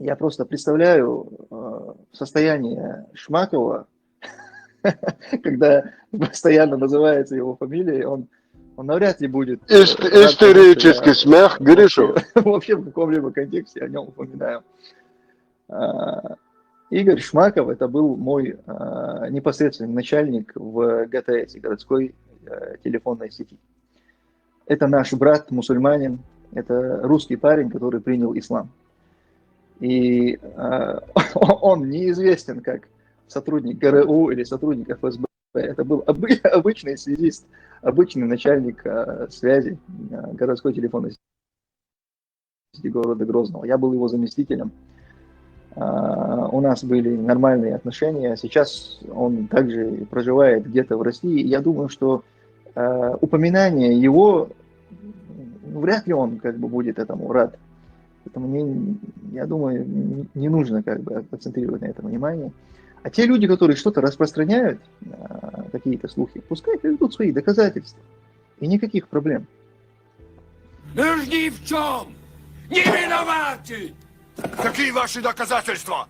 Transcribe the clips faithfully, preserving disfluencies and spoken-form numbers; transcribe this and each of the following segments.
Я просто представляю э, состояние Шмакова, когда постоянно называется его фамилия, он, он навряд ли будет э, Ист- рад тому, что исторический я смех, Гришу. вообще, вообще в каком-либо контексте о нем упоминаю. А, Игорь Шмаков, это был мой а, непосредственный начальник в ГТС, городской э, телефонной сети. Это наш брат мусульманин, это русский парень, который принял ислам. И э, он неизвестен как сотрудник ГРУ или сотрудник ФСБ. Это был обы- обычный связист, обычный начальник э, связи э, городской телефонной сети города Грозного. Я был его заместителем. А, У нас были нормальные отношения. Сейчас он также проживает где-то в России. Я думаю, что э, упоминание его, ну, вряд ли он как бы будет этому рад. Поэтому не, я думаю, не- не нужно как бы акцентрировать на этом внимание. А те люди, которые что-то распространяют, э, какие-то слухи, пускай приведут свои доказательства. И никаких проблем. Нужні в чому? Не винуваті! Які ваші доказательства?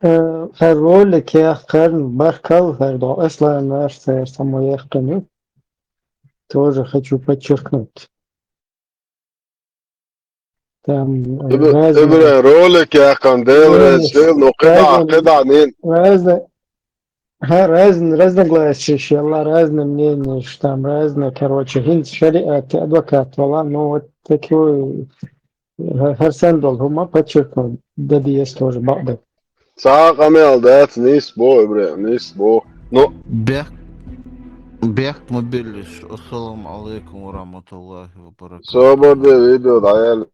Э, Хар ролик яххан баркал, хар до эслан арсер самояхкану. Тоже хочу подчеркнуть. Там э, разные, Эбре ролик яххан, дел Ну, ресил, ну кыда, разные, кыда нин. Разные, ха, разные, разногласия, иншаллах, разные мнения, что там разные, короче, хин шариат, адвокат, вала, ну вот такой, э, Хар сандал, хума подчеркнул, да диес тоже бакъда. Сагъ амел дац, нис бо, эбре, нис бо. Ну, Бех, бех мобилиш. Ассаламу алейкум ва рахматуллахи ва баракатух. собор де видео даял.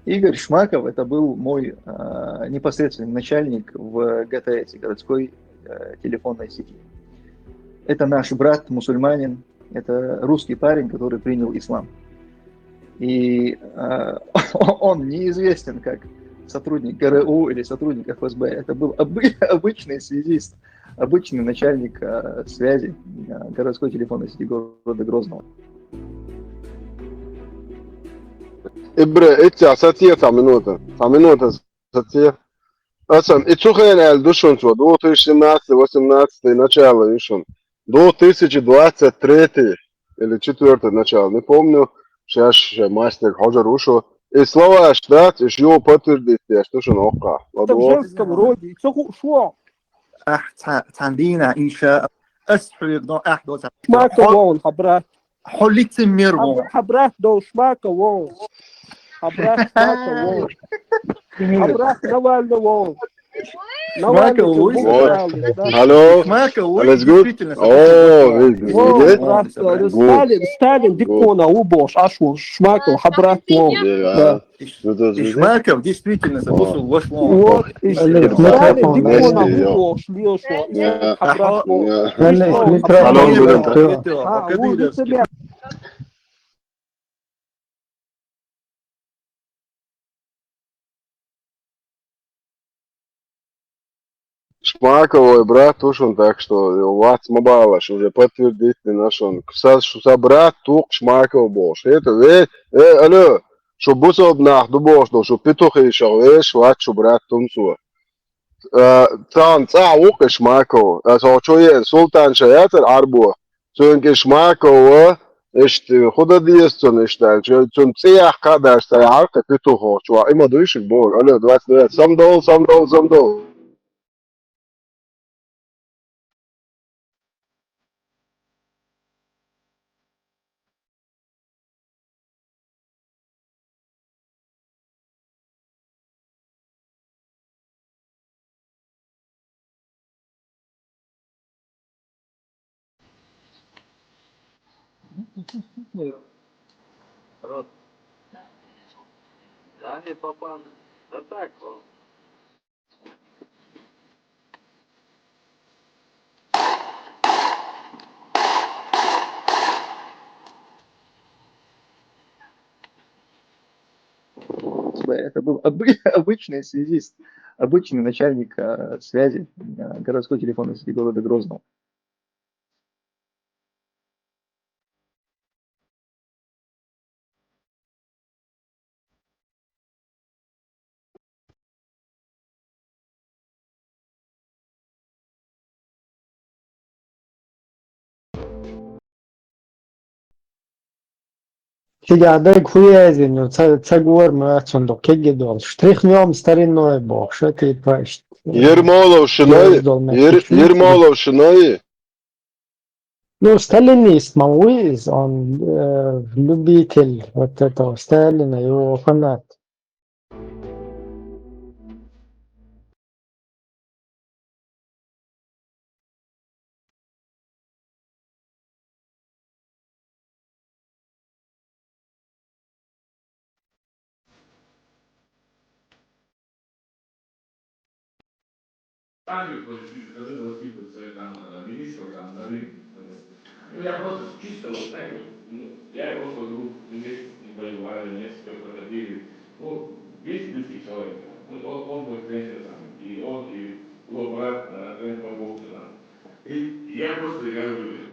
Игорь Шмаков, это был мой э, непосредственный начальник в ГТС, городской э, телефонной сети. Это наш брат мусульманин, это русский парень, который принял ислам. И э, он неизвестен как сотрудник ГРУ или сотрудник ФСБ. Это был обы- обычный связист, обычный начальник э, связи э, городской телефонной сети города Грозного. Эбре, эти асатия та минута. Та минута асатия. Асам, и цухен эль душун цо, две тысячи семнадцатый, восемнадцатый начало ишун. Две тысячи двадцать третий или четвёртый начало, не помню. Сейчас мастер хожа рушу. И слова штат, и шо подтвердить, я что шо нокка. Это в женском роде. И цо ху- шо? Ах, ца- цандина, инша. Ас хуйгно, ах, до ца- Шмака вон, хабра. Холицы мир вон. Хабра, хабра, до шмака вон. Хабра, шмака вон. Хабра, Навальный вон. Навальный Шмака вон. вон, да. Алло. Шмака, ой, Alles gut? действительно, О, видите, Вон, видите? просто, Вот. Сталин, Сталин, дикона, убош, аш вон, шмака, хабра, вон. Да. Да. Ну, то есть, Ишмаков действительно забыл, что ваш вон. Вот, и Алло, Сталин, микрофон, дикона, Алло. Убош, Леша, Да. хабра, вон. Алло, Ишмака, микрофон, хабра, да. вон. А, улица Мя- Шмаковой брат Тушин, так что у вас мабалаш уже подтвердить не нашел. Ксас, что са брат тук Шмаков бош. Это ве, э, алло, что бусоб нах ду бош, что петухи шо веш, ват, что брат тунцу. Э, цан ца ук Шмаков. А со чё е, Султан Шаятар Арбо. Цунки Шмакова, ишти, худа диес цун иштан, чё, цун цеях кадаш са арка петухо, чё, има дуйшик бор. Алло, двадцать девять. Сам дол, сам дол, сам дол. Это был обы- обычный связист, обычный начальник э, связи э, городской телефонной сети города Грозного. Цига дайга хӀу яздина ю, ца, ца гор ма цундук кегги долуш. Тряхнём старинное бохуш, типа, ш-, Ермолов шиной, Ер-, Ермолов шиной. Ну, сталинист ма ву иза, он э, любитель вот этого Сталина, его фанат. Там же, то есть, ты скажи, воспитывать своих там э, министров, там, на рынке. Ну, я просто чисто вот так вот, ну, я его просто друг, вместе с ним воевали, вместе всё проходили. Ну, весь близкий человек. Он, он, он мой тренер там, и он, и его брат, э, тренер по боксу там. И я просто говорю,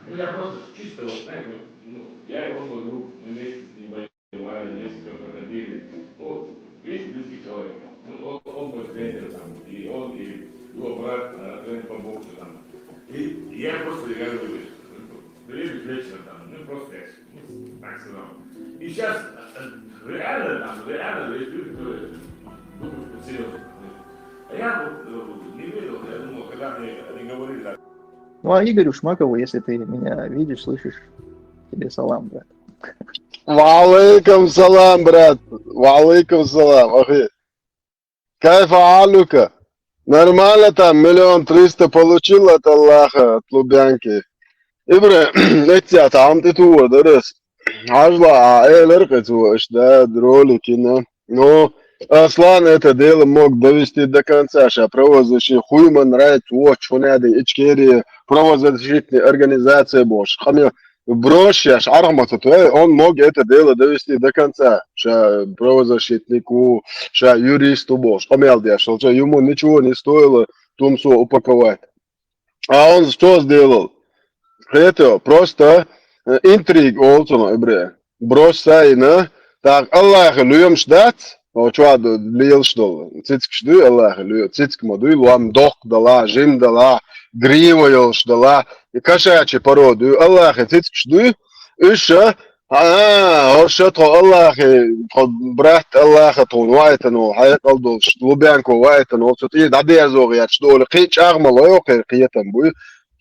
Ну, я просто чисто вот так вот, ну, я его свой друг, мы вместе с ним воевали, вместе всё проходили. Ну, весь близкий человек. Ну, он, он мой тренер там, и он, и его брат, э, тренер по боксу там. И я просто, я говорю, привет, вечером там, ну, просто я так сказал. И сейчас реально там, реально есть люди, которые думают, что серьезно. А я вот э, не верил, я думал, когда мне они говорили так. Ну, а Игорю Шмакову, если ты меня видишь, слышишь, тебе салам, брат. Ва алейкум салам, брат. Ва алейкум салам. Ахи. Кайфа алюка? Нормально там, миллион триста получил от Аллаха, от Лубянки. Ибра, эти а там ты ту дырыс. Ажла, а элер кэту, да, ролики, на. Ну, Аслан это дело мог довести до конца, ша правозащитник, хуй ма нравится, вот, что надо, Ичкерия, правозащитная организация, бош. Хами, брошь, аш архмата, то он мог это дело довести до конца, ша правозащитнику, ша юристу, бош. Хами, алдия, что ему ничего не стоило Тумсо упаковать. А он что сделал? Это просто э, интриг олцуна, ибре. Брос сайна, так, Аллахи луемш дац, о чуад лиелш дол. Цицкш дуй, Аллахи луем, цицк ма дуй, луам дох дала, жим дала, грива йолш дала, и кошачьи породы, Аллахи цицкш дуй, уьш а, а, орша тхо Аллахи, тхо брат Аллаха тхун вайтанул, хьекъал долш, Лубянко вайтанул, цу тӀе дӀадерзо гӀерташ дола, кхин чӀагӀ ма лойо, кхин кхетам буй.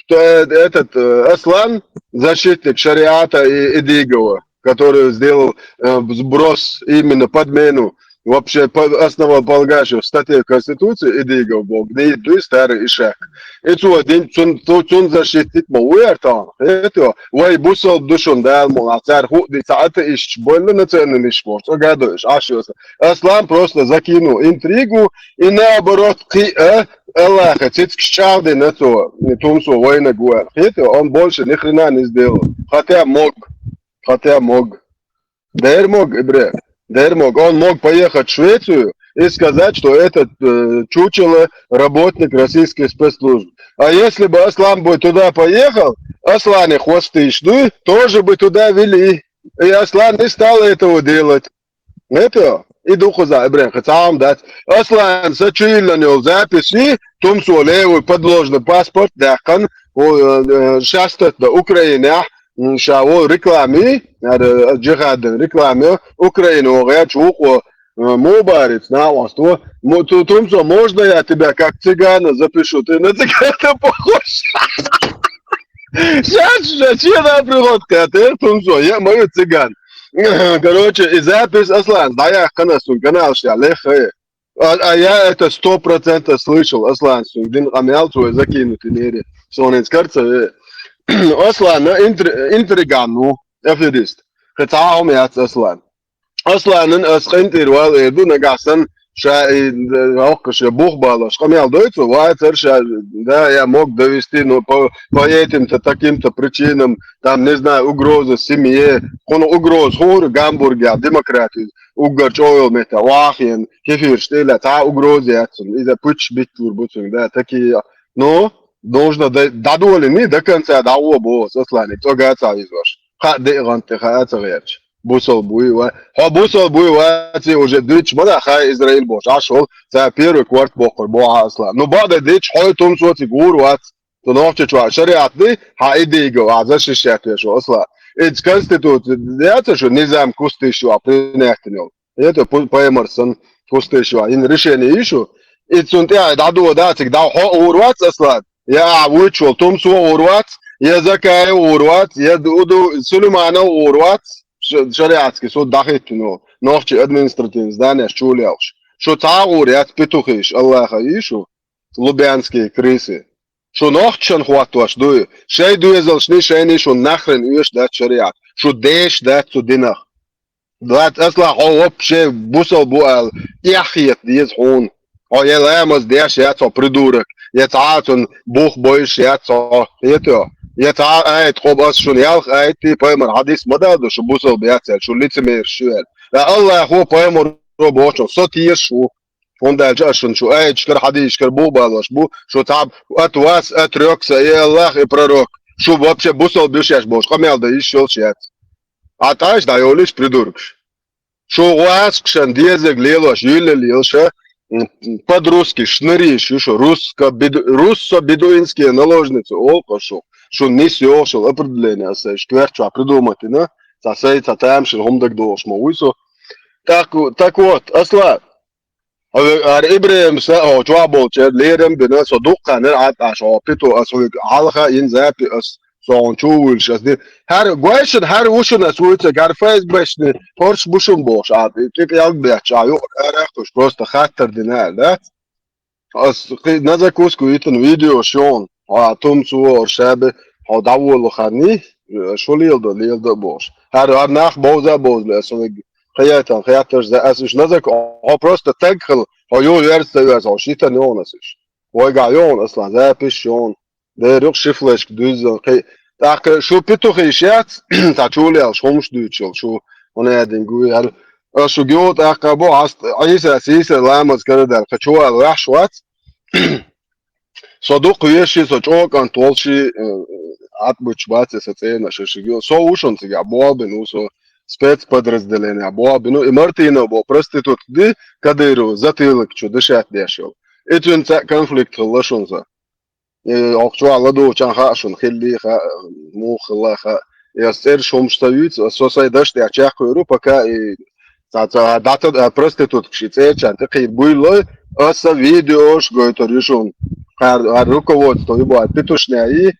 Кто, э, этот э, Аслан, защитник шариата и Идигова, который сделал э, сброс, именно подмену, вообще по- основополагающего статьи Конституции Идигов был, гниет дуй старый ишак. И цо дин цун, цу- цун защитник ма уяртан. Это вай бусал душун дал ма а цар худи цаата иш больно националист может. Гадош, ашиос. Аслан просто закинул интригу и наоборот кхи а Аллаха цицк чалды на цо, Тумсо война гуар. Это он больше ни хрена не сделал. Хотя мог. Хотя мог. Дэр мог, Ибре. Дэр мог. Он мог поехать в Швецию и сказать, что этот э, чучело работник российской спецслужбы. А если бы Аслан бы туда поехал, Аслане хвосты шли, тоже бы туда вели. И Аслан не стал этого делать. Это и духу за Ибре, хотя он дать. Аслан сочинил записи, том, что левый подложный паспорт, да, кан, о, э, э, сейчас это Украина, м, ща, о, рекламе, э, джихадной рекламе, Украина, о, я чухо, э, мубарец, на вас, то, мо-, то, том, что можно я тебя как цыгана запишу, ты на цыгана похож. Сейчас же, че на приходка, ты, том, что я мою цыган. Короче, и запись Аслан, да, я канал, канал, ща, лехе. А, а я это сто процентов слышал, Аслан, сюн, дин амял твой закинутый нери. Сонен скарца, э. Аслан, на интри-, интригану, аферист. Хотя он я Аслан. Асланын ас къинтӀера вала эр ду, нагахь санна ша и, э, хӀокху ша бух балош къамел дой цо, вацара ша, да, я мог довести, но по, по этим-то, таким-то причинам, там, не знаю, угроза семье, хӀуна угроза хӀора Гамбургехь демократии, уггар чӀогӀа метта, вахьен, кефирш тӀе а, цхьа угроза яц цунна, иза пуч битталур бу цуьнга, да, такие, но нужно д-, дӀадолийна до конца дӀагӀо боху Аслане, цӀога ца визош. Хаа деа гӀант тӀе хаа ца гӀерташ. Бусал буй ва. Хьо бусал буй ваций уже дуьйцуш ма дац, хай Израиль бохуш. Аш хӀол, цара первый кварт боккхур бохьа Аслан. Ну, бада дича, хьой тум соци гур вац. Ту нохча чуа шариат ди, хьа идига, а защищать веш ва Аслан. Эц конституция, яца шу низам кустиш ва принятен йол. Это пу-, паймар сан кустиш ва. Ин решение ишу. И цун тӀе дӀадо дацик, дав хьо ур вац Аслан. Я а вуьйчул тум со ур вац, я Закаев ур вац, я ду, ду Сулейманов ур вац. Ш-, шариатский суд дахиттина, нохчий административный зданеш чулелш. Шу цхьа гӀур яц петухиш, Аллаха и шу, лубянские крысы. Шу нохчан хӀоттош дуй, шай доьзалшни шайни шу нахрен оьш дац шариат, шу деш дац цу динах. Дац Аслан хьо вообще бусал бу ала, эхь хета деза хьуна. Хьо я ламаз деш яц хьо, придурок, я цхьа а цунна бух бойуш яц хьо, хетайо? Я цхьа а аят, хӀоба ас шуна ялх аят, ти паймар хьадис ма далду, шу бусал бу яц аьлла, шу лицемерш шу аьлла. Ткъа Аллахо паймаро бохучун, со теша шу. ХӀунда аьлча ас шуна шу аяташкара, хьадисашкара бух балош бу, шу цхьа ат вас, ат рёкса, и Аллах, и пророк. Шу вообще бусал бу шаьш бохуш, къамел дан йиш йолуш яц. Ӏа тӀаш дӀайолуш, придуркаш. Шу гӀоьшкашан дезаг лелош, юьллал лелаша, м, под-русски шныриш ю шу, русско-беду-, руссо-бедуинские наложницы олу шу. Шу нис йохушал определение аса иш коьртачохь придумать дина, цхьа сай, цхьа тамашийна хӀума дагадогӀуш ма вуй со. Так, так вот, Аслан, хьо ве-, ара Ибрахим са, хьо чохь болчеран лерам а бина, со дуккха нера Ӏад Ӏаш, хьо питу ас хьоьга хьалха йина запи ас, со хьуна чу вуьйлуш ас ди. ХӀара гойшина, хӀара ву шуна ас вуьйцург, хӀара ФСБшни, хӀорш бу шуна бохуш, а, тӀе-, тӀе ялгбетташ, а, юкъа арахкхуш, просто хаттар дина аьлла, да? Ас кхи-, на закуску йитина видео шуна, хьо тумца вохур шаби, хьо дӀаволу ханни, шу леладо, леладо а бохуш. ХӀара, хӀара нах бовза а бовза, ас вайга кхиайтан, хеттарш за, ас уьш на зак-, хьо просто таг хила, хьо ю верца ца верца, хьо шитан йогӀун ас уьш. Вайгахь йогӀун, Аслан, запись йогӀун. Дера юкъа шифлешка дуьззина кхи-, тӀаккха шу питухиш яц, цхьа чулелаш хӀумаш дуьйцуш йолу, шу хӀуна яьдинга вуй, хӀара. Ас шу гео тӀаккха бу, хьаста, Ӏийса, сийса ламаз карадаьлла, кхин чу вала ваьхьаш вац. Со дукха веший, со чӀогӀа кӀант волу ши, э, Ӏад буьтуш бац, аса цӀена шишиг йо. Со ву шуна цигахь болх бина ву, со спецподразделение болх бина ву. И Мартинов бо проститутка ди, Кадырова, затылок чу дышать деш йолу. И цуьнца конфликт хилла шуна со. И окху чохь ладугӀучан хаьа шуна, хилли хаьа, муха хилла хаьа. И ас цӀераш хӀумаш ца вуьйцу, ас со сайн даш тӀехь чекхвер ву, пока и цхьа, цхьа дӀата-, а, проституткаш и цӀерачарна тӀекхийра буйлой, аса видеош гойтур ю шуна. ХӀара, хӀара руководство ю боху, петушняи,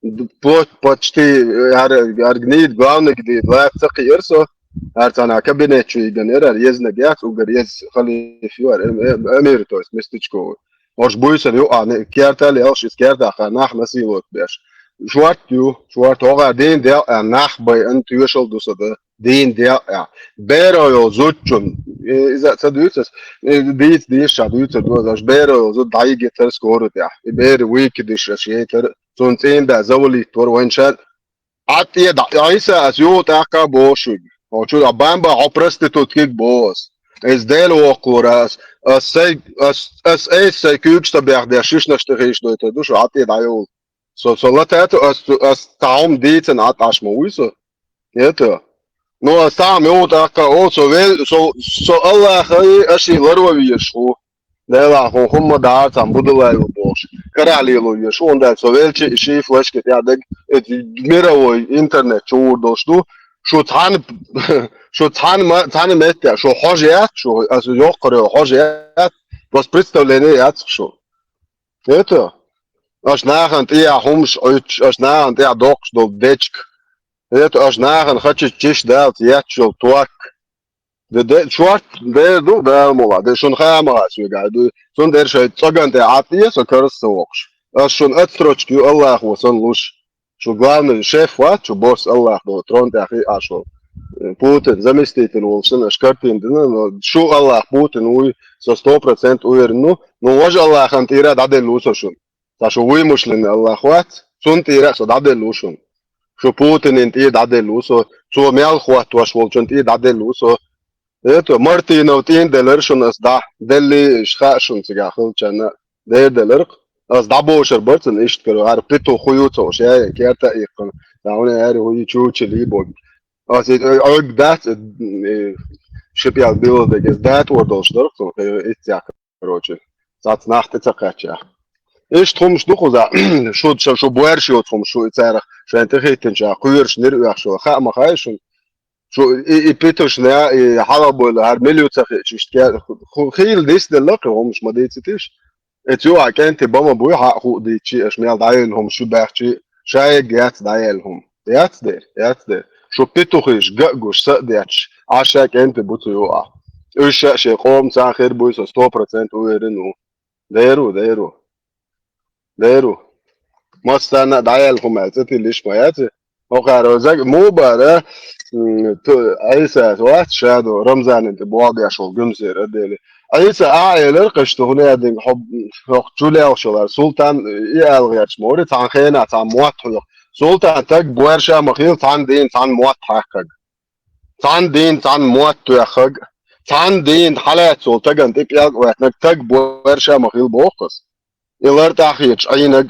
д-, по-, почти, хӀара, хӀара гнид, главный гнид, лаьцна ца кхиира со, хӀара цхьана кабинет чу йиган яра, хӀара езнаг яц, угар еза халиф ю, хӀара эм-, эм-, эмир, то есть местечковый. Ош буьйсанна юкъахь кертал ялш, иза кертахь нах насиловать беш. Шорт ю, шорт, хӀокхара дийна делкъехь нах байъан тоьшалла ду сан дан. Дийна делкъехь. Беро йолу зудчун, э, иза а ца дуьйцу ас, э, дийца дийша дуьйцур ду ас, аша беро йолу зуда дӀайигитара скоро тӀехь. И бер вуйкидиш аша яйтара, цунна цӀийнда завалийтора вайн шар. Ӏад тӀе дӀа, Ӏийса, ас юха тӀаккха боху шуьга. Хьо чу а бамба, хьо проститутка боху ас. Иза Дела воккхалора ас. Ас сай, ас, ас айса сай куьйгаш ца бехдеш, шишнаш тӀе хийшадойтур ду шу, Ӏад тӀе дӀайовла. Со, со латаьта, ас, ас цхьа хӀума дийцина Ӏад Ӏаш ма вуй со. Это. Ну, ас цхьа хӀума юха тӀаккха, о, со вел, со, со Аллахай, аши ларва везаш ву. Делахь хӀун хӀумма дара цхьана будалай ву бохуш. Карахь лело везаш ву, хӀунда аьлча со велча и ший флешка тӀехь дерг, это мировой интернет чу вур долуш ду. Шу цхьана, шу цхьана ма-, цхьана метте, шу хьожа яц, шу, аса йоккхаре хьожа яц, просто представление яц шу. Это, аша нахана тӀехь хӀумаш Ӏуьттуш, аша нахана тӀехь доккхуш долу дечка. Это, аша нахана хача чиш далц етташ йолу ток. Де, де, шорт, де, ду, да, мула, де, шуна хаа ма хаьа соьга, ду, цундела шайн цӀоган тӀе Ӏад тӀе, со карза ца воккхуш. Ас шуна отсрочка ю Аллахо сан луш. Шу главный шеф вац, шу босс Аллах бо, трон тӀехь хиъ а шу. Путин, заместитель волу шуна, аш картина дина, но шу Аллах Путин вуй, со сто процент уверен, ну, ну, важа Аллахана тӀера дӀаделла ву со шуна. Ца шу вуй мушлина Аллах вац, цунна тӀера со дӀаделла ву шуна. Шу Путинин тӀе дӀаделла ву со, цо мел хӀоттош волчун тӀе дӀаделла ву со. Это, Мартинов тӀе делар шуна ас дӀа, делли, иш хаьа шуна цигахь хилчарна, дер делар. Ас дӀабошар бар цунна иштта кара, хӀара петух хӀу ю ца уш, яй, керта а иккхина. Даун яри хӀу ю чучили бог. Ас и, ой, дац, э, шипял билла дегес, датор долуш дара, цунна, э, иццяхка. Короче, цац нах тӀе ца кхаьчча. Иштта хӀумаш ду кхуза, шу, шу, шу боьрша йоцу хӀумаш, шу и царах шайн тӀехӀиттинча, кхоьруш нир оьхуш йолу, хаа ма хаьа шуна. Шу и, и питушна, и хьалабойла, хӀара мила ю ца хиъча, иштта ке-, ху-, хийла дисделла кхин хӀумаш ма дийцитиш. Эца юха кӀентий ба ма буй, хьаа хуу дийцчи, аша мел дӀаелла хӀума шу баьхчи, шайга яц дӀаелла хӀума. Яц дер, яц дер. Шу петухиш, ган а гуш, са а детташ, Ӏаш ша кӀентий бу цу юкъахь. Уьш ша шен къоман цхьа хир буй, со сто процент уверен ву. Дер ву, дер ву. Дер ву. Массарна а дӀаелла хӀума аьлла, цӀе тиллиш ма яц и. ХӀокхара заг-, муха бара, м, ту-, Ӏийсас вац ша ду, Рамзанан тӀе боху деш волу гуьмсера а дели. Ӏийса а элира кхишта хӀун яздинга хьо, хьо чу лелхаш йолу хӀара султан и ала гӀерташ ма вари, цхьана хенахь цхьана мотт хьоьху. Султан таг боьрша ма хила, цхьана дийна цхьана мотт хьаькххаг. Цхьана дийна цхьана мотт тоьххаг. Цхьана дийна хьалаьцна волу тагана тӀе пӀелг а ваьхнаг таг боьрша ма хила боху ас. И лар тӀаьхьа хеташ Ӏийнаг.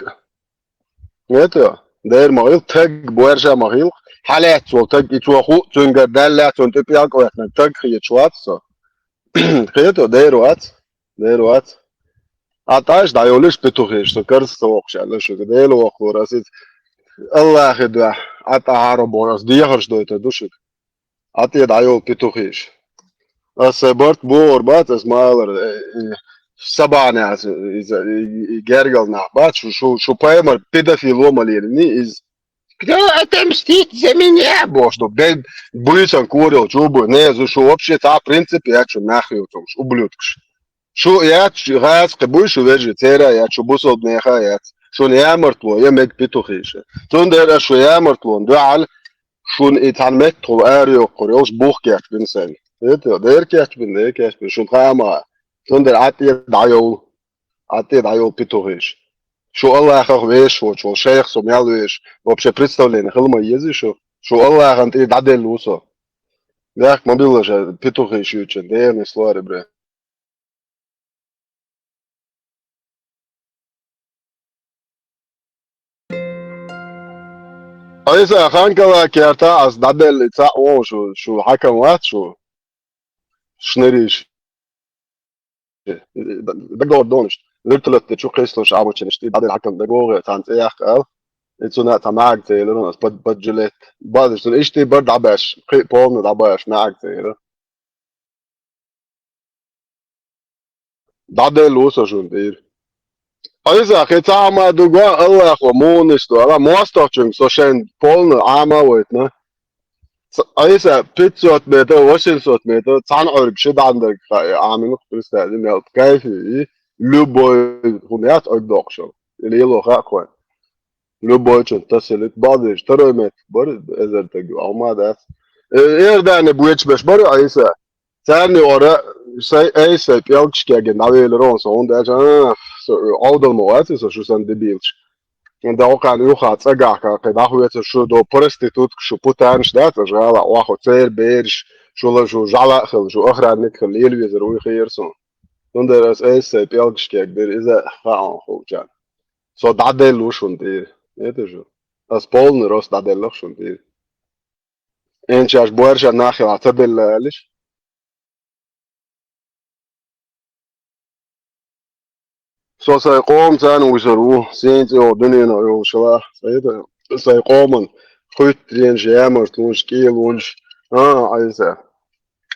Это, дера ма хила, таг боьрша ма хила. Хьалаьцна волу таг, и цо хуу, цуьнгара даьлла, цунна тӀе пӀелг а ваьхнаг таг хеташ вац со. Хето, дера вац. Дера вац. А тӀаш дӀайолуш петухеш, со карза ца воккхуш аьлла шуьга. Дела воккхура, ас иза Аллахе дуьхьа, а тӀаьхьара боху, ас дехарш дойтур ду шуьга. А тӀе дӀайолу петухеш. Ас сайн барт бохур бац, ас ма аллара, э, э, сабаьнехь иза, иза, и, и гергал нах бац, шу, шу, шу паймар педофил ву ма лелийний иза. Кто отомстит за меня? Бохуш ду, бен, буьйсан курал чу бу, не, зу шу вообще цхьа принцип яц шу нах юцуш, ублюдкаш. Шу яц, шу гӀазкхи буй, шу вежа, цера яц, шу бусалба неха яц. Шуна ямартло, я мега петухиша. Цундела шу ямартло, дуьхьал, шуна и цхьана меттахула ара йоккхур йолуш бух кечбина сайна. Это, дера кечбина, дера кечбина, шуна хаа ма. Цундела Ӏад тӀе дӀайовла. Ӏад тӀе дӀайовла петухиш. Шу Аллахах вешаш воцуш волу шайх со мел вешаш. Вообще представление хила ма еза шу. Шу Аллахана тӀе дӀаделла ву со. Бехк ма билла ша петухиш ючун, дернаш лоре бре. Айса, ханкала керта ас дӀаделла и цхьаъ вон шу, шу хьакам вац шу? Шнариш. Дагор донаш. Вертолёт тӀе чу кхийслуш Ӏамачанаш, и дӀаделла хьакам дагогӀе, цхьана цӀе яккха аьлла. И цуьнан цхьа маьӀиг ца елира, ас под-, поджалеть. Базаш цуьнан иштта и бара дӀабаьш, кхин а полный дӀабаьш маьӀиг ца елира. ДӀаделла ву со шуна дийр. Айса, кхин цхьа хӀума дуга, Аллахо муха нисдо, ала мостагӀчуьнга со шайна полный Ӏама а войтина. Ц-, айса, пятьсот метр, восемьсот метр, цхьана Ӏуьрга ши дӀандарг хаьа, Ӏамин представь, мел кайфи, любой хӀума яц Ӏуьрг доккхуш. Или йило хаьа кхойн. Любой чун тасалик бадеш, второй метр бара, эзар таг ю, Ӏама дац. Э, Иордане боьчу беш бара Ӏийса. Царна юкъара сай, ай, сай пӀелгаш кегина дӀавелира со, хӀунда аьлча, а, со, Ӏовдал ма вац, со шу санна дебилаш. ДӀокхаьнна юха цӀагахь кхе дӀахоьцуш шу до проститутка, шу путанаш дац, аш гӀала, охьа церан бераш, шу ла, шу жӀала а хила, шу охранник а хила, лелавезар вуй хиира суна. Цундела ас айса сайн пӀелгашкег дира, иза хаьа хьуна хулчарна. Со дӀаделла ву шуна тӀера. Эта жу. Ас полный рост дӀаделлах шуна тӀера. Энчаш боьрша нах хила ца белла алиш. Со сайн къоман царна вуьсур ву, сен цӀе йолу дуьнено йолуш ла, сайн къоман хуьттаренаш, ямартлонаш, кӀелонаш, а, Ӏайса.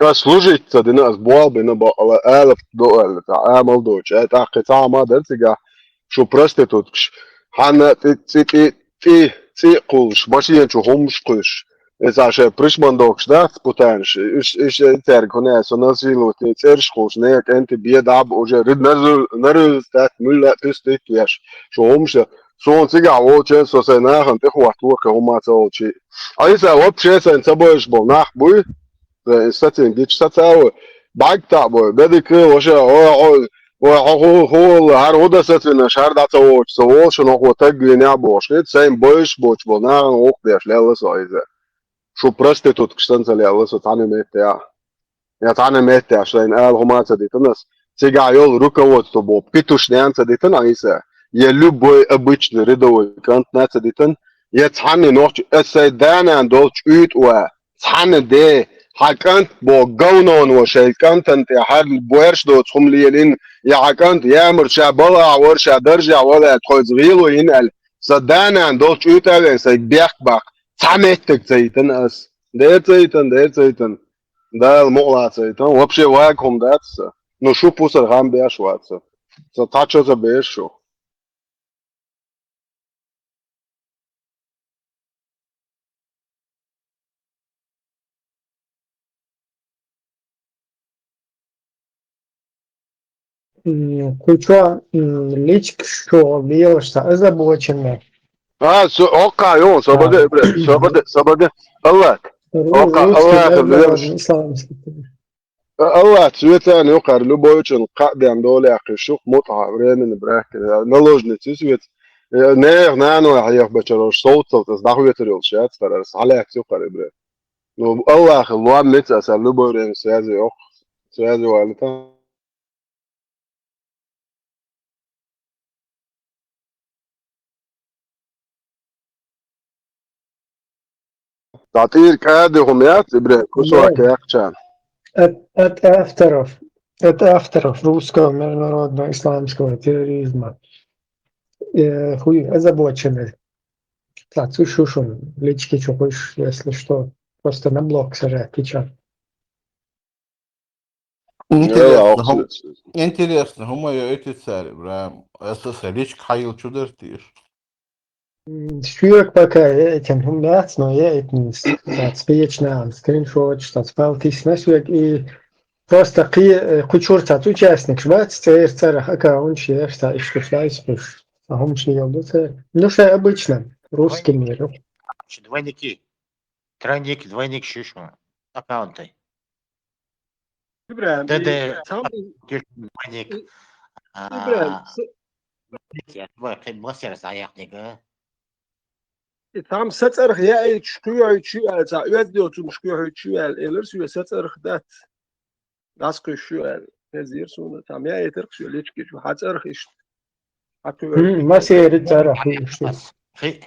Ас служить ца дина, ас болх бина бакъала, алапа до аьлла, цхьа амал доцуш, э, тӀаккха кхин цхьа хӀума дара цигахь, шу проституткаш, хьанна тӀе, цӀе, тӀе, тӀе, цӀе а кхуллуш, машен чу хӀумаш кхуьссуш. Иза шайн пришман дохуш дац, путанаш, уьш, уьш цаьрга хӀуна аьлла, со насиловать, цӀераш кхуллуш, некъа кӀентий бен дӀа а бу, уже рид нарзу-, нарзу дац, муьлла а пуьстуьйту веш, шу хӀумаш, суна цигахь волчу, со сайн нахана тӀехӀотто кхин хӀума ца волчу. Ӏайса вообще сайн ца бовзуш болу нах буй? Сайн сацийна гича саца а ву, бӀаьрг таӀ бой, бедика, ваша, ой, ой, ой, хьо ху-, ху-, хӀара хӀу дан сацийна, хӀара дӀа ца воцуш, со волу шуна хӀокхо таг вийна а бохуш, хӀета сайн бовзуш боцуш болу нахана гӀуллакх деш лелла со иза. Шу проституткаш санна ца лелла со цхьана меттехь. Я цхьана меттехь шайна ала хӀума ца дитина ас. Цигахь йолу руководство боху петушнян ца дитина Ӏийса. Я любой обычный рядовой кӀантна ца дитина. Я цхьанна нохча ас сайн да-нана долчу уьйтӀа ван. Цхьанна де, хьан кӀант боху говнон ван шайн кӀантана тӀе хьарна боьрша доцу хӀума лелийна. Я хьан кӀант ямарта ша балахь вара, ша даржехь вара аьлла, тхоьца гӀело йина аьлла. Сан да-нана долчу уьйтӀа а вен сайга бехк баккха. Цхьа меттиг ца йитина ас. Дера ца йитина, дера ца йитина. Дала мукъалахь ца йитина. Вообще вага хӀума дац аса. Ну, шу пусар хам беш вац аса. Сан цхьа чо ца беш шу. М, кху чо, м, личка чу лелаш сан озабоченный. А, со, оккха, ю, собаде, А. Ибрахим, собаде, собаде. Аллах. Ру-, Оккха, русский Аллах, мер Ибрахим. Народный исламский. Аллах, цветан юкъара любойчун кхаъ ден дола яьккхиш шух мутӀахь времени брахкина. Наложница цвет. Э, нех, нано хьех бачарош, совцалц, ас дӀахветар йолуш яц, тарарас, хьалаьцци юкъара Ибрахим. Ну, Аллах, луам меца аса любой время связи ох, связи валита. ДӀатӀийра кӀади хӀума яц, Ибрахим, кусок Ибрахим. Яьккхича. От, от авторов, от авторов русского международного исламского терроризма. Э, хуй, озабоченный. Так, слушай, шуна, лички чу хуш, если что, просто на блок сажать, ты чё? Интересно, Яла, хӀум-, охуш. Интересно, хӀума йоуьйту цара, Ибрахим? Аса сан личка хьайла чу дара тийша? М, шуьга пока яийтина хӀума яц, но яийтина дац кхечу нахана скриншоташ, дац палтийсина шуьга, и просто кхе-, э, кху чуьра цхьацца участникаш бац, церан цӀарах аккаунташ еш, цхьа иштта шлайс хуьш. А хӀумаш леладо церан. Ну, шайн обычно, русский мир. Двойники. Тройник, двойник шуьш ван. Аккаунты. Ибрахим, ДД, и цхьамма двойник. И-, Ибрахим, а, с-, я, ой, кхин мастер саяхника. И цхьамма сан цӀарах яийча, кхоьхьуьйтуш ю аьлла, цхьа оьзда йоцурш кхоьхьуьйтуш ю аьлла, элира соьга сан цӀарах дац. ДӀасакхуьйсуш ю аьлла. Хезира суна, цхьамма яийтарх соьга лички чу, хьан цӀарах иштта. Хьан кхоьхьуьйтуш. М, масеран цӀарах иштта. Хи-,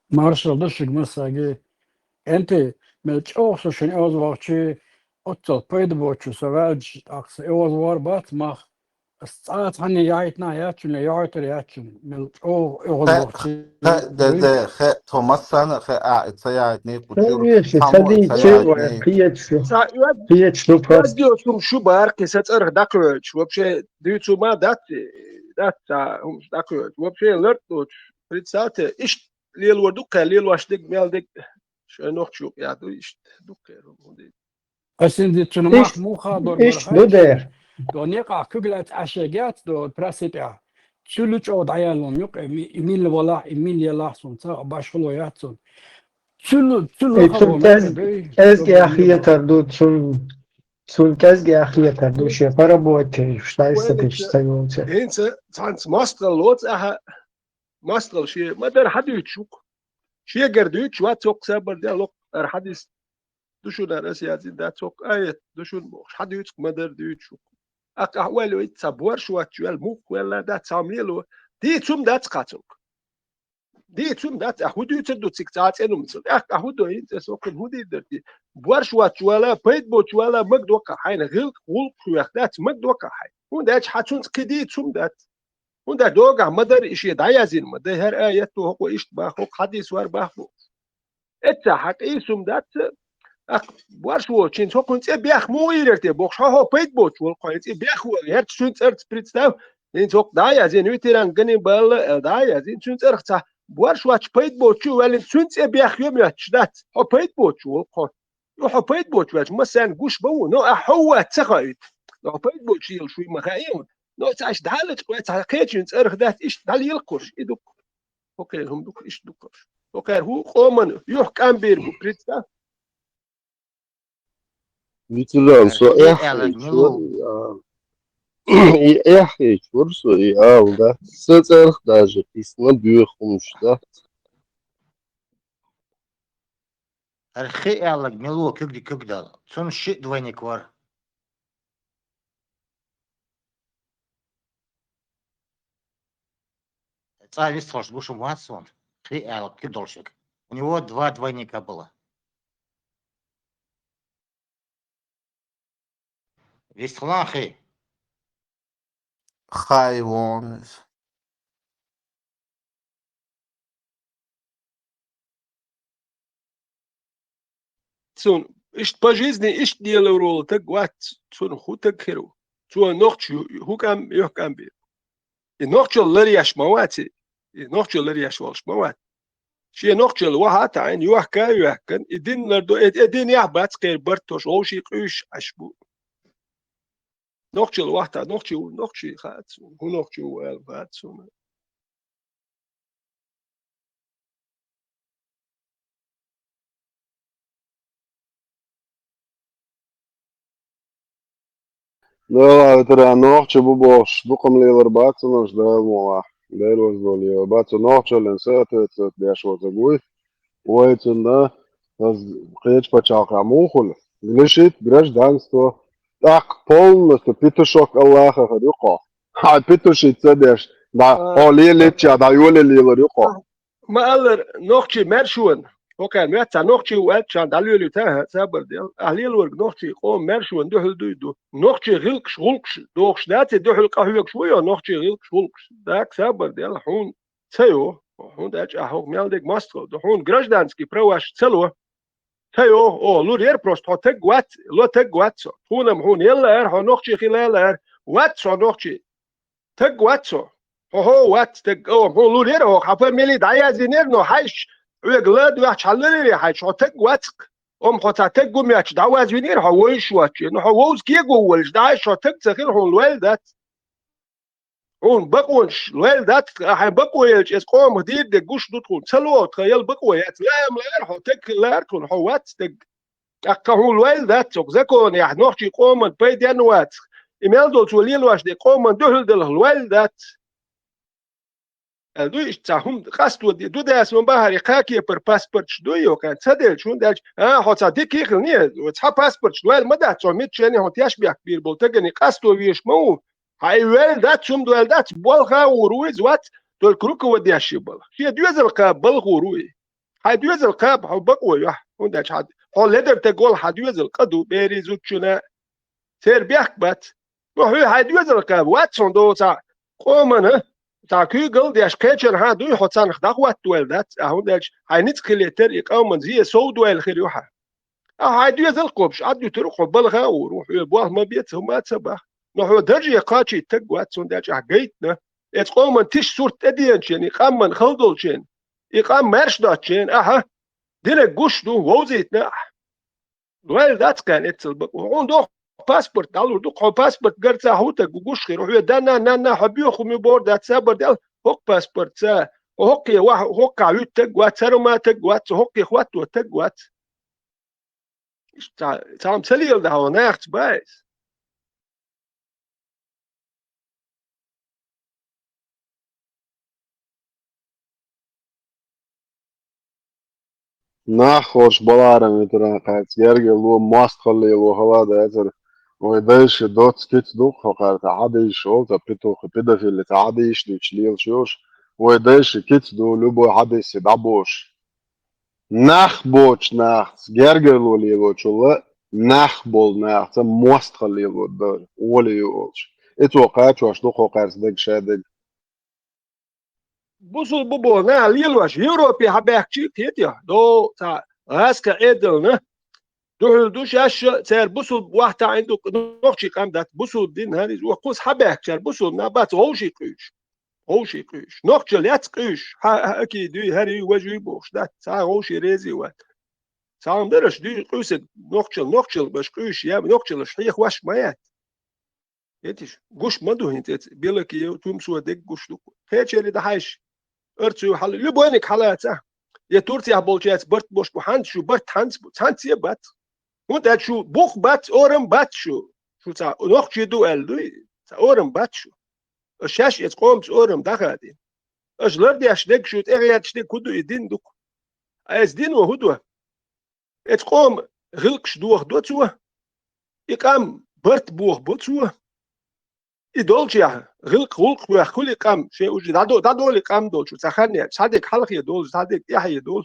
Маршалла ду шуьга массаьрга. Энти, мел чӀогӀа со шуна оьзда вахчи, оццул пайда боцуш со ваьлча, тӀаккха сан оьзда вар бац мах. Ас цкъа а цхьанне яхьийтина яц шуна, яхьийтар яц шуна. Мел чӀогӀа оьзда Хе, вахчи, хе, де, вуй. Де, хе, тхо массарна а хе, а, и ца яхьийтина кху чуьра, Конечно, цхьаммо а ца дийци, яхьийтина. Кхечу, Ца оьз-, кхечу ду просто. Оьзда йоцурш ю бара кхин сан цӀарах дӀакхоьхьуьйтуш. Вообще, дуьйцу ма дац, дац цхьа хӀумаш дӀакхоьхьуьйтуш. Вообще, лард доцуш. Представьте, иштта лелор ду кхаьр, лелош дерг, мел дерг, шайн нохчо юкъа яхь ду, иштта ду кхаьр, хӀума ду. Ас хӀинца цунна мах Иштта, муха дор иштта бара ду хаьий? Дера. До некъахь куьг лаьцна Ӏаш яц, до просыпя. Цуьлу чӀогӀа дӀаяллун юкъа, и ми-, и милла валахь, и милла ялахь суна, ца башхало яц суна. Цуьлу, цуьлу И цунна лахало кӀез-, мегар дуй, кӀезга цо яхьийтар ду, цунна, цунна кӀезга яхьийтар ду, шен парабойтеш, шайса теш ца йолча. ХӀинца цхьанца мостагӀалла лоцу ахьа, Мастагӏал шен ма-дарра хьадуьйцуш ву-кх. Шегара дуьйцуш вац хӀокху, сабар де, локхара хьадис ду шуна, аса яздина дац хӀокху, аят ду шуна бохуш, хьадуьйцу-кх, ма-дарра дуьйцуш ву-кх. Ахь, ахь ойла йо, итт цхьа борш воцчу ваьлла, муха ваьлла дац, цхьа хӀума лело. Дийца хӀума дац-кх цунга. Дийца хӀума дац, ахь хӀун дуьйцур ду цига цхьа а цӀена хӀуманца? ТӀаккха ахь хӀун до, хӀинца аса хӀокхуьнан хӀун дийр дара те? Борш воцчу ваьлла, пайда боцчу ваьлла, магадо-кх хьайна, гӀиллакх, гӀуллакхаш вех дац, магадо-кх хьайна. ХӀунда аьлча хьан цунца кхин дийца хӀума дац. ХӀунда догахь ма-дарра и шен дӀаязйина ма дай, хӀара аят ду хӀокхо, иштта боху, хӀокху хьадис вара боху. Эцца хьан къийса хӀума дац, ахь борш воцучуьнца хӀокхуьнан цӀе бехк муха йийр яра те бохуш, хьо, хьо пайда боцуш волу-кх хьо, и цӀе бехк ву, хӀара цуьнан цӀарца представь, хӀинца хӀокху дӀаязйина, ветеран Ганнибал аьлла дӀаязйина, цуьнан цӀарах цхьа борш воцчу пайда боцуш ву ваьлла, цуьнан цӀе бехк йо моьттуш дац, хьо пайда боцуш волу-кх хьо. Ну, хьо пайда боцуш ваьлча, массарна гуш бан ву, но ахь хьо ву вац ца хоуьйту. Но хьо пайда боцуш лелаш вуй ма хаий хьуна. Но цхьа иштта дӀалечкъа вац, хьан кхечуьнан цӀарах дац, иштта дӀалелакхуш, и ду-кх. ХӀокхеран хӀума ду-кх, иштта ду-кх. ХӀокхара хӀун къоман юьхькӀам бийр бу, представь. Вицелан со эхь хьийча, и эхь хьийча вара со, и ала дац. Сан цӀарах даже кхиссина боьха хӀуманаш дац. ХӀара хи аьлларг мила ву, куьг ди куьг дала? Цунна шиъ двойник вара. ЦӀа вистхуьлуш гуш хӀума вац суна. Хи аьлларг куьг долуш верг. У него два двойника было. Вистхилан хи. Хай вон. Цунна иштта по жизни иштта делар волу таг вац, цунах хӀун таг хир ву? Цо нохча хӀу-, хӀу кӀам, юьхькӀам бийр. И нохчалла ларъеш ма вац и, и нохчалла ларъеш волуш ма вац. Шен нохчалла вахьа а таӀийна, йохка а йоьхкина, и дин лардо, э, э, динехь бац кхеран барт, тхо вовшийн къуьйсуш Ӏаш бу. Нохчалла вахьа а таӀийна, нохчи ву, нохчи хаьа цунна, хӀун нохчи ву аьлла хаьа цунна. Дала ветеран нохчи бу бохуш, дукха ма лелар бац цунах, Дала мукъалахь. Дела ваза лелар бац, цу нохчаллин соответствовать деш вазаг вуй. Вай цунна, ас кхечу пачхьалкхехь муха хуьлу? Лишить гражданство. ТӀаккха полностью петушок Аллаха хир ю-кх хьо. Хьан петушица деш, дӀа, хьо лелийча дӀа йоле лелар ю-кх хьо. Ма-аллара, нохчий маьршонан, хӀокхара моьтту цхьа нохчи ву аьлча, дӀалоьлуьйту, хӀа, сабар де. Ахь лелорг нохчий къоман маьршонан дуьхьал дуй ду. Нохчий гӀиллакхаш, гӀуллакхаш дохуш дац, и дуьхьал къахьоьгуш ву йо, нохчий гӀиллакхаш, гӀуллакхаш. ДӀа, сабар де, хьуна ца йо, хьуна даьлча ахь хӀокху мел дерг мостагӀалла ду, хьуна гражданский праваш ца ло. Ца йо, о, лур яра просто, хьо таг вац, ло таг вац со. Тхуна-м хьуна елла ара, хьо нохчи хила ара. Вац хьо нохчи. Таг вац хьо. Хьо, хьо вац таг. О, хьуна лур яра хьо, хьан фамили дӀаяздинера, но хьайш, хьоьга ла доьхча хьан лур яра хьайш, хьо таг вац-кх. Амма хьо цхьа таг ву моьттуш дӀавазвинера хьо вовшаш воцчу. Но хьо вовза кего волуш, дӀа хьо таг ца хила, хьуна лойла дац. Хьуна бакъонаш лойла дац, хьайн бакъо елча, эс къомах дийр дерг гуш ду тхуна. Ца ло тхан ял бакъо яц, лаам лаара хьо, таг хила лаара тхуна, хьо вац таг. ТӀаккха хьуна лойла дац, оцу законехь нохчий къоман пайденна вацахь. И мел долу цо лелош дерг къоман дуьхьал делахь лойла дац. Аьлла ду иштта цхьа хӀума къасто де, ду дас ван бахьара, кхаа кепара паспорташ дуй йоккха, ца делча, хӀунда аьлча, а, хьо цхьа дика хилла, цхьа паспорташ лойла ма дац, цо миччане хьуна тешнабехк бийр болу тагане къасто везаш ма ву. Хьайн ваьлла дац, хӀума дойла дац, болха а гӀур ву иза вац, только руководящий бала. Шен доьзал кхаба бала гӀур ву и. Хьайн доьзал кхаба хьо бакъо йохь, хӀунда аьлча хьан, хьо ледар таг волу хьан доьзал къа ду, берийн зудчунна, церан бехк бац. Ну, хьо хьайн доьзал кхаба, вац хьуна доцахь, къомана, цхьа куьйгалла а деш, кхечанхьа а дуй, хьо царнах дӀахӀоттадойла дац, а, хӀунда аьлча хьайн ницкъ хилийтар и къоман зен совдойла хир ю хьан. Ахьа хьайн доьзал кхобуш, Ӏад дуьтур ву хьо, балха а гӀур ву, хьоьга болх ма беца, хӀума а ца баха. Но хьо дарже кхачийта таг вац, хӀунда аьлча ахь гайтина. Эцу къоман тиша сурт тӀедеанчен, и къаман хала долчен, и къам маьрша доцчен, ахьа, динарг гуш ду, вовзийтина ахьа. Лойла дац кхаьна эццал бакъо. Хьуна доху паспорт дӀалур ду, хьо паспорт гарца хьу таг гуш хир, хьоьга данна, нанна, хьо боьха хӀума ю бор дац, сабар дел, хӀокху паспортца, хьо хӀокхе ваха, хӀокхахь вуьту таг вац, цара ма таг вац, хӀокхе хӀотто таг вац. Иштта цхьа-, цхьамма ца леладахь, хьо нахаца баьйса. Нах хорш баларам витаран кхаьрца гергарло, мостагӀалло хала дацар. Вай дайша доц кица дукха хьо кхаьрца хьадийша хьол, ца петух, педофили ца хьадийша дича лелаш йолаш. Вай дайша кица ду, любой хьадиссе дӀабош. Нах боч нахца, гергарло лелочула, нах бол нахца, мостагӀалло дар, оли ю олуш. И цо кхачош ду хьо кхаьрца дег ша дег. Бусул бу бо, на лелош, Европе хьабаьхкачий, кхетий, до ца гӀаска Ӏедална. Дуьхьал ду шаьш, цара бусул вахта Ӏин ду, нохчий къам дац, бусул дин хӀариз, ва кхуз хьабаьхкачара бусул на бац, гӀовший къуьйш. ГӀовший къуьйш. Нохчал яц къуьйш, хьа, хьа, аки дуй, хӀари, важуй бохуш дац, цхьа гӀовший рези вац. Цхьа хӀума дараш дуй, къуьйсаг нохчал, нохчал баш къуьйш, я нохчалаш хьех ваш ма яц. Етиш, гуш ма ду хӀинца эца, белаки ю, тумсо дег гуш ду. Кхечери дахьайш, арцу хьал, любойник хьалаца. Я Турцияхь болчаьц барт бош бу, хьанца шу барт хьанца бу, цхьанца е бац. ХӀунда аьлча шу бух бац, орам бац шу. Шу ца нохчий ду аьлла дуй, ца орам бац шу. Аш шаьш эца къомца орам дахади. Аш лардеш дег шу, тӀегӀерташ дег хӀу ду и дин дук. Ас дин ва хӀу ду? Эца къома гӀилкхаш дохадо цо, и къам барт бохабо цо. И долчехь, гӀилкх, гӀулкх вех хуьли къам, шен уже дӀадо-, дӀадоли къам долчу, ца хан яц, цхьадерг хьалхе долу, цхьадерг тӀаьхье долу,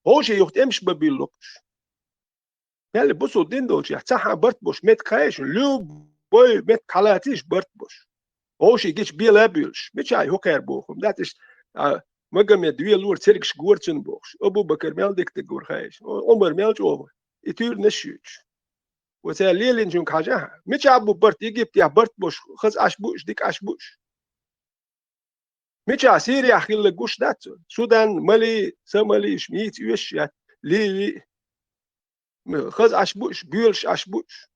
вовшийн юха тӀемаш бан билла локхуш. Мел бусул дин долчехь, цхьа хьан барт бош, меттиг хаеш, любой меттиг хьалацийш барт бош. Вовший гича бела а буьйлуш, мичахь хӀокхара боху, дац иштта, а, Магомед велора цергаш гора цунна бохуш, Абу-Бакар мел дика дагора хаеш, Ӏумар мел чӀогӀа, и туьйранаш юьйцуш. Оцара лелинчуьнга хьажахьа, мичахь бу барт, Египтехь барт бош, хаза Ӏаш бу уьш, дика Ӏаш бу уьш? Мичахь Сирияхь хилла гуш дац цунна? Судан, Мали, Сомали, уьш мийца оьшуш яц, Ливи, хаза Ӏаш бу уьш, боьлуш Ӏаш бу уьш.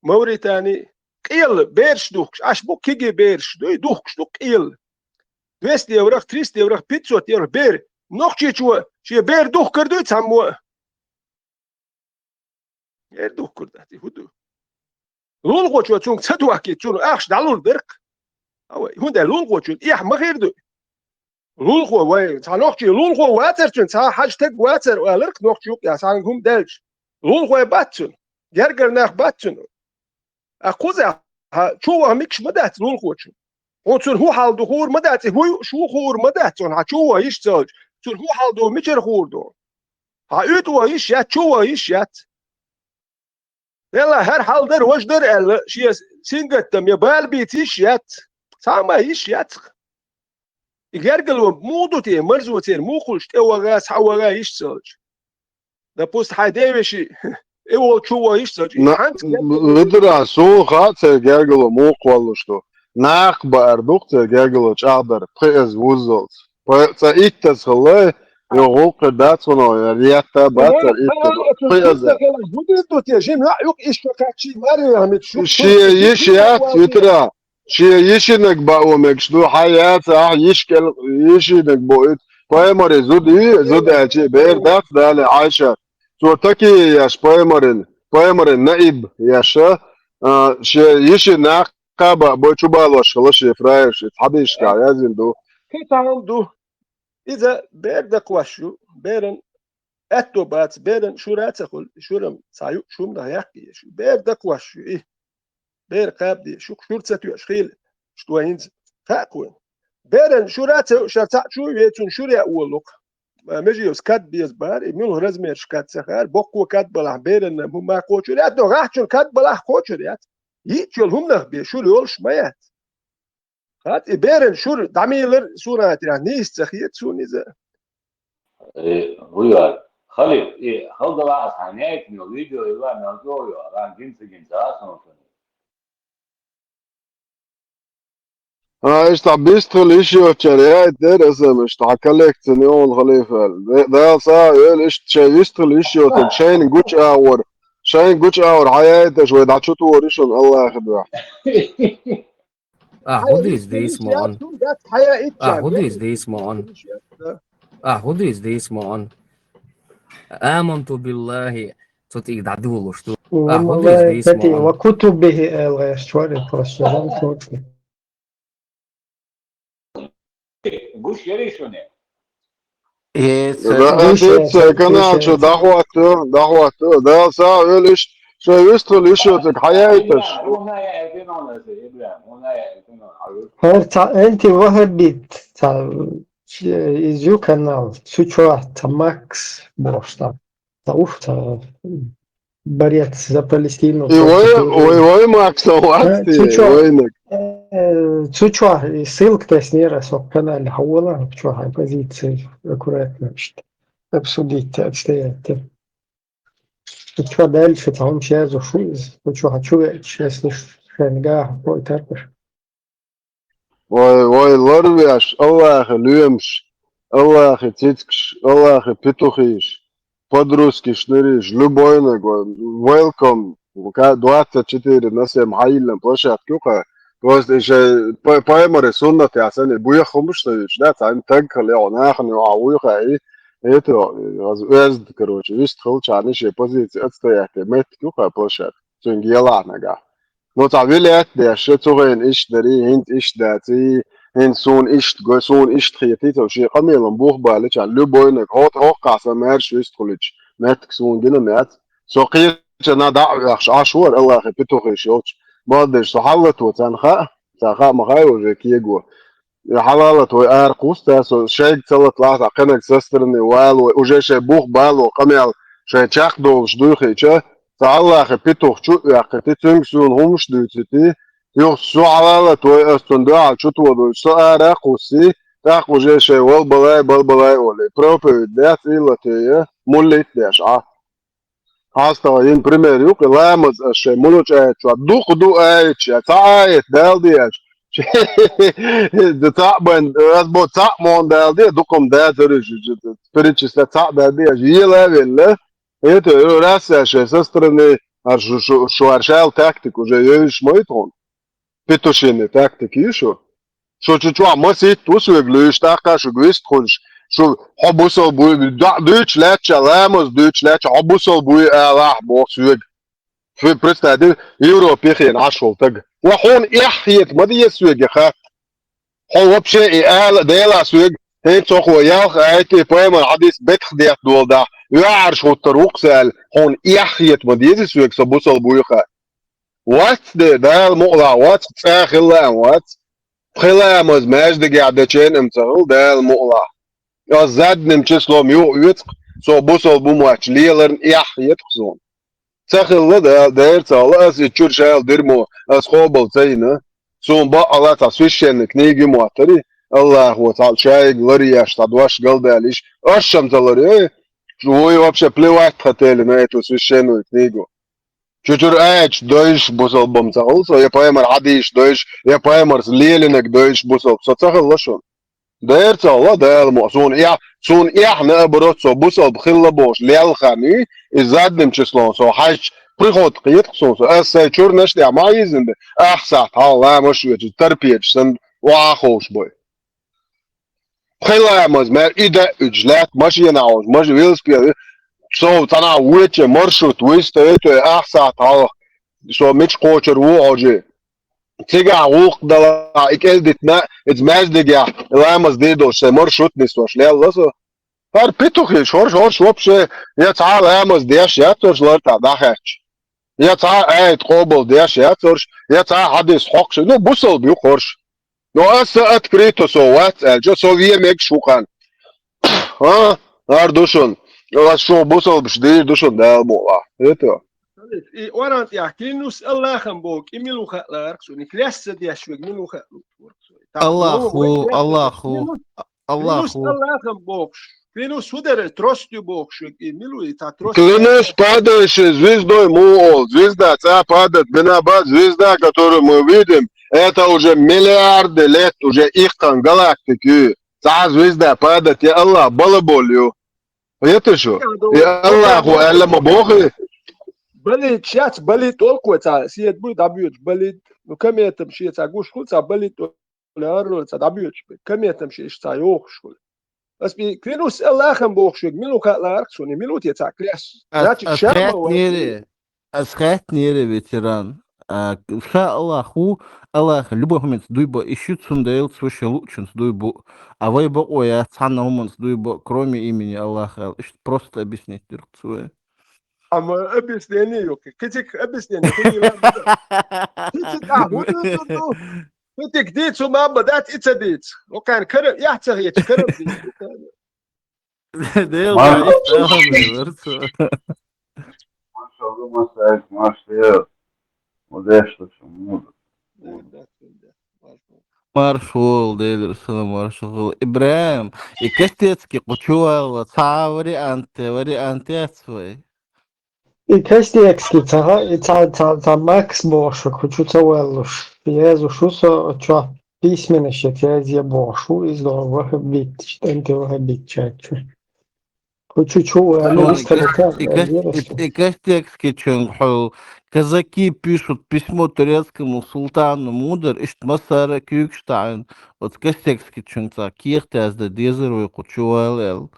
Мавритани, къелла бераш духкуш Ӏаш бу, киги бераш дуй, духкуш ду къелла. Двести еврох, триста еврох, пятьсот еврох бер. Нохчийчо шен бер духкур дуй цхьаммо а? Бер духкур дац, и хӀу ду? Лулахочо цунга ца дохкийта, цунна ахча дӀалур дара-кх. Авай, хӀунда аьлча лулахочун эхь ма хир ду. Лулахо вай, цхьа нохчий лулахо вацар цуьнан, цхьа хьажа стаг вацар алар-кх нохча юкъехь, цхьаьнга хӀума даьлча. Лулахой бац цуьнан, гергара нах бац цуьнан. Ткъа кхузахь, хьан чу ваха мегаш ма дац лулахочун. Хьуна цунна хӀун хьал ду хуур ма дац, и хӀун ю, шу хуур ма дац цунна, хьан чу ваха йиш ца хилча. Цунна хӀун хьал ду, мичара хуур ду? Хьан уьйтӀа ваха йиш яц, чу ваха йиш яц. Делла, хӀара хьал дара, важа дара аьлла, шен сингаттам я бала бийца йиш яц. Цхьа а ма йиш яц-кх. И гергарло муха ду те, марзо церан муха хуьлуш, тӀе ваха, схьа ваха йиш ца хилча? Допустим, хьайн девеши, и волчу ваха йиш ца хилча, и На, хьанца гергарло? Лидера, суна хаьа церан гергарло муха кхоллалуш ду. Нах баар ду-кх церан гергарло чӀагӀдар, пхи эза вуззалц. Пхи, цкъа иттаза хилла, йо, гӀуллакх хир дац хьуна, ретта бацара иттаза. Пхи эза. ХӀун дийр ду те, жима йоӀ юкъа иштта кхаччий маре яхмит шу. Шен йиш яц, витара. Шен йишинаг баа мегаш ду, хьан яцахь, йиш кӀел, йишинаг бо ит. Пайхамаре зуда ю, зуда аьлчи, бер дац, Дала Ӏайша. Цо такие еш пайхамарин, пайхамарин наиб еш, а, шен йиши нах кхаба бой чубалош хила шен фраерш, хьадийшка яздина ду. Кхин цхьа хӀума ду. Иза бер дакхош ю, беран аьтто бац, беран шура а ца хуьлу, шурам цхьа ю, шумнах яккхий шу. Бер дакхош ю и. Бер кхаба де, шух шура ца тоьаш хила, шуьга хӀинца хаьа кхуьнан. Беран шура а ца ю, шар цхьаъ чу ве, цунна шура яа волу-кх. Межиевс кад беза бара, и муьлха размерш кад ца хаьара, боккхо кад балахь, беранна хӀума кхочур яц, но гӀахьчун кад балахь кхочур яц. Йиъча йолу хӀуманах бен шура йолуш ма яц. Хатта и беран шура дӀамийлар суна тӀехь нийса ца хета суна иза. Э, вуй вара. Халид, и халдала аса хьан яйтина йолу видео ила мел чӀогӀа йо, ран гинца гинца а сон шуна. А, иштта бистхила йиш йоцучара яйтира аса, иштта хьан коллекцияна йолу халифа аьлла. Дала сагӀа йойла, иштта шайн вистхила йиш йоцург, шайна гучу агӀор, шайна гучу агӀор хьан яйташ вай дӀа чу тухур ю шуна Аллахьа дуьхьа. А, who is this man? А, who is this man? А, who is this man? Аманту биллахи. Цу тӀе дӀадулуш ду. А, who is this man? Ва кутубихи аьлла, аш чуьра просто. Гуш яри шуна. Э, Да, а слушай, ты цей канал что, слушай, дохуатто, дохуатто, да, са, эл иш, что выстроил ещё так, хаяйташ. Хар ца энти вахабит ца из ю канал сучо ца Макс бошта. Ца ух ца борец за Палестину. И вой, вой, вой, Макс, А, васти, сучо, войнак. э, сучо, и ссылка теснера со канале хавала, чё хай позиции аккуратно что обсудить, отстоять. Сучо дальше там сейчас ушу, сучо хочу, если шенга, какой-то. Вой, вой, ларвеш, Аллахи луемш, Аллахи цицкш, Аллахи петухиш, подрузкиш ныриш, любой ногой, welcome, двадцать четыре на семь, хайлен площадка юха. Просто ещё по, по эморе суннат я сани, буя хумуш на вич, да, цан так кале, он ахни, а уйха, и это, аз, аз, короче, вист хыл чан, ещё позиции отстоять, мет юха площадка, цун гела нога. Ну, ца вилет, деш, цугын иш дари, хинт иш даци, хинт сун ишт го, сун ишт хияти, то ши къамелан бух бали чан, любой ног, хот, хот, каса, мерш, вист хулич, мет сун гина мет. Со кирча на да, яхш, ашур, Аллахи петухиш йолч. Бадеш, со халлат вот цан ха, ца ха, ма хай уже киего. Халалат вой ар куста, со шейг цалат ласа, къенек со стороны вал вой, уже шей бух бал вой, къамел, шей чах долш дуйхича, ца Аллахи петух чу, яхи ти цунг сун хумш дуйцити, юх со халалат вой астун дуал чу тводуй, со ара куси, так уже шей вал балай, бал балай оли. Проповедь дец, илла тее, муллит деш, а. Хаста ин пример юкъи ламаз аш шей мулуч аят чуа. Дукъ ду аят чуа. Ца аят дал диач. Да ца бан, аз бо ца мон дал диа, дукъум да зариш. Перечисля ца дал диач. Ела велла. Это раз аш шей со стороны, аш шу, шу, шу аршал тактик уже ёвиш мойтон. Петушиный тактик ишо. Шо чу чуа масит тус вег луиш, тахка шу гвист хунш. Шо хо бусал буй, да, дуч ляча, ламаз дуч ляча, хо бусал буй, алах бо свег. Фи, представь, Европе хен ашол таг. Ва хон эх ет, ма диес веге ха. Хо вообще и ала, дела свег. Хен цохо ялх, айти поэма, хадис бетх дет долда. Юар шоттар уксал, хон эх ет, ма диес вег, со бусал буй ха. Вац де, дал мула, вац, цахилла, вац. Пхиламаз, междиге дечен им цахил, дал мула. Аз задним числом ю, юцк, со бусал бумач, лиеларн ях, етхзон. Цахилла, да, дер цала, аз и чур шал дирмо, аз хобал цайна. Сун ба Аллах та священный книги матери, Аллах вот ал чайг ларияш та дуаш галдалиш. Ашам та лари, вы вообще плевать хотели на эту священную книгу. Чучур айч дойш бусал бам цагал, со я паймар хадиш дойш, я паймар лелинек дойш бусал, со цагал лашон. Дер цагал, дер мо, сун я, сун я наоборот, со бусал бхилла бош, лел хани, и задним числом, со хайч приход киет, сон, со, эс сай чур наш я ма изинде, ах сат, ха, ла, маш, вети, терпеть, сан, ва, хош бой. Пхиламаз, мер ида уджлат, машина уж, маш велосипед, со цана вече маршрут, выставит, ах сат, ха, со мич кочер ву ожи. Цига гулк дала, ик элдитна, эц междиге, ламаз дидош, се маршрут нисош, лелла со. Пар петухи, шорш, шорш, вообще, я ца ламаз деш, я цорш ларта, дахач. Я ца айт кобал деш, я цорш, я ца хадис хокш, ну, бусал бю хорш. Ну, аса открыто со вац, а, чё со вие мег шухан. А? Ар душун. Ас шо бусал биш дир душун, да, мола. Это. И оран я, кинус Аллахам бог, и милуха ларк, суни кресса деш вег милуха. Аллаху, Аллаху, Аллаху. Аллаху. Аллахам бог. Кинус судере тростю бог, швег и милу, и та тростю. Клянусь падающей звездой Муол. Звезда, ца падает, бинабад, звезда, которую мы видим, это уже миллиарды лет, уже их там галактики. Ца звезда падает, я Аллах, балаболю. Это что? Я Аллаху, Аллама Богу. Бали, сейчас бали только ца, сиет будет добьют, бали, ну, кометом шиет, ца гушку, ца бали, ца добьют, кометом шиет, ца ёхшку. Аспи, клянусь Аллахом, бог швег, милуха ларк, суни, милут я ца кряс. Значит, Аз шама хет нире, аз хет нире, ветеран. А, ша Аллах ву, Аллах любой хӀуманца дуй ба, и шуца хӀума Делаца вуша луучунца дуй бу. А вай бакъо яц цхьанна хӀуманца дуй ба, кроме имени Аллаха аьлла. Иштта просто объяснить дира цо. Амма объяснение ю, кхи цига объяснение, кхи цига, а, хӀу ду, ду, ду. Кхи цига дийцу, мамма, дац, и ца дийцу. Окхана кара, яхь ца хеташ, кара дийцу. Дела Марш- даьлла, иштта алам вара цо. Маршалла, масайк, марш лер. Удеш лучше муду. Марш вола, Делера салам, маршалла. ИбрахӀим, и кастецкий кху чу валла, цхьа вариант, вариант яц вай? И кастецкий цхьа, и цхьа, цхьа, цхьа Макс бохуш, кху чу ца валлуш. Еза шу со чохь письменность язъе бохуш ву, иза догӀу вахабитча, тӀанте вахабитчаьччу. Кху чу чу валлуш, Тон, и кас-, и кас-, и, и кастекскийчуьнга хьо, казаки пишут письмо турецкому султану мудар, иштта массара куьйгаш таӀийна, оцу кастекскийчуьнга цхьа кехат яздан дезар вай кху чу вала аьлла.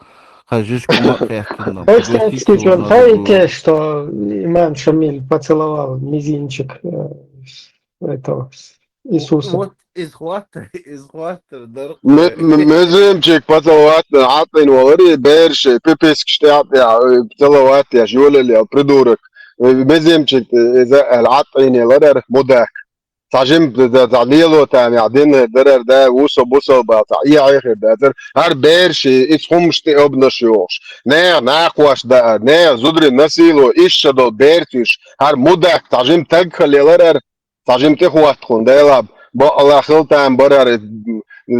Хьажа, ишкума а хехкина, Кастецкийчуьнга пригласить хьайкеш, что имам Шамиль поцеловал мизинчик, э, этого Иисуса. Вот, иза хӀоттар, иза хӀоттар, дарх. Ме-, ме-, меземчик поцеловать, ӀатӀина валари, бераши, пипискаш тӀе а тӀе, э, поцеловать еш, йолалел, придурок. Э, меземчик, э, иза аьлла ӀатӀина яларар, мудак. Цхьа жим, д-, д-, цхьа лело там, я, дин, дарар, да, вусо, бусо, бал, цхьа, и Ӏехир, да, цар, хӀара бераши, иза хӀумаш тӀе обнаш йохуш. Нех, накхош да, нех, зударий насилу, иша долу берцуьш, хӀара мудак, цхьа жим таг хила яларар, цхьа жим тӀехӀотта хӀун, делаб, бакъала хила там барар,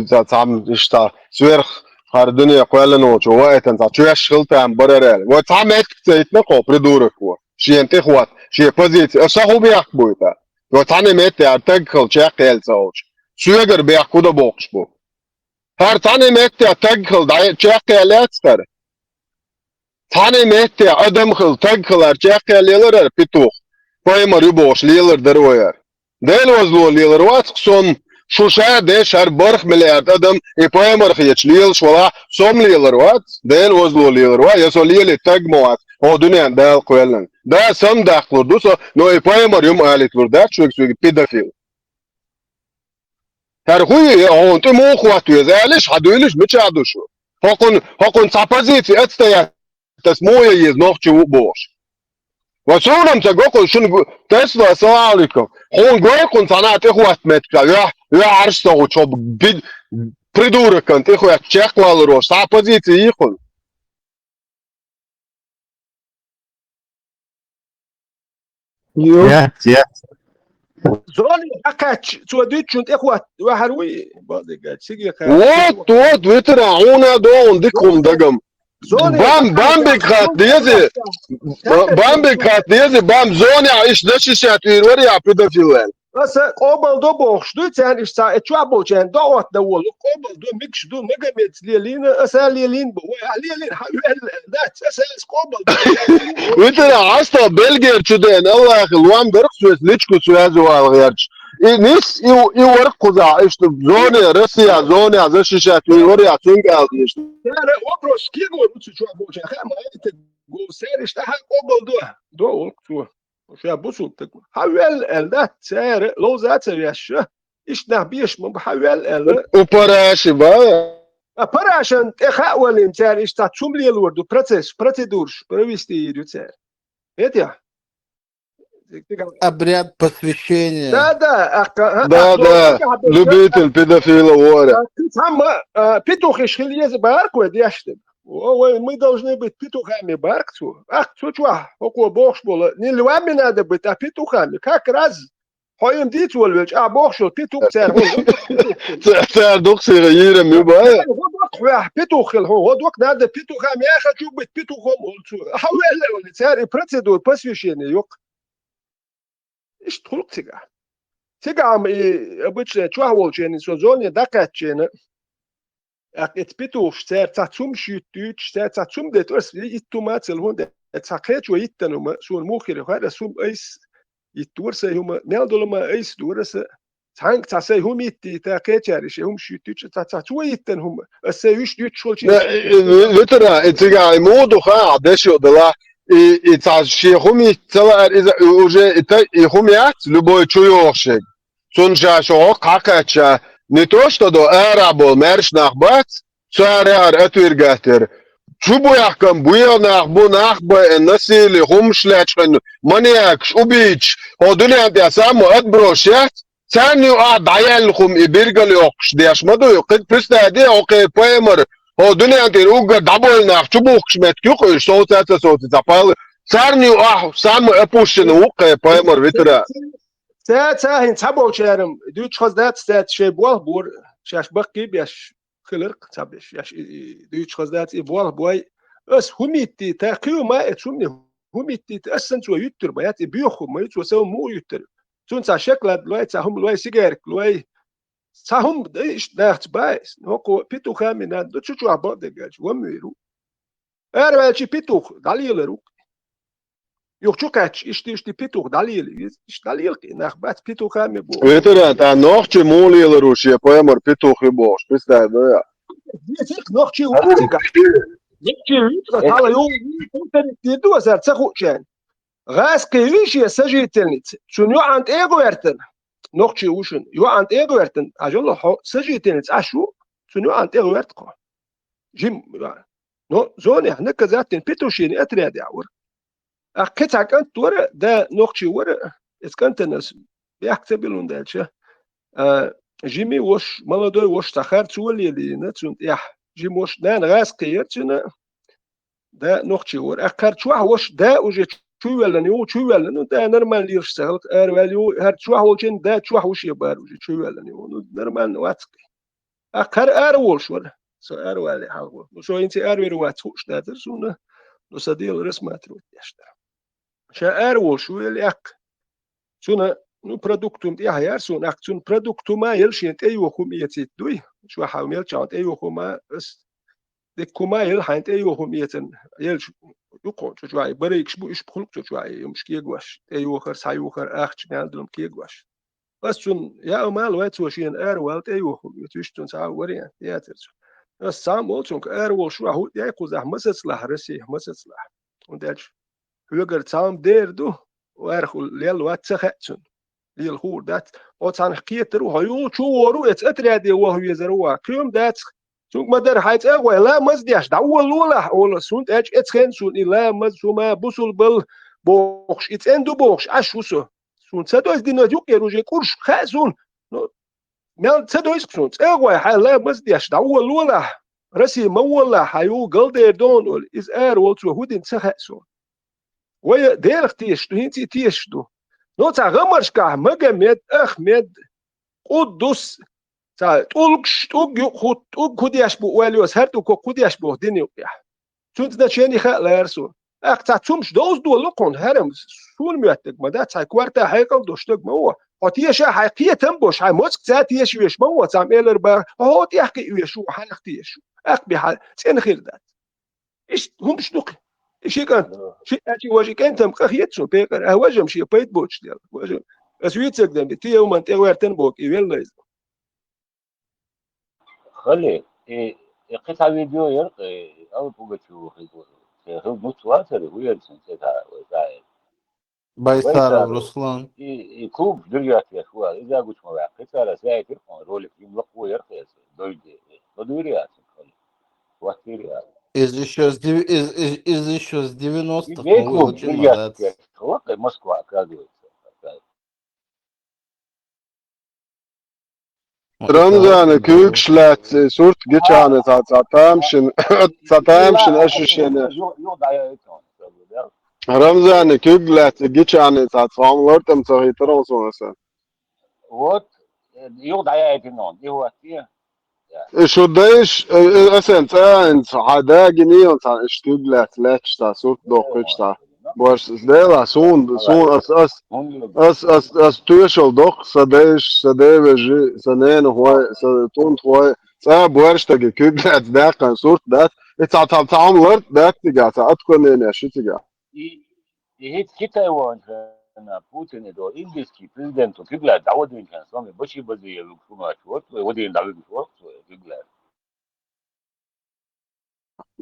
ца-, цхьа, иштта, сверх, хӀара дуьне кхоьллина волчу ваийтан, цхьа чоьш хила там барар аьлла. Вай цхьа меттиг ца йитина кхо, придурок ву. Шена тӀехӀотта, шен позици, аса хӀун бехк буй тӀа? Вай цхьана метте хӀара таг хила чекхъяьлла ца олчу. Соьгара бехк хӀун дан бохуш бу? ХӀара цхьана метте таг хила дӀа-, чекхъяьлла яц хӀара. Цхьана метте адам хила, таг хила хӀара чекхъяьлла лелар хӀара петух. Пайхамар ю бохуш лелар дара вай хӀара. Делан возло лелар вац-кх сом, шу ша деш хӀара барх миллиард адам, и пайхамар хеташ лелаш валахь, сом лелар вац, Делан возло лелар вац, я со лелийта таг ма вац, хӀо дуьненна Дала кхоьллина. Да, сом даккхалур ду со, но и пайхамар юм алитлур дац шуьга соьга педофил. ХӀара хӀун ю, хьуна тӀе муха хӀотта веза, алиш, хьан дуьйлиш, мичахь ду шу? ХӀокхун, хӀокхун цхьа позици отстоять тас муха еза нохчи ву бохуш. Ва суна-м ца го кху шуна гу-, Тесла, ассаламу алейкум. Хьуна гой кхуна цхьана тӀехӀотта меттиг, вехь, вехь Ӏарш ца гӀу чо би-, придурокан тӀехӀотта чекхваларош, цхьа позици йий кхуна? Ю. Яц, яц. Зоне дӀакхаьчча, цо дуьйцучун тӀехӀотта ваьхьар вуй, базига, циге кхаьчча. Вот, вот, ветеран, хьуна догӀун дика хӀума дагам. Зоне Бам-, дӀакхаьчча, Бамбик хат дези, Бамбик хат дези, Бам зоне а иш защищать вийр вари а педофил аьлла. Аса къобал до бохуш дуй, царна иш ца, э, чохь болчарна до отта да волу, къобал до, микаш ду, Магомед лелийна, аса лелийна бу, вай, а лелийна, хьан вел, дац, аса ас къобал до. Витара, хьаста, Бельгер чу ден, Аллахи, луам дарх суэс, личку суэзу вал герч. И нис, и, и варх куза, ишту, зоне, Россия, зоне, защищать, и варя, цунга ал, ишту. Яра, вопрос, кего, ну, цу чуа болча, ха, ма, это, го, сэр, ишта, ха, къобал до, до, он, цу. Ша бусулб таг. Хьан вел аьлла дац цара, ловза а ца вешша, иштта нах беш ма бу, хьан вел аьлла. У параши ба? А парашан тӀе хаа валийна цара иштта цхьа цум лелор ду, процесс, процедураш провести йийр ю цара. Хетя? Обряд посвящения. Да, да, а, а, Да, а, да, а, любитель педофила вора. А, цхьамма, а, петухиш хила еза бахьарг вай дешна. О, вай, мы должны быть петухами, бахьарг цо. Ах, цу чохь, хӀокхо бохуш болу, не львами надо быть, а петухами. Как раз. Хьо им дийца волавелча, а бохуш йолу петух цара. Ца-, цара дукхсера йийрам ю бан. ГӀо доккха хьоьхьа петух хила хьо, гӀо доккха надо петухами, я хочу быть петухом, олу цо. Хьан вел, олу, цара и процедура посвящения йоккха. Иштта хуьлу цигахь. Цигахь-м и обычно чохь волчеран со зоне дӀакхаьччена. ТӀаккха эца петухаш цара цхьа цум шуьйттуьйтуш, цара цхьа цум детташ, ас итт хӀума а ца лу хӀунда, эца цхьа кхечо йиттина хӀума, суна муха хир ю хаьа, ас хӀума айса йиттора сайн хӀума, мел долу ма айса дора аса. Цхьаьнга цхьа сайн хӀума йиттийта, кхечаьрга шайн хӀума шуьйттуьйтуш, цхьа, цхьа цо йиттина хӀума, ас сайн вуьш дуьтуш волчу. Э, э, э, ветеран, э, цигахь, э, муха ду хаьа, дешо дала, и, и цхьа шен хӀума йитта ца лаьара иза, и уже и та-, и хӀума яц, любой чу йогӀуш ерг. Цунна ша шо хьокху хьакхаьчча, не то что до ара болу маьрша нах бац, цара яхьар отвергать яра. Чу бу яхкам, буьйха нах бу, нах бу, насили, хӀумаш лечкъина, маньякаш, убийцаш, хӀо дуьнен тӀехь самый отбросаш яц, царна юкъахь дӀаяьлла хӀума и биргал йоккхуш деш ма ду, кхин представь де, хӀо кхин пайхамар, хӀо дуьнен тӀера уггар дӀабойла нах чу бухкуш меттиг ю-кх уьш, совца а ца совций цхьа пал, царна юкъахь самый опущенный ву-кх кхин пайхамар витара. Ца, ца хӀинца цхьаболчара дуьйцуш хаза дац, цаьрца шайн болх бора, шаьш баккхий беш хиларх ца беш, шаьш и, и, дуьйцуш хаза дац, и болх бой. Ас хӀума йиттий, та кхин ма эцу хӀумане, хӀума йиттий, ас санна цо юьттур бац, и боьха хӀума ю, цо сан муха юьттур. Цунна цхьа шоколад лой, цхьа хӀума лой, сигарка лой. Цхьа хӀума дан иштта нахаца бац, хӀокхо петухами надо, чу чохь бакъдерг аьлча, ван вийр ву. Араваьлча петух дӀалелар ву. Юха чу кхаьчча, иштта, иштта петух дӀалелий веза, иштта дӀалелкъий, нах бац петухами боху. Ветеран, та нохчий муха лелар ву шен пайхамар петух ю бохуш, представь, да я? Везих нохчий ву цигахь. Нохчий ву цигахь, хала ю, ю, ю, ю, ю, ю, ю, ю, ю, ГӀазкхи ву шен сожительница, цунна йоӀана тӀе а гӀоьртина, нохчий ву шуна, йоӀана тӀе а гӀоьртина, хьажал хьо сожительница Ӏаш ву, цунна йоӀана тӀе а гӀоьрта хьо. Жим, но зонехь наказательный петушиный отрядехь вара. Ахь кхин цхьа кӀант вара, да нохчий вара, эцу кӀантана ас бехк ца билла, хӀунда аьлча, а, жима вош, молодой вош цхьа харцо лелийна цунна тӀехь. Жима вош, нана гӀазкхи яра цуьнан, да нохчий вара. Аккхар чохь вош, да уже чувоьллина ю, чувоьллина, ну, да нормально лелаш ца хилла, араваьлла ю, хӀара чохь волчун да чохь ву шен бара уже чувоьллина ю, ну, нормально вац-кх. Аккхар ара волуш вара, со аравалле хьалха. Ну, со хӀинца аравер вац хууш дацара суна, но сан дело рассматривать деш дара. Ша ара волуш ву, элли аккха. Цуьнан, ну, продукт хӀума тӀехь яра суна, аккха цуьнан продукт хӀума елла шен тӀейоху хӀума эцийта дуй. Чохь хьан мелчахь тӀейоху хӀума, ас дика хӀума елла хьайн тӀейоху хӀума эцан, еллаш ю кхо, цу чохь и барайкаш бу, уьш бу хӀуллакх цу чохь и хӀумаш кегош, тӀейохар, схьайохар, ахча мел долу кегош. Ас цунна яа мала вай цо шена аравала тӀейоху хӀума эцуьш, цунна цхьа а вариант яцара цо. Ас цхьаъ а волу цунга ара волуш ву, хӀуъ яй кхузахь масацлахь, Россехь масацлахь. ХӀунда аьлча хьоьгара цхьа хӀума дер ду, арахула лелла вац ца хаьа цунна. Лела хуур дац. Хьо цхьанах кхетар ву, хьо юха чу вогӀур ву, эца отряде ваха везар ву, кхин хӀума дац. Цунга ма-дарра хьайн цӀа а гӀой, ламаз а деш, дӀаволалолахь, олу ас, хӀунда аьлча эцхен суна и ламаз, хӀума, бусулба бала бохуш, и цӀена ду бохуш, Ӏаш ву со. Суна ца дойза динойта юккъера уже кӀурш хаьа суна. Ну, мел ца дойза суна, цӀа а гӀой, хьайн ламаз а деш, дӀаволалолахь, Россия ма волалахь, хьан юха галдер дону, олу. Иза ара волу цо хӀун дина ца хаьа суна. Вай Делах тешаш ду, хӀинца и тешаш ду. Ну, цхьа гӀамаршкахь Магомед, Ахмед, Къуддус, цхьа тӀулгаш, тӀулг юкъахӀутту, тӀулг хӀун деш бу, ойла йо ас, хӀара тӀулг хӀун деш бу дина юкъехь. Цуьнан значени хаа лаьара суна. ТӀаккха цхьа цумаш довза долу кхунна, хӀара-м суна моьттург ма дац, хьайн корта хьекъал долуш стаг ма ву. Хьо теша хьайн кхетам а болуш, хьайн мозга ца теша веш ма ву, цхьамма элар баха, хьо тӀехь кхиъ веш ву, хьанах теша ву. ТӀаккха бен хьан цӀена хир дац. Иштта хӀумаш ду-кх. И ши кӀант, ши а чи важа кӀентам къахета суна, пекъар, а важам шен пайда боцуш дела. Важам. Ас вуьйцург дан бе, те ю ман тӀе гӀоьртан боху, и велла иза. Хали, и, и кхин цхьа видео яра, и Алла Пугачева хилла, хилла нуц вацара, хӀун яра цуьнан цӀе, вай цӀа яра. Байсаров Руслан. И, и клуб держать еш вара, иза гучу ма ваьккхи цара, саьйтира хьуна ролик, им лакхо яра хеза, дойде. Со дуьйра яцара, хали. Хваттийра яра. Из ещё с дев-, из, из, из ещё с девяностых, и клуб держать еш, лакхе Москва, оказывается. Рамзана куьйгаш лаьцна, э, сурт гича цхьа, цхьа тамашийна, цхьа тамашийна ощущение. Рамзана куьйг лаьцна гича цхьа, цхьа хӀума лартӀам ца хийтара суна сан. Вот, э, юха дӀаяйтина, и вот, и, я. И шу дайш, э, э, асан цӀа а хьан дагина йо цхьа, иштта куьйг лаьцна, лаьтташ цхьа, сурт доккхуьйтуш цхьа. Борш, Дела, суна, суна, ас, ас, ас, ас, ас тоьшалла доккху, сан дайша, сан девежа, сан ненахой, сан тӀунтхой, цӀа борш стаге куьг лаьцна даьккхина сурт дац, и цхьа, цхьа, цхьа хӀума лартӀа дац цигахь, цхьа откровение шу цигахь. И, и хӀинца Китай вахана Путин, и до индийский президент, куьг лаьцна дӀавадийначарна, со ме бачи базий вуьгуш хӀумач, вот, вадийна дӀавуьгуш, вот, куьг лаьцна.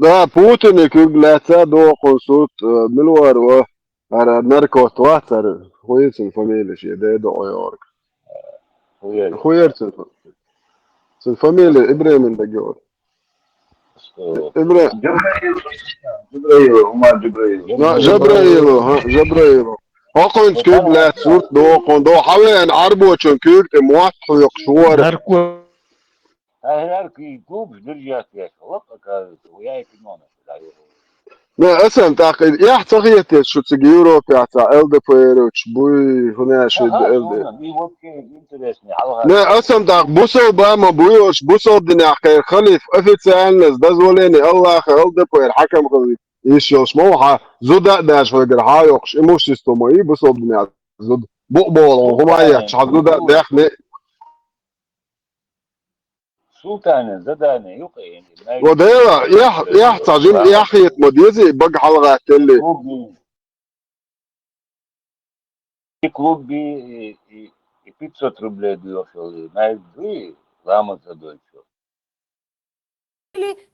Да, Путине куьг лаьцна дохун сурт, э, мила вара, ара наркот вац, ара хуьйцун фамилия шен, дедо ойорг. Хуьйр цун фа-, цун фамилия Ибрагиман дагар. Ибра- Джабраил, Джабраил, Умар Джабраил. На, Джабраилу, ха, Джабраилу. Хокхуьнца куьг лаьцна сурт дохун, до хьавеана Ӏарбочун куьг тӀе мотт хьоькхуш вара. Нарко- Ахьар куьйга гугаш диржат веш, лакха оказывается, у яйки нона. Не, асам тӀаккха, яхь ца хеташ шу цига Европе цхьа Л Д П Р-уч буй, хӀуна шу Аха, Л Д. Суна, ми вот интересный, хьалха. Не, асам тӀаккха, бусалба ма буй, ош бусалба динехь кхайр халиф, официально, с дозволения Аллаха, Л Д П Р хьакам халиф. Иш йолуш ма ву хьан, зуда а даьш вайгара хьан йоккхуш, имущество ма и бусалба динехь зуда. Букъ боху, хӀума а етташ, хьан зуда а даьхни. Султанан задание ю-кх и. Ва Дела, яхь, яхь цхьа жима яхь хета ма деза, и бага хьалагӀаттелли. И клубби, и, и, и пятьсот рублей доьхуьйту, знаете, дуй, ламаз а дойчу.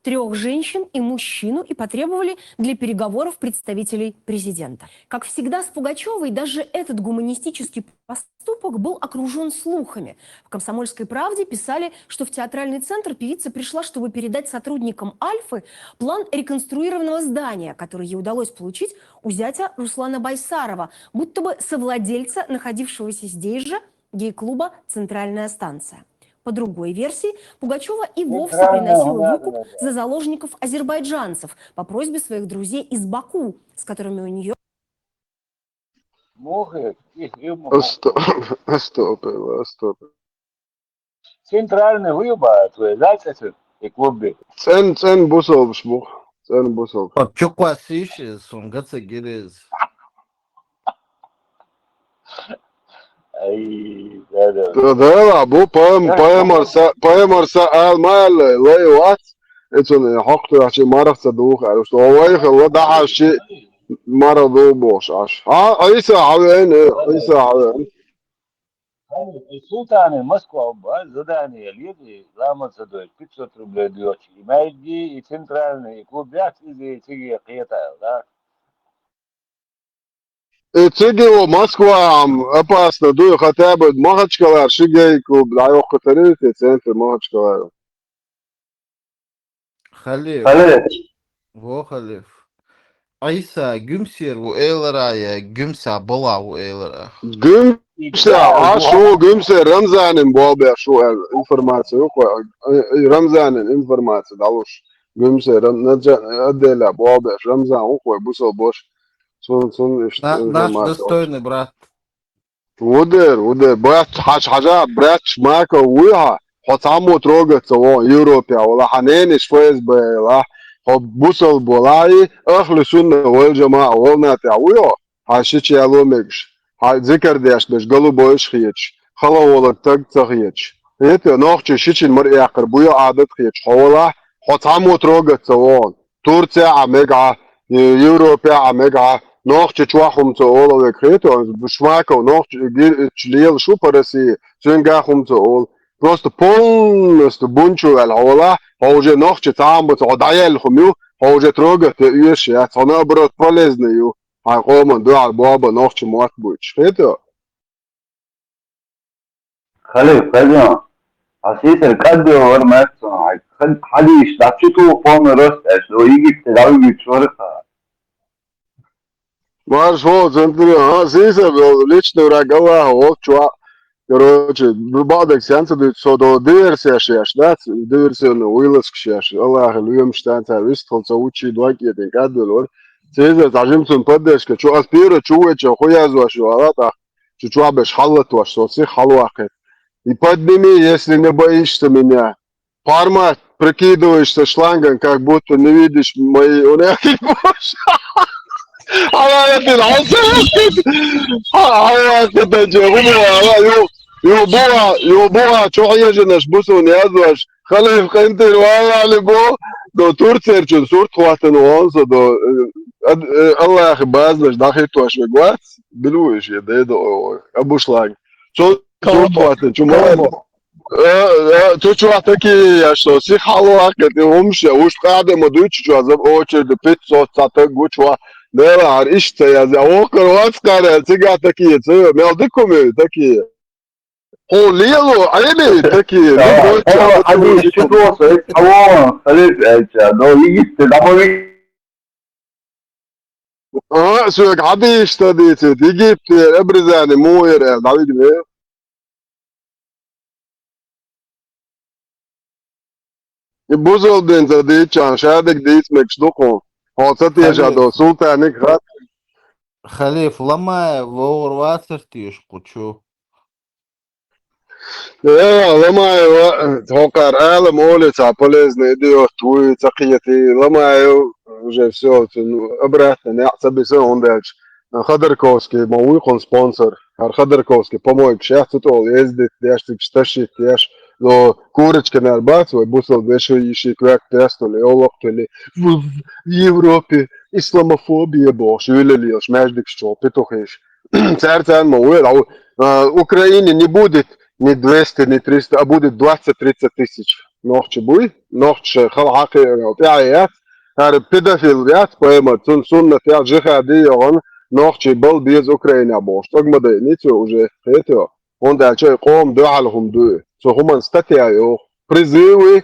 Трех женщин и мужчину и потребовали для переговоров представителей президента. Как всегда с Пугачёвой, даже этот гуманистический поступок был окружён слухами. В «Комсомольской правде» писали, что в театральный центр певица пришла, чтобы передать сотрудникам «Альфы» план реконструированного здания, который ей удалось получить у зятя Руслана Байсарова, будто бы совладельца находившегося здесь же гей-клуба «Центральная станция». По другой версии, Пугачёва и вовсе приносила выкуп за заложников-азербайджанцев по просьбе своих друзей из Баку, с которыми у неё Мухе, и, и мухе. Астагфирулла, астагфирулла. Центральный выбор твой, да, это и клубе. ЦӀена, цӀена бусалбаш бу. ЦӀена бусалба. Чукхвассийша, сун гаца гиреза. Ай, да, да. Да, да, бу пайм-, пайхамар са, пайхамар са ал ма аьлла, лай вац. Эцун хьокхуьйтуьйтуш марха ца духу аьлла. Со вайхалла дахьаш чи марха ду бохуш Ӏаш. Хьа, Ӏийса хьавеана, Ӏийса хьавеана. Султане Москва бан задание леди, ламаз ца дойчу, пятьсот рублей доьхучу. И маьжди, и центральный, и клуб яц иза, и циге кхетал, да? И циге ву Москва-м опасно дуй, хотя бы Махачкалара ши гей клуб дӀайоккхуьйтур ю те центр Махачкалара. Халиф. Халиф. Во Халиф. Ӏийса гуьмсера ву элира я гуьмса балахь ву элира? Гуьмса, а шу гуьмсера Рамзанин болх беш ву аьлла информация ю кхо. Рамзанин информация дӀалуш. Гуьмсера Рам-, Наджа-, отделе болх беш Рамзан ву кхо бусалба бош. Цун, цун иштта информация. Наш достойный брат. Ву дера, ву дера. Бац, хьажа, хьажа, братча Мако вуй хьо, хьо цхьаммо трогать ца вогӀу Европе вала, хьан ненаш Ф С Б йила, хьо бусалба вала, и ахли сунна вал жамаӀа волна тӀехь вуй хьо, хьан шича яло мегаш, хьан зикар деш берш, голубойш хеташ, хала волар таг ца хеташ. Хета, нохчий шичин мара эккхар буй Ӏадат хеташ, хьо вала, хьо цхьаммо трогать ца вогӀу. Турция а мега, э, Европе а мега, нохчи чохь хӀума ца олу вега хеташ, Шмаков нохчи гирчу лела шу по России, цуьнга хӀума ца олу. Просто полностью бунчу ваьлла хьо вала, хьо уже нохчи цхьа а ма ца, хьо дӀаяьлла хӀума ю, хьо уже трогать де оьшуш яц, хьо наоборот полезный ю, хьайн къоман дуьхьал боба нохчи мотт буьйцуш. Хеташ? Халиф, хаза, хьан сийсара кӀадвелла вара маьццо, хьан хьадийш дӀа чу туху полный рост аьлла, о, Египте дӀавигича вара хьан. Марш вон, центре, а, сийсара, личный враг Аллаха волчу а. Короче, бакъдерг сенца дуьйцу, со до диверсия шеш, да, диверсионный вылазка шеш, Аллаха лоьмаш дан цара вистхула ца вучий дог этина кӀадвелла вара. Цезар, цхьа жимцун поддержка, чу ас пира чу веча, ху язваш ю, ала тӀаккха. Чу чохь берш хьаллатош, со сиха хьалаваккхийта. И подними, если не боишься меня. Формат, прикидываешься шлангом, как будто не видишь мои унахи. Хьалаятина, хьалсаваккхийта. Хьалаятина, хӀума вала, ю, ю буха, ю буха, чу хьежанаш бу суна язваш. Халиф къинтӀера валале бо, до Турцерчун сурт хӀоттана вон со, до, э, ад-, э, Аллахи базанаш дӀахӀиттош вег вац, билуй шен, дайдо ой, ой, Абушлаг. Цо сурт хӀоттана, чу ма ваьлла. Э, э, цу чохь такие, я что, сиха хьалваккхийта, и хӀумаш я, уьш къаьхьа ма дуй цу чохь, за очередь пятьсот цхьа таг ву чохь. Дела, хӀара иштта ца язъян. Вокхар вац кхара, цигахь такие, ца йо, мел дика хӀума ю такие. Хьо лело, Ӏели, такие, любой чохь. Хьадис чу доса, халиф аьлча, но йигитта, дӀабави. А, соьга хьадийша ца дийцийта, Египте обрезание муха яра аьлла, дӀавигна. И бусалба дин ца дийцчарна, шадерг дийца мегаш ду кхуна. Хьо ца теша до султаниг хат. Халиф, Ламаев вогӀур вацар теша кху чу? Э, Ламаев, хӀокхара Ӏалам олий цхьа полезный идиот вуй, ца кхетий. Ламаев уже всё, цуьнан обратно неӀ ца биса, хӀунда аьлча Ходорковский ма вуй кхуьнан спонсор. ХӀара Ходорковский помойкаш яц цу тӀе ездить деш, цига тащить деш. Но курочка нара бац вай бусалба вешин йиши коьрта пестули, олакхули. В, в Европе исламофобия бохуш, вилалелаш, маьждигаш чу петухиш. Цаьрца ма вуй, а, а, Украине не будет ни двести, ни триста, а будет двадцать-тридцать тысяч. Нохчий буй, нохчий шайн хала хьакхиъна, тӀаьхье яц. ХӀара педофил яц, пайхамар, цунна суннат яц, жихаде йогӀун, нохчий бала беза Украинехь бохуш. ЦӀогма дайни цо уже, кхетий? ХӀунда аьлча и къоман дуьхьал хӀума ду и. Цу хӀуманна статья йоху. Призывы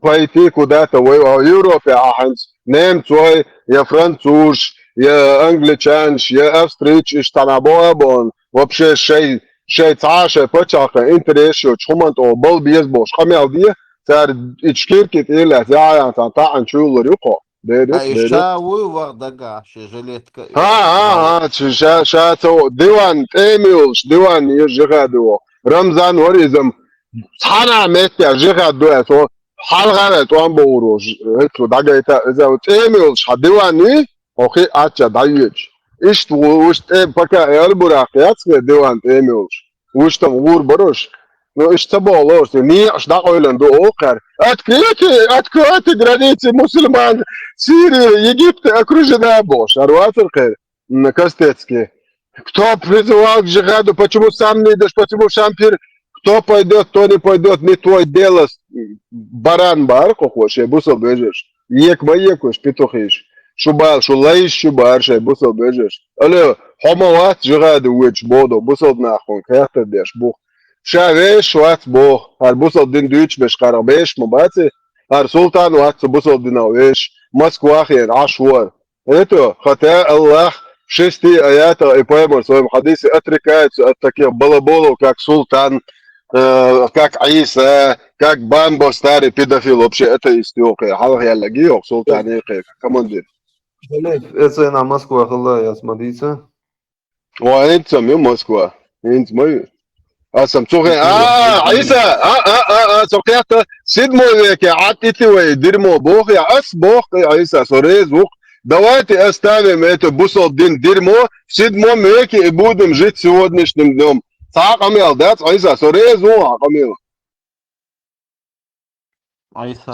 пойти куда-то воевать. Европе ахь хӀинца немцой, я французаш, я англичанаш, я австрийцаш, иштта цхьана боху а боху. Вообще шайн, шайн цхьа а шайн пачхьалкхан интерес йоцучу хӀуманна тӀе бала беза бохуш къамел де, цара и шкирки тӀе лаьцна, яхьъян цхьана таӀана чуйуллур ю кхо. Берриг, Ай, берриг. Ша вуй ваха дагахь, шен жилетка. ХӀа, хӀа, хӀа, ша, ша ца во-, диван, тӀемалаш, диван еза жихаде воху. Рамзан вара иза-м цхьана а меттехь жихад ду аьлла, хьалха а тӀом бохур ву, хӀетахь дӀагайта, иза тӀемалаш хьан диван юй, хьо хи Ӏачча дӀайоьдуш. Иштта ву, уьш тӀе пока эр буракх яц хе диван тӀемалаш. Уьш там гӀур баруш. Ну, иштта ца боху лоруш, некъаш дӀакъевлина ду оха кхара. Откройте, откройте границы мусульман Сирии, Египта окружена бохуш. ХӀара вацара кхера, м, Костецкий. Кто призывал к джихаду, почему сам не идёшь, почему сам пир-, кто пойдёт, кто не пойдёт, не твой дело, с-, баран бара кхо шен бусалба вежарш. Ека ма екаш, петухиш. Шу бала, шу лайш шу бара шайн бусалба вежарш. Алло, хьо ма вац джихаде воьдуш бодо, бусалба нах хьуна хаттар деш бу. Ша вешаш вац боху, хӀара бусалба дин дуьйцуш берш кхарах бешаш ма бац и, хӀара султан вац цу бусалба динах вешаш, Москвахь яра Ӏаш вара. Это, хотя Аллах в шести аятах и пайхамар в своём хадисе отрекается от таких балаболов, как султан, э, как Ӏийса, как Бамбо старый педофил, вообще атеист йоху, хьалха яьлларг йоху, султан йоху, командир. Халиф, эцайна Москва хилла яц ма дийца? О, хӀинца ма ю Москва. ХӀинца ма ю. Аса цу хе-, а, а, Ӏийса, а, а, а, а, со кхетта, седьмой веке Ӏад ити вай дерьмо боху я, ас боху, Ӏийса, со реза ву. Давайте оставим это бусалба дин дерьмо в седьмом веке и будем жить сегодняшним днём. Цхьа а къамел дац, Ӏийса, со реза ву хьан къамела.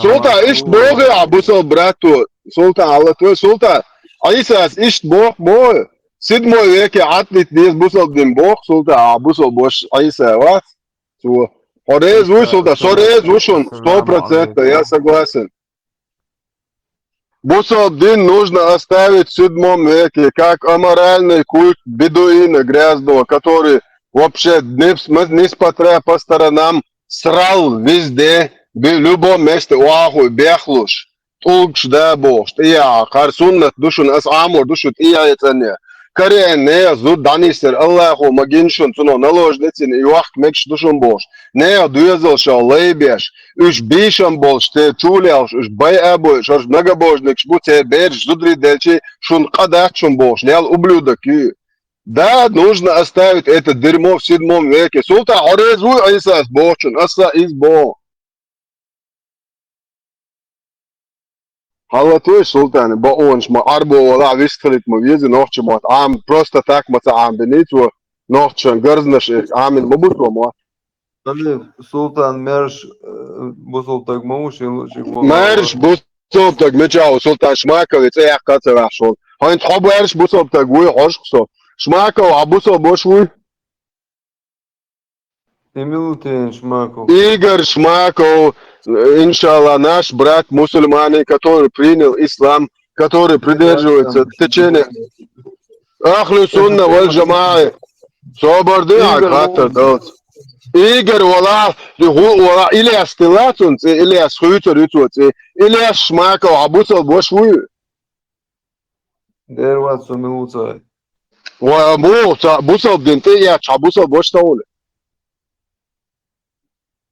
Султан, иштта боху ахь, бусалба братто. Султан, Алла тхой, Султан. Ӏийсас иштта боху, боху. Седьмой веке Ӏад ити деза бусалба дин боху, Султан, ахь бусалба ваша Ӏийса вац. Цо. Хьо реза вуй, Султан? Со реза ву шуна, сто процентов, я согласен. Бусалба дин нужно оставить в седьмом веке, как аморальный культ бедуина грязного, который вообще, нес-, несмотря по сторонам, срал везде, в любом месте, охьахуй бехлуш, тӀулгаш да бохуш, тӀеяхьа, хӀара суннат ду шуна, ас Ӏамор ду шу тӀеяхьа цӀанъян. Кариъен нехан зуда дӀанисъяр Аллахо ма гина шуна, цунах наложницина и йохка мегаш ду шуна бохуш. Нехан доьзалшах лай беш, уьш бийшам болуш те чулелхаш, уьш байа а бойуш, хӀорш многобожникаш бу, церан бераш зударий делчий, шуна къа дац шуна бохуш, лел ублюдок ю. Да, нужно оставить это дерьмо в седьмом веке. Султан, хьо реза вуй Ӏийсас бохучун? Аса иза боху. Хьалатойша, Султан, бакъонаш ма Ӏарбо валахь, вистхилийта ма веза нохча мотт. Ӏама просто так ма ца Ӏамбиний цо, нохчашан гарзнаш Ӏамийна ма бу цо мотт. Али, Султан, маьрша, э, бусалба стаг ма ву, шен лучуьнга ма ву. Маьрша бусалба стаг мичахь ву, Султан, Шмакове цӀе яккха а ца ваьхьаш волу. ХӀинца хьо маьрша бусалба стаг вуй, хьожуш со. Шмаков, хьан бусалба ваша вуй? Эмилутин Шмаков. Игорь Шмаков, иншаллах, наш брат мусульманин, который принял ислам, который придерживается течения Ахлу Сунна валь Джамаа. Собар де, а, Игорь хаттар Муллин. Далц. Игорь вала, ху-, вала Ильяс тилацун, ци Ильяс хуйцур юцу, ци Ильяс Шмаков, а бусал бош вуй. Дерват сумилуцай. Ва, бу, ца, бусал дин те я, ца бусал бош тауле.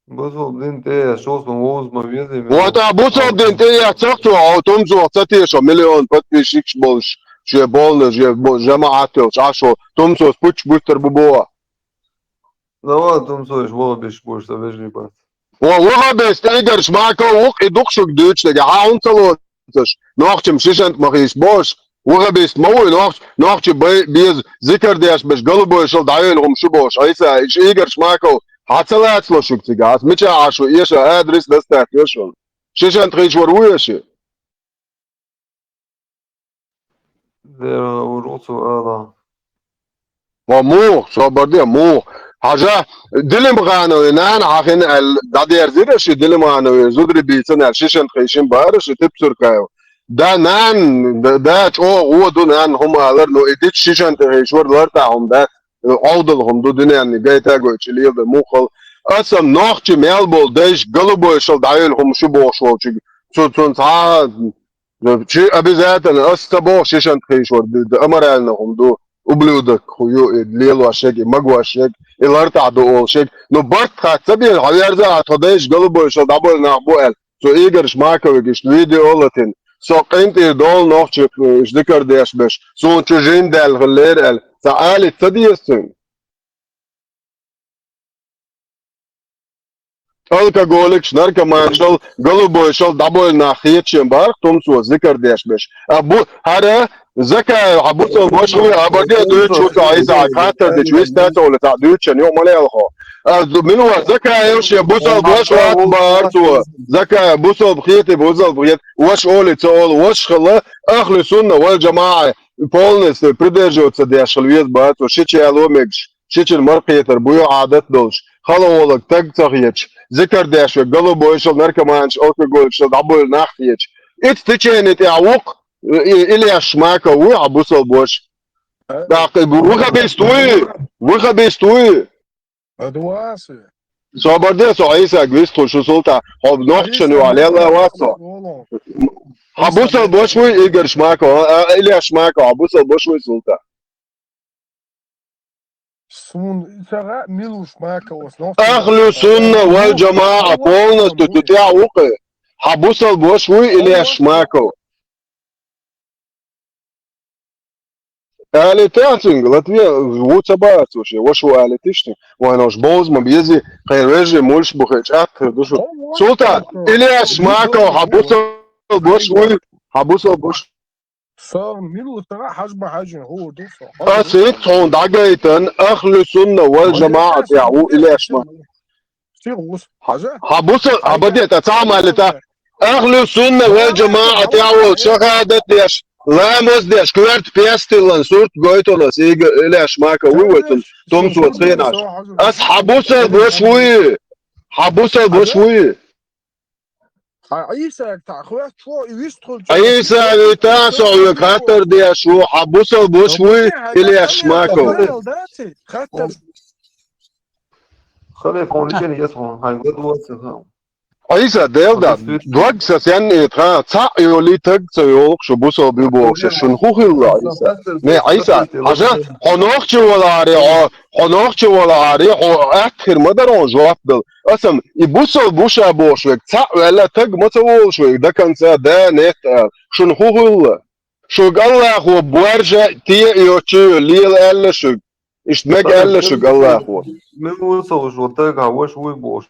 Бусал дин те я, шосма, возма, везде. Вот, а бусал дин те я, цак цу, а том цу, ца те шо, миллион подписчик болш, же болна, же бо-, жамаат ёлш, а шо, том цу, пуч бустер бу бо. Давай, том цу, иш, вала биш, бош, са вежли бат. Ва, вахабест Игорь Шмаков, ух, и дух шук дюч, дега, а он цало, цаш, нохчим шишент махиш бош, вахабест мавуй, нохч, нохчи бе-, без зикр деш беш, голубой шел, даён хум шу бош, айса, иш Игорь Шмаков, хацалац ло шук цига, ас мича ашу, еша адрес достать, ешон. Шишент хиш вар вуеши. Дера урцу ала. Ва мух, собар де, мух. Хажа, Дилимханови нан, хахин ал, дадер зира ши Дилимханови, зудри бицан ал, шишент хишин бар ши, тип суркаев. Да нан, да, да, чо, о, ду нан, хум алар, но идит шишент хиш вар лар та хум да, олдал хум ду дунянни, гайта гой чилил да мухал. Асам нохчи мел бол, дайш, голубой шел, даён хум шу бош волчиг. Цу, цун ца, чи обязательно, ас та бош шишент хиш вар, д-, д-, аморально хум ду. Ублюдок, хую, и лелуашек, и магуашек, и лартаду олшек. Ну, барт хатса бен, хаверза, а тодеш голубой шел, дабой нах буэл. Цу Игорь Шмакович, видео латин. Со къинтир дол нохчик, э, иш дикар деш беш. Сун чужин дал хлер эл. Са али ца диестин. Алкоголик, наркоман шел, голубой шел, дабой нах хечен бар, том цу зикар деш беш. А бу, хара, Закаев, а бусал бош хуй, а баде дучу, айса, хатар дич, виста тола, та дучен, ё, мале алхо. А, минуа, Закаев, ше бусал бош хуй, бар цу. Закаев, бусал бхиети, бусал бхиет, ваш оли, ца ол, ваш хала, ахлу сунна, валь джамаа, полностью придерживаться деш хал вез бар цу, шиче аломегш. Шичир маркъетар буй адат долш. Халаволак таг цахъяч. Зикар деш ве, голубой шел, наркоманш, алкоголик шел, дабой нах хъяч. Ит течени те авук, и-, Ильяс Шмаков вуй, а бусал бош. Так, вахабист вуй, вахабист вуй. Адвасы. Собарде со Иса гвист хушу султа. Хоб нохчен ю алела васо. А бусал бош вуй, Игорь Шмаков, а, а, Ильяс Шмаков, а бусал бош вуй султа. Сун, сага Милуш Макаус, нох. Ахлю сунна валь джамаа полностью тутя укы. Хабусал бош вуй Ильяс Шмаков. Али тяцинг, Латвия, вуца бац вообще, вош ву али тишни. Ванош боз ма бези, хайр вежи, мульш бухе, чат, душу. Султа, Ильяс Шмаков, хабусал бош вуй, хабусал бош. Сар милу тара хажба хажин ху ду. Асит хон дагайтан ахлу сунна валь джамаат я у Ильяс Шмаков. Сир ус. Хажа. Хабуса, хабадет, а цамали та. Ахлу сунна валь джамаат я у шахадат деш. Ламаз деш, кверт пестилан сурт гойтолас, Ильяс Шмаков вывотун, том суот хенаш. Ас хабуса бош вуй. Хабуса бош вуй. Хьан Ӏийсаг тахвет цо, и вист хул. Ӏийса вита со век хаттар деш ву, хьан бусал бош вуй, Ильяс Шмаков? Хаттар. Хали фон личен ес фон, хьан год вуй ца. Ӏийса, дел да, дог са сен эт ха, ца йоли таг ца йолк шу бусал би бохша, шун ху хилла Ӏийса. Не, Ӏийса, хажа, хонохчи валари, о, хонохчи валари, хо, ат хир мадарон жуап дал. Асам, и бусал буша бош век, ца вела таг ма ца волш век, до конца, да, нет, а, шун ху хилла. Шуг Аллаху буаржа, тие йочи, лил аьлла шуг. Ишт мег аьлла шуг Аллаху. Мин вусал шу таг, а вош вуй бош.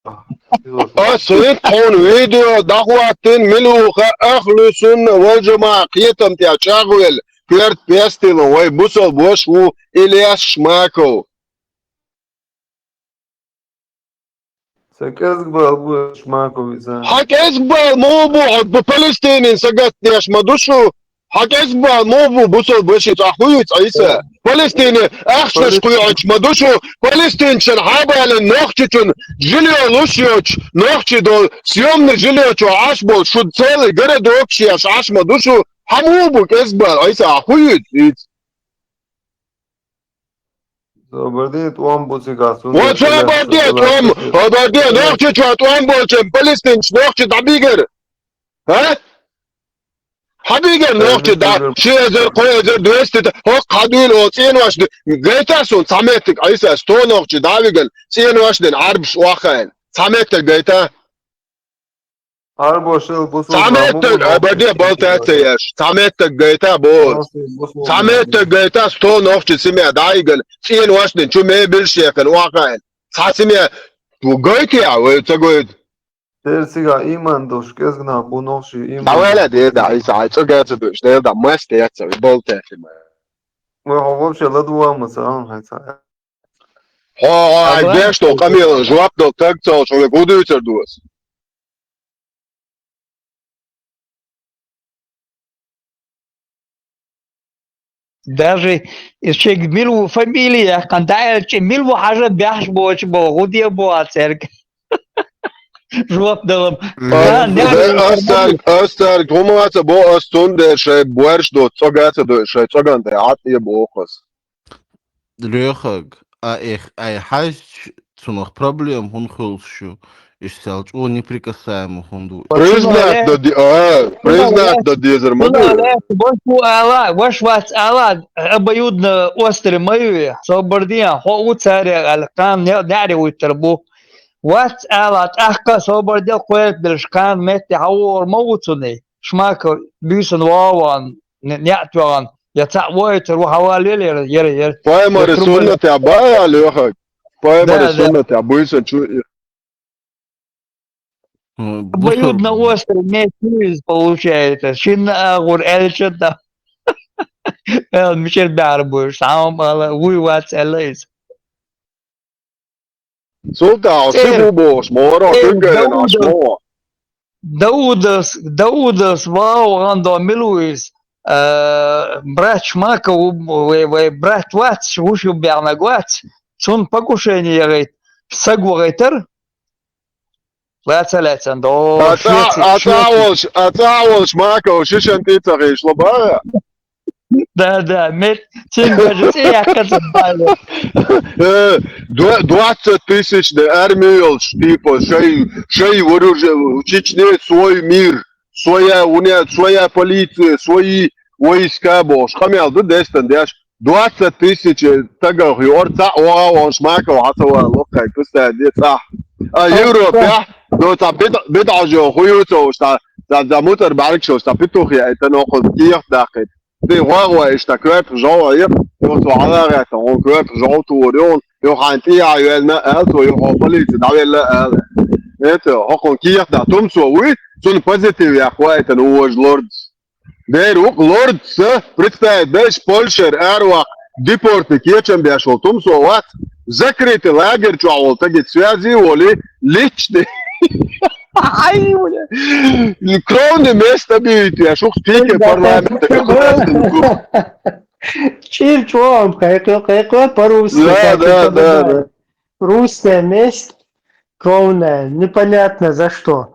А сит хун видео дахваттин милуха ахлу сунна валь джамаа кхетам тя чагвел, кверт пестилу, вай бусал бош ву Ильяс Шмаков. Са кӀезиг бал бу Шмаковица. Хьа кӀезиг бал мо бу, хьо бу Палестинин сагатдеш ма ду шу, Хьан кӀезга бала муха бу, бусалба веший, цӀа хуьйцу Ӏийса? Палестине ахчанаш кхуьйхьачу ма ду шу, палестинчун хьабалин нохчичун жильё луш йоцуш, нохчи долу съёмный жильё чу Ӏаш болу шу целый городок шеш Ӏаш ма ду шу? Хьан муха бу кӀезга бала Ӏийса, хьан хуьйцу иза? Собардин тӀом бу цигахь, цунна Ва собардин тӀом, собардин нохчичо тӀом болчун палестинчу нохчи дӀабигар. А? Хьабигар нохчи да, ши эзар, кхо эзар, двести, хӀокху хьан дуьйла оцу цӀенош ду. Гайта суна цхьа меттиг, Ӏийса, сто нохчи дӀавиган, цӀенош дина, Ӏарбаш охьахаийна. Цхьа меттиг гайта. Ӏарбош ил бусулба Цхьа меттиг, а, баде балтаца еш. Цхьа меттиг гайта, бо. Цхьа меттиг гайта, сто нохчи симе дӀайиган, цӀенош дина, чу мебелш яхан, охьахаийна. Цхьа симе, ву гайта, вай ца гайта. Тера цигахь ийман долуш кӀезга нах бу нохчий ийман. Давай ла, дер да, Ӏийса, хьайн цӀа ган ца дуьйш, дер да, маста яц, вай болу тахима. Вай хьо вообще ладуван ма ца, а, хьайн ца. Хьо, хьо, хьайн деш долу къамелан жоп дала таг ца олуш, хьо вай гу дуьйцур ду ас. Даже и шег мила ву фамилия яьккхина, даьлча, мила ву хьажа баьхьаш боцуш боху, гӀу де боху цаьрга. Жоп далам. Ас цаьрга, ас цаьрга хӀума а ца бо, ас цундела шайн боьрша доцу цӀога а ца дойуш, шайн цӀоган тӀе Ӏад тӀе боху ас. Лоьхаг, а эх, ай хьаьжча, цунах проблема хӀунда хуьлуш ю? Иштта аьлча, чӀогӀа неприкасаемо хӀунда ву? Признать дан де-, а, признать дан дезар ма ду. Ваш ву ала, ваш вац ала, обоюдно острый ма ю, собар де, хьо ву царех аьлла, кхана не-, неӀаре вуьттур бу. Вац ала, тӀаккха собар де, кхоьртабеллаш кхана метте хьан вогӀур ма ву цунна. Шмаков буьйсанна вогӀу ван, не-, неӀ тоьхна, я цхьаъ войтур ву, хьан валлал яра, яра, яра. Пайхамаран суннатехь баха, Лоьхаг? Пайхамаран суннатехь буьйсанна чу Обоюдно острый меч ю иза, получается. Шинна агӀор аьлча, да. Эл мичара баьхьар бу, схьа ала, вуй вац аьлла иза. Султан, цӀера. Цигу бохуш, моро, э, куьнкерен аш Даудас, мо. Даудас, Даудас, вау, гӀандо мила ву иза? Э, брат Шмаков ву, вай, вай брат вац, вуш ю баьхнаг вац. Цунна покушение яхийта, саг вахийтар. Лаьца лаьцна до. А цӀа, а цӀа волуш, а цӀа волуш Шмаков шишан тӀе ца хишло бара? Да, да, мет, цуьнан даже цӀе яьккха ца бара. Э, дво-, двадцать тысяч де армия йолуш, типа, шай, шай вооружение, в Чечне свой мир, своя уня-, своя полиция, свои войска бохуш. Къамел ду дестан деш. Двадцать тысяч тагах юкъара цхьаъ вогӀа вон Шмаков хьан ца ван локхай кусаде цхьа. А Европехь, ну, цхьа бит-, битӀажо хӀу ю ца уш, цхьа, цхьа, цхьа мутар бӀаьргаш уш, цхьа петух яйтана, хӀокхуьнца кехат даккхийта. Ди гӀой-гӀой иштта коьртах жовгӀа ю, ну, цо хьалагӀаьттан, хӀун коьртах жовгӀа тухур ю, ю хьайн тӀе а йоьллина, аьлла цо, ю хьо полице дӀавелла, аьлла. Это, хӀокхунна кехат да, тумсо вуй, цунна позитив яккха вайтана вожа лордас. Дера ву-кх лордца, представить дайша, Польшера араваккха, депорте кечам беш волу тумсо вац, закрытый лагерь чохь волу тагица связи а волий, личный. Ай, бля. Кровный месть объявить еш, ух, спикер парламента государственный. Чир чохь кхайкхо, кхайкхо по-русски. Да, да, да, да. Русская месть кровная, непонятно за что.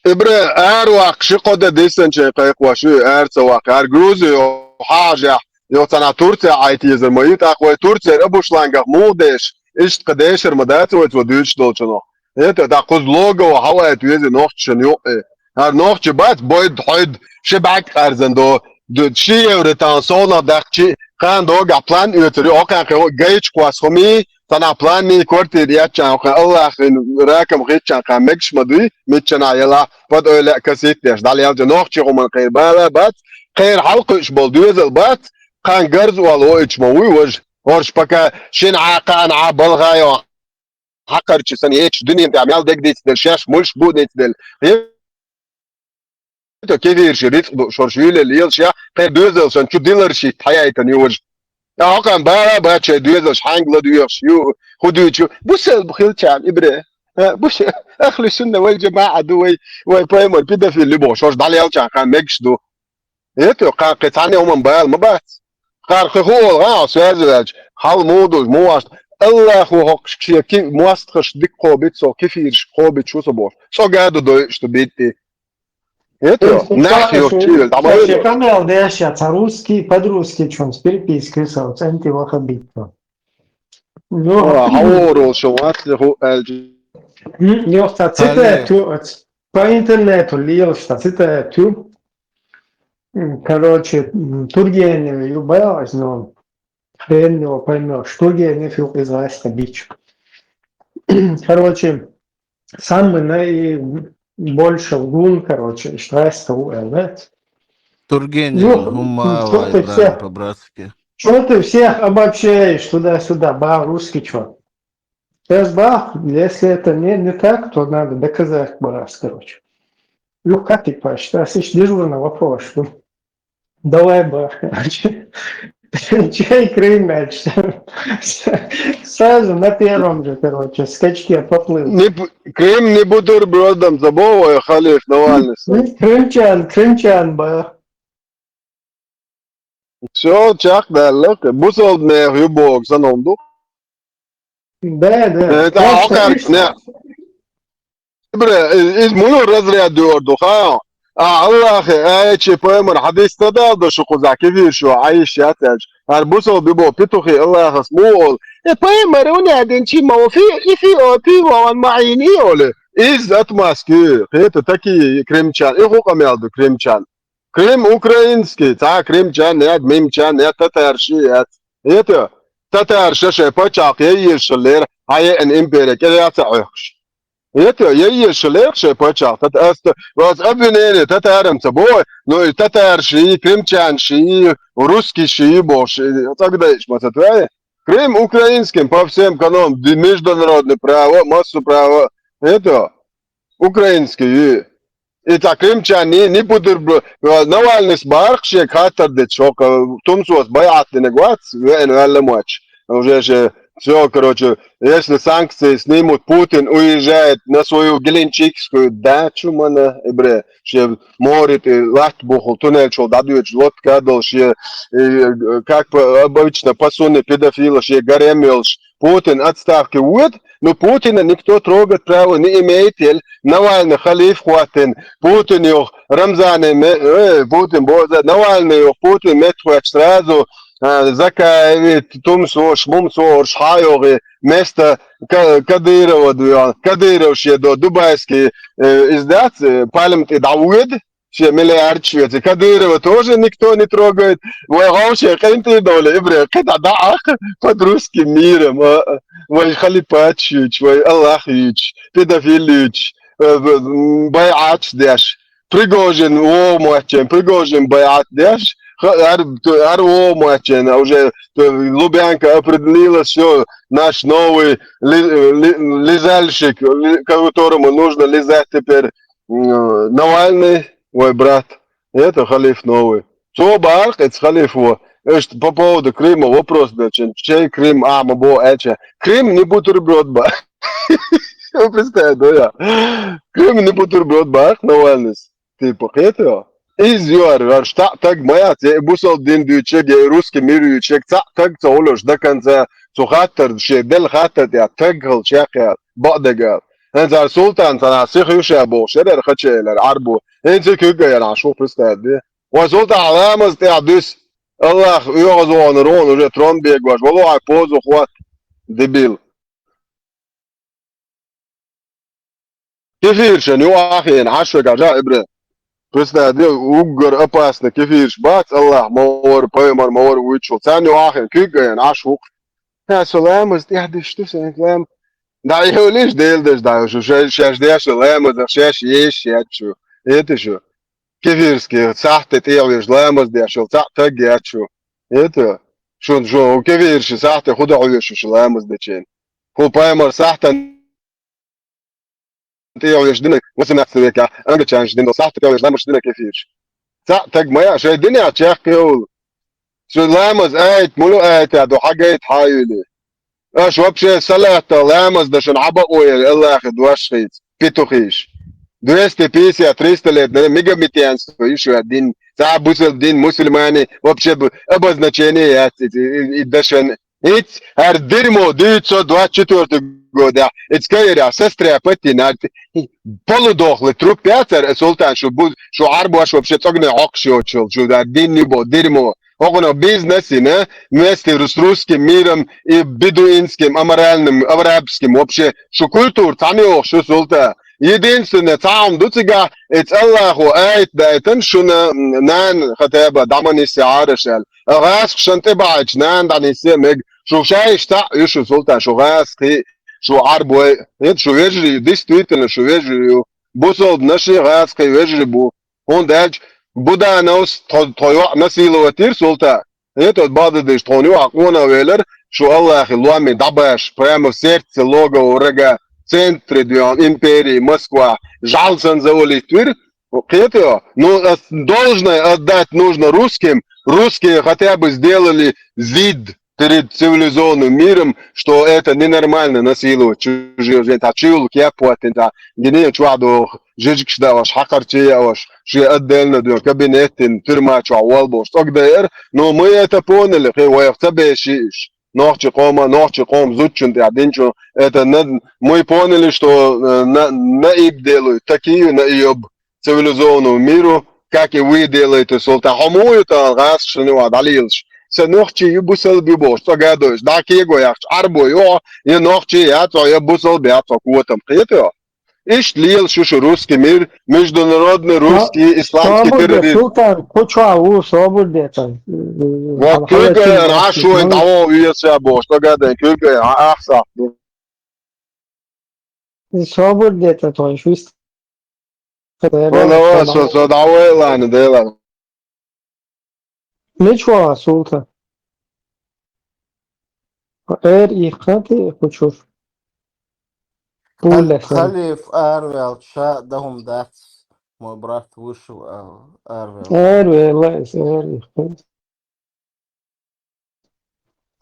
Ибра, араваккха ши-кхо де диссинчийн кхайкхош ю, ара ца ваккха. Ара Грузио хьажахь, йо цхьана Турция Ӏайтезар ма ю, тӀаккха вай Турцера Абушлангах муха деша, иштта кхин дешар ма дац вай цо дуьйцуш долчунах. ХӀета, тӀаккха кхуза логово хьавайта веза нохчашна юкъе. ХӀара нохчи бац, бойд-хьойд, ши бӀаьрг къаьрзина до, ду-, ши евро тахана совнах даьккхича, кхана догахь план оьцур ю, окхаьнхе гайчу кхосса хӀума, цхьана планный квартира эцча, кхин Аллахьан ракам хӀиттича, кхин мегаш ма дуй, миччанхьа елахь, под ойла а касийтта деш, дӀалелча, нохчи хӀуманна кхеран бала бац, кхеран хьалакхуьуш болу доьзал бац, кхин гарза олу воуьйтуш ма вуй важа. ХӀорш пока шина Ӏа, кхана Ӏа балха йо, хьакхарча санна, эцча дуьнен тӀехь мел дегдийца делла, шаьш муьлш бу а дийца делла. Кефирша рицкъ ду, шорш юьйле лелаш я, кхеран доьзалшна чу диларшийтта хьаяйтана ю важа. Ткъа хӀокхуьнан бала а бац шайн доьзалш хьаьнга ладоьгӀуш ю, хӀун дуьйцу, бусалба хилчарна, Ибра. А, бус-, ахлу сунна вал джамаӀа ду вай, вай пайхамар педофил ю бохуш, хӀорш дӀалелча кхин мегаш ду. Ето, кхаркхе цхьанне хӀуман бала ма бац. Кхаркхе хӀу олу гӀа, связи ваьлча, хьал муха ду, муха вац. Аллахо хӀокху шен ки-, мостагӀаш дика кхобуьйту со, кефираш кхобуьйтуш ву со бохуш. ЦӀогӀа ду дойуш ду битти. Ето, нах йо чуьйла, дӀа ма йо. Шен къамел деш яц, а русский, под русский чунца переписка со, цӀенти ваха битто. Ну, хьан ворол шо вац хӀу аьлча. Йохта цитату, по интернету лелаш та цитату. Короче, Тургенев ю баялась, но хрен его поймешь. Тургенев ю из Раста бич. Короче, самый наибольший лгун, короче, из Раста у Элвет. Тургенев, ну, ну, что ты всех, по-братски. Что ты всех обобщаешь туда-сюда, ба, русский чё? Сейчас, ба, если это не, не так, то надо доказать, ба, короче. Ну, как ты, Паш, ты дежурный вопрос, что? Давай, ба. Чей Крым, значит? Сразу на первом же, короче, скачке поплыл. Не бу-, Крым не бутербродом, забыл, ой, халиф Навальный. Крымчан, крымчан, ба. Всё, чекхдалла, бусалба нехан ю боху санна ду. Да, да. Э, да, просто окар, не. Бре, из муну разряд дёрду, ха? А, Аллахе, аьлча, пайхамар хьадис ца далдо шу кхузахь кефир шу, Ӏайша яц аьлча. Ар бусалба бо петухи Аллахас му ол. Э, пайхамар у нядин чи ма фи, и фи, о, пи, ван маӀини оле. Из отмазки, хета таки крымчан, и ху къамел ду крымчан. Крым украинский, цхьа крымчан яц, мимчан яц, татарши яц. Хета, татарша шайн пачхьалкх яйешаллера, хьан еана империя кӀел яц а Ӏохкуш. Ето, яйешаллех шайн пачхьалкх, тата аста, вас обвинение татарам ца бой, но и татарши, и крымчанши, и русскийши, и боши, цӀагдаиш ма ца твае. Крым украинским по всем канонам, ди-, международное право, массу право. Ето, украинский, и, и ца крымчан, ни, ни пудур бу-, Навальныйс барх шег хаттар дечу, хӀокху тумсос байӀат динаг вац, веана ваьлла моч. Уже же, всё, короче, если санкции снимут, Путин уезжает на свою Геленджикскую дачу, мана, ибре, ше море тӀе латта бухул, туннель чул дӀадоьдуш, лодка а долуш, ше, э, как по-, обычно, пасуни педофила, ше гарем йолуш, Путин отставке уьд, но Путина никто трогать права не имеет, ель Навальный халиф хӀоттина, Путин йоху, Рамзане ме-, э, Путин боза, Навальный йоху, Путин меттахвоьттуш сразу, а, Закаеви, тумсош, мумсош, хьайогӀи, место Ка-, Кадырова дуьйхьал. Кадыров шен до дубайский, э, издац, э, пальм тӀе дӀавоьду, шен миллиард швеци. Кадырова тоже никто не трогает. Вай гӀовше къинтӀий долу, ибре, кхидӀа дӀаахка под русским миром, а, а. Вай халипат юьйцуш, вай Аллах юьйцуш, педофил юьйцуш, э, б-, м, байӀаташ деш. Пригожин вогӀу моьттина, Пригожин байӀат деш, ха-, ар-, ар вогӀу моьттина, уже, э, Лубянка определилась, всё, наш новый ли-, ли-, лизальщик, ли-, которому нужно лизать теперь, м, Навальный, мой брат. Это халиф новый. Цо бахьара эца халифо, иштта по поводу Крыма вопрос бечун, чей Крым, а, ма бо, аьлча, Крым не бутерброд ба. Вы представляете, да, я? Крым не бутерброд бах, Навальный. Типа, кхетайо? Иза юар, вар штаъ таг ма яц, я и бусалба дин дуьйцург, я и русский мир юьйцург, цхьаъ таг ца гӀулуш до конца, цу хаттар, шен делла хаттар тӀехь таг хала чекхъяла, бакъдегала. ХӀинца ара султан цхьана сиха ю ша бохуш, яра ара хача элара, Ӏарбо. ХӀинца куьг а яра, шу представь де. Вай султан ламаз тӀехь дуьсу. Аллах оьгӀазваханара вон уже трон бегош, вало хьайн позу хӀотта, дебил. Кефиршан юкъахь а хиъна, Ӏаш вегахь жа, ибре. Представь де, уггар опасный кефирш бац, Аллах ма вара, пайхамар ма вара вуьйцуш волу. Царна юкъахь а хиъна, куьг а ян, Ӏаш ву-кх. Ха, со ламаз тӀехь деш ду, сан лам-, дӀа, йолуш, Делан деш, дӀа, шу шаьш, шаьш деш ламазах, шаьш еш яц шу. Эта шу. Кефирский сахьте тӀехь веш ламаз деш йолу цхьаъ таг яц шу. Эта, шун, шу кефирши сахьте худа хьоьшу шу ламаз дечен. Ху пайхамар сахьтан тӀехь веш дина, восемнадцатый векехь англичанаш дина долу сахьте тӀехь веш ламаз дина кефирш. Цхьаъ таг ма яа, шайн динехь чекхйовла. Шу ламаз айта, мула айта ду, хьагайта хьаюьйлий. Аша вообще салатта ламаз дан шуна хьабакъо яра Аллахе дош хийца, петухиш. Двести пятьдесят, триста лет, наверное, мегометианство, ишо дин, Цхьа бусалба дин, мусульмане, вообще б-, обозначение яц, и, и, и дашан. Иц, хӀара дерьмо, девятьсот двадцать четвёртый годехь, иц каира, сестряпатина, полудохлый труп яцара, султан, шу бу-, шу Ӏарбош вообще цӀогна Ӏокхуш йоцуш йолу, шу дар дин ю бо, дерьмо. ХӀокхунах бизнес йина, вместе с русским миром и бедуинским, аморальным, арабским, вообще, шу культура цхьаьна йохуш ю, султан. Единственное, цхьа хӀума ду цигахь, эца Аллахо аят дайтан шуна, м, нана хатаба дӀа ма нисъе Ӏараш аьлла. А гӀазкхашна тӀе бахьачу нана дӀанисъе а мега. Шу шайш цхьаъ ю шу, султан, шу гӀазкхий, шу Ӏарбой. ХӀета шу вежарий ю, действительно, шу вежарий ю. Бусалба наши гӀазкхий вежарий бу. ХӀунда аьлча Будановс тхо, тхо йоӀ насиловать йира, султан. ХӀета оцу бакъдерг дийша тхуна юкъахь къонах велира, шу Аллахе ломе дӀабаша, прямо в сердце логово врага, в центре дуьйхьа империи, Москва, жӀаьла санна завалить вира. Кхетий хьо? Ну, ас-, должное отдать нужно русским. Русские хотя бы сделали вид перед цивилизованным миром, что это ненормально насиловать чужих жен. Цхьа чуьйла кеп хӀоттина, цхьа гинийн чохь доху, жижигаш даош, хьакхарчий яош, шен отдельно дуьйна кабинет дина, тюрьма чохь волбалш цӀогдайара. Но мы это поняли, кхин вайх ца беши уьш. Нохчи къома, нохчи къома зудчун тӀехь динчун. Это на-, мы поняли, что, э, на-, наиб делают такие наиб цивилизованному миру, как и вы делаете, султан. Хьо муха ю тахана гӀазкхашна юкъахь дӀалелаш? Сан нохчи ю, бусалба ю бохуш, цӀогадойш, дӀа кего яхча, Ӏарбо ю хьо, я нохчи яц хьо, я бусалба яц хьо, котам. Кхетий хьо? Иштта лелаш ю шу русский мир, международный русский исламский терроризм. Султан, кху чохь ву, собар де цан. Вот куьйга Ӏаш вайн дӀавоха веза бохуш, цӀогадайн куьйга Ӏан ахсахь ду. Собар де цан тхойш вист. Вала, вала, со, со дӀавайла, Дела. Мича ваха, султан? Эр и хати кхучур. Пулле сан. Халиф араваьлча ша дан хӀума дац, мой брат вышел, а, араваьлча. Араваьлла иза, эр и хати.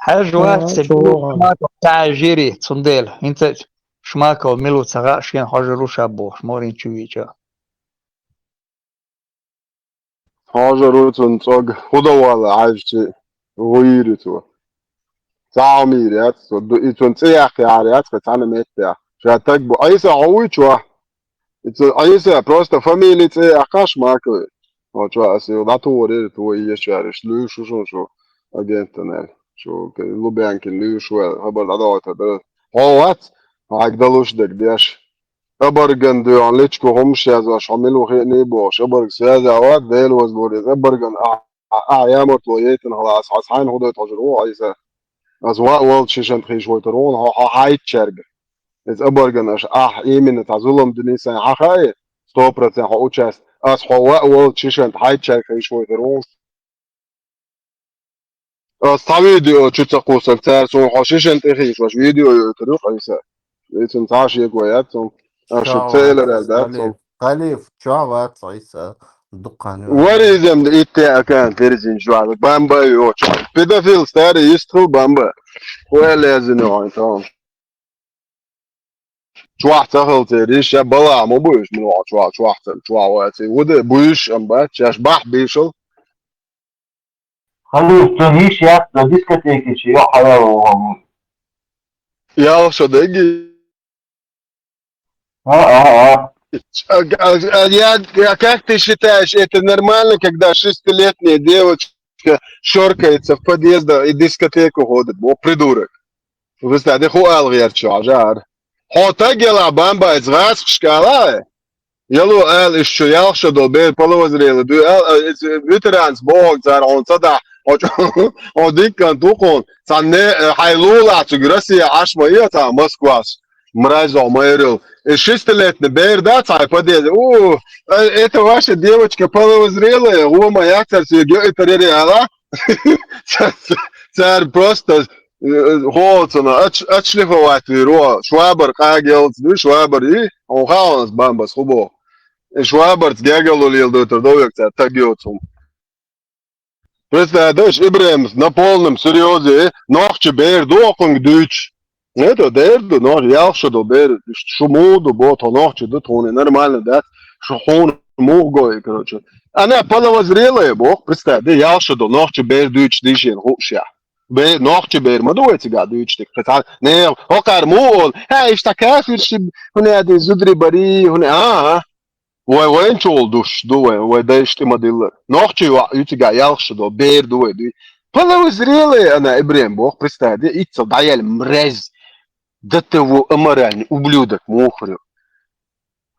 Хьажа вац, чу ваха. Шмаков тӀаьхьа жири, цундела. ХӀинца Шмаков мила ву ца хаьа, шена хьожур ву ша бохуш, морин чу вийча. Хьожур ву цунна цӀог, хӀун дан вала хьаьжчи, гӀуйри цо. Цхьа хӀума йийр яц цо, ду-, и цунна цӀе яккха яхьар яц, кхин цхьана меттехь. Ша таг бу, Ӏийса, хьо вуй чохь? И цу Ӏийса, просто фамили цӀе яккха Шмакове. Хьо чохь аса юха дӀатухур яра, тхо ешариш луьйш шу шуна шу агентана аьлла. Шу Лубянкин луьйш ву аьлла, хабар дӀадохуьйтур дара. Хьо вац, хьайга далуш дерг деш. Оборган дуьхьал личку хӀумаш язвеш, хьо мила ву хиъний бохуш, оборг связь а вац, Дела вазбур иза оборган а, а, а, ямартло яйтина хала, ас, ас хьайна хӀун дойту хьожур ву, Ӏийса? Ас ваъ волчу шишанта хийш войтур ву, хьо, хьо хьайчаьрга. Иза оборган аша ахь именно цхьа зулам дуьний сайн хьан хаьа, сто процент хьо участ-, ас хьо ваъ волчу шишанта хьайчаьрга хийш войтур ву. Ас цхьа видео чу ца кхуссург цара суна хьо шишан тӀе хийшош видео йойтур ю, Ӏийса. Ицун цхьа шеко яц цунна. Ас шу ца элира аьлла дац цунна. Халиф, халиф, чохь вац Ӏийса, дуккха хан ю. Варизем да итте акан терзин жуала. Бамба йочу. Педофил старый йистхил бамба. Хуя лезина хьайн тон. Чохь ца хилла цериш, я бала ма буьйш, мила чохь, чохь ца, чохь вац. Вуде буьйш, ам бац, шаьш бахь бийшал. Халиф, цунна йиш яц дан дискотеки чу, йо, хьалал ву хьо. Ялх шо дегги? А, а, а. А, а, а, я, а как ты считаешь, это нормально, когда шестилетняя девочка шоркается в подъездах и дискотеку ходит? Во, придурок. Представь, де ху алгъерчу, жар. Хьо таг яла бамбайца гӀазкхашка ала? Яло аьлла, иштта шу ялх шо долу бер половозрелый дуй аьлла, а, иза ветеранс боху цара хьуна ца дахь, хьо чу-, хьо диккан ту хьуна, цхьа не, э, хьайн лулахь цуьнга Россия Ӏаш ма е цхьа Москвас, мразь хьо майрал. И шестилетний бер дац хьайн подъезде, у, э, это ваша девочка половозрелая, гӀо ма яц цара соьга, йо, и тарере ала. Ца-, ца-, цара просто Э, хьо цунах отш-, отшлифовать вийр ву, швабар къагелца дуй, швабар и, хьуна хаьа хьуна ас бамбас хӀун боху. И швабарца гергарло леладойтур ду век цара таг йоцу хӀума. Представь, даш, Ибрахимс на полном серьёзе, нохчи бер ду хьуна дуьйцуш. Это дер ду, нохчи ялх шо ду бер, шу муха ду, бо, тхо нохчи ду, тхуна нормально дац, шу хьуна муха го, короче. Она половозрелая, боху, представь, да, ялх шо долу нохчи бер дуьйцуш дийшина хууш яхь. Бе, нохчи бер ма ду вай цигахь дуьйцуш дика. Кхин цхьа, не, хӀокхара муха олу, хьа, иштта кафирши, хӀуне ади зудари бари, хӀуне, а, а. Вай вайна чугӀула душ ду вай, вай дайша тӀе ма-диллара. Нохчий ваӀ ю цигахь ялх шо долу, бер ду вай дуй. Половозрелая она, Ибрем, боху, представь, да, иццал дӀаяьлла мразь. Да ты во аморальный ублюдок, мухарь.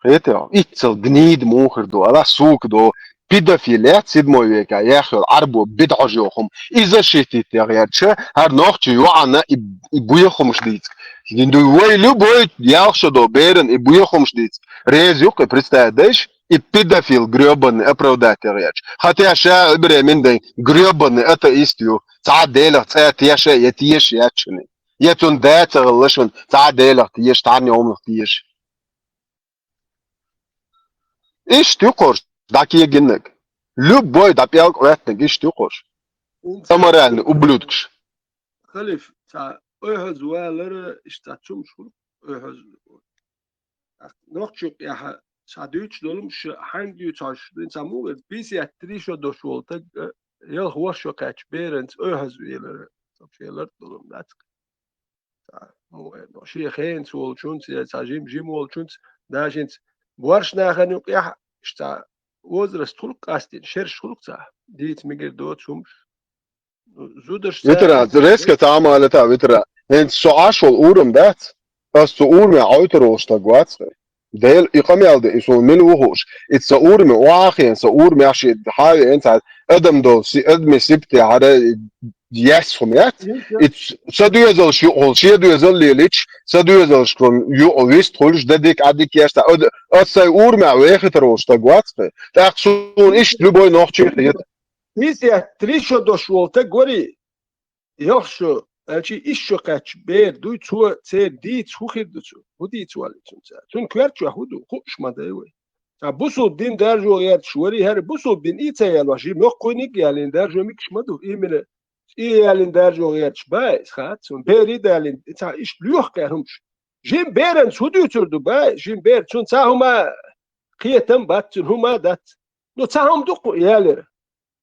Хетий? Иццал гнида мухарь ду, ала сука ду. Педофил яц седьмой века, яхь йолу Ӏарбо бедхьожа йоху хӀума. И защитить ягӀ ярча, хӀара нохчий йоӀана и, и буьйхамаш дийца. Ду вай любой ялх шо долу беран и буьйхамаш дийца. Реза юккъе представь дайш, и педофил грёбаный оправдать ягӀ ярча. Хотя ша Ибрем дай грёбаный атеист ю. Цхьа Делах цӀа теша, я теша яц шуна. Я цунна да ца хилла шуна, цхьа Делах теша, цхьанна йоманах теша. Иштта ю кхуш, дӀакегиннарг. Любой дӀапӀелг гӀоьттинарг иштта ю кхуш. Аморальный ублюдкаш. Халиф, цхьа ойхьаза валара, иштта цхьа цумаш хуьлу, ойхьаза. Нохчу юкъехь цхьа дуьйцуш долу хӀумаш хьаьнга дуьйцу хьожуш, дуьйна цхьа муха веза, пятьдесят три шо долуш волу таг, э, ялх ворхӀ шо кхаьчча беранца ойхьаза велара, со шен лард долу дац. Цхьа, ну, э, ну, шен хенца волчунца, я цхьа жим-жим волчунца, дашинца борш нахана юкъехь, иштта возраст хуьлу къастийна, шераш хуьлу цхьа, дийца мегар доцу хӀумаш. Ну, зудаш Витра, цара резко цхьа а ма алита, Витра. ХӀинца со Ӏаш волу урам дац? Ас цу ураме Ӏойтар волуш стаг вац хье. Дела, и къамел де, и суна мила ву хууш. И ца ураме, охьахиен, ца ураме ахь ши хьавеен, ца адам долу, си, адми сибте хьара, яс хӀума яц. И ц-, ца доьзалш юкъахула, шен доьзал лелич, ца доьзалш кхун юкъа вист хуьлуш, да дика, а дика яш, ца, ад-, ас сайн ураме вехитар волуш стаг вац хье. ТӀаккха суна иштта любой нохчий хета. Пятьдесят три шо долуш волу таг вари, ялх шо, аьлчи исс шо кхаьчча бер дуй, цо церан дийца хӀун хир ду цо? ХӀун дийца валли цунца? Цунна коьртачохь хӀун ду? Хууш ма дай вай. Цхьа бусулба дин даржо гӀерташ вари, хӀара бусулба дин и ца ялош, жи моккхуйниг а ялийна, даржо микаш ма ду, имина цӀе ялийна даржо гӀерташ баьс, хац цунна, бери далийна, цхьа иштта лоьху кхаьр хӀумаш. Жим беранца хӀун дуьйцур ду баьс, жим бер, цунна цхьа хӀума кхетам бац, цунна хӀума дац. Ну, цхьа хӀума ду кху ялира.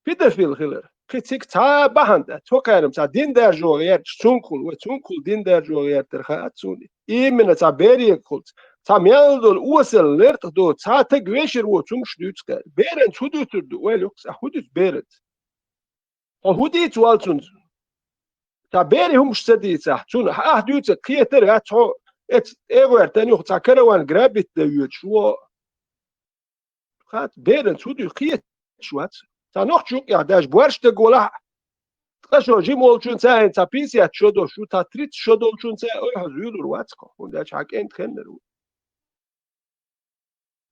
Педофил хилар. Кхин цига цхьа а бахьана дац. Цо кхаьрам цхьа дин даржо гӀерташ, цунгахула, вай цунгахула дин даржо гӀертар хаьа цунна. Именно цхьа берегахулц. Цхьа мел долу осал лертӀа ду, цхьа таг вешар воцу хӀумаш дуьйцу кхаьр. Беранца хӀун дуьйцур ду? Вай лукхас, а хӀун дуьйцу беранца? Хьо хӀун дийца вал цунца? Цхьа бери хӀумаш ца дийцахь, цунна ахь дуьйцург кхетар а вац хьо, эца тӀегӀоьртан юха цхьа караван грабить дан воьдуш во. Хац, беранца хӀун дуьйцу, кхеташ вац. Цхьа нохчу юкъехь даже борш даг волахь, ткъа шо жима волчунца а, цхьа пятьдесят шо долуш ву, цхьа тридцать шо долчунца а ойхьа зуьйлур вац хьо, хӀунда аьлча хьан кӀентан хеннар ву.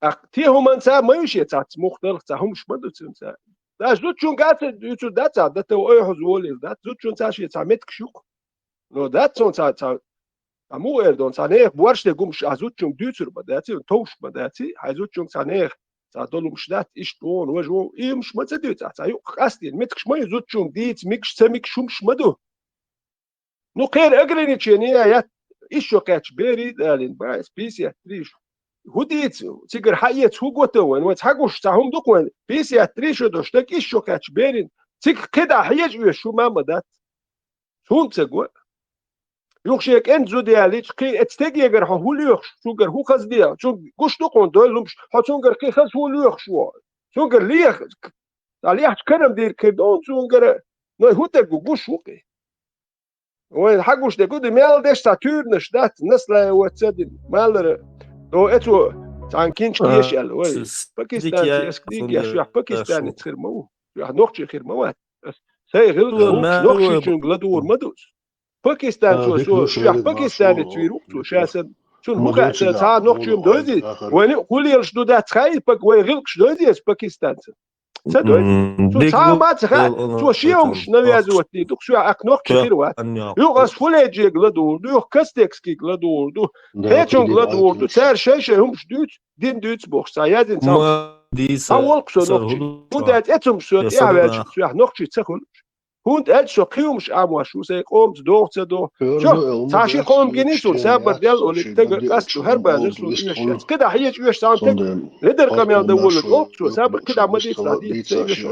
ТӀаккха те хӀуманца а ма ю шен цац, мухдалх цхьа хӀумаш ма ду цуьнца. Даже зудчуьнга а ца дуьйцур дац ахь, дан тов ойхьа волийла дац, зудчуьнца а шен цхьа меттигаш ю-кх. Но дац цунна цхьа, цхьа, цхьа муха эр ду, цхьа нехан борш де гумаш а зудчуьнга дуьйцур ма дац, товш ма дац, хьайн зудчуьнга цхьа нехан цхьа долу хӀумаш дац, иштта вон, важа вон, и хӀумаш ма ца дуьйцу ахь, цхьа юкъа къастийна меттигаш ма ю зудчуьнга дийца мегаш, ца мегаш хӀумаш ма ду. Ну, кхеран ограничение яц, исс шо кхаьчча бери а далийна, баьс, пятьдесят три шо. ХӀун дийца, цигара хьаэца хӀун го тан вайн? Вайн цхьа гуш цхьа хӀума ду-кх вайн? Пятьдесят три шо долуш стаг исс шо кхаьчча берина, цига кхидӀа хьежа оьшу хӀума ма дац. Цунна ца го. Юха шен кӀентан зуда ялийча, кхин эца стегегара хьо хӀун лоьхуш, цуьнгара хӀун хаза де, цунна гуш ду-кх хьуна дойла хӀумаш, хьо цуьнгара кхин хаза хӀун лоьхуш ву? Цуьнгара леха, цхьа лехча карам дийриг хир ду-кх хьуна цуьнгара, но хӀун таг ву, гуш ву-кх и. Вайн хьан гуш дерг ду, мел деш цхьа туьйранаш дац, наслаье вац ца дина, малара. О, эцо цхьана кинча А, теша аьлла, вай. с-, Пакистанца дикъя эска дийгаш, хӀунда юьхь пакистанец хир ма ву, юьхь нохчи хир ма вац. Сайн гӀиллакх Ма нохчичуьнга ладугӀур ма ду. Пакистанцо А, со, дика ду, юьхь шайла пакистанец вийр ву-кх цо, ша сан. Цунна хӀун хаьа, сан цхьа нохчи-м дойзи, вайна а хулиялаш ду дац, хьай, пак-, вай гӀиллакхаш дойзи эс пакистанца? Ца дойзи. М, Цо дика цхьа ду, ма ца хаьа, цо шен хӀумаш навязывать дийр ду-кх, соьх аккха нохчи хир вац. Юха ас фуледжига ладугӀур ду, юха кастекскига ладугӀур ду, хьечунга ладугӀур ду, цара шай-шай хӀумаш дуьйцу, дин дуьйцу бохуш, цхьа язйина цхьа хӀумаш. Цхьа волу-кх со нохчи. ХӀунда аьлча эцу хӀумаш соьга эхь ваьлча, соьх нохчи ца хуьлуш. ХӀунда аьлча со кхиумаш амош ву, сайн къомца догӀу ца догӀу. Цхьа ши къом гинийсур, сабар дел оли, тега къаст ду, хӀара базар суна оьшшац. КхидӀа хьежа оьш цхьа тек, ледар къамел да волу, оццо, сабар кхидӀа ма дийцалахь, дийца ца оьш.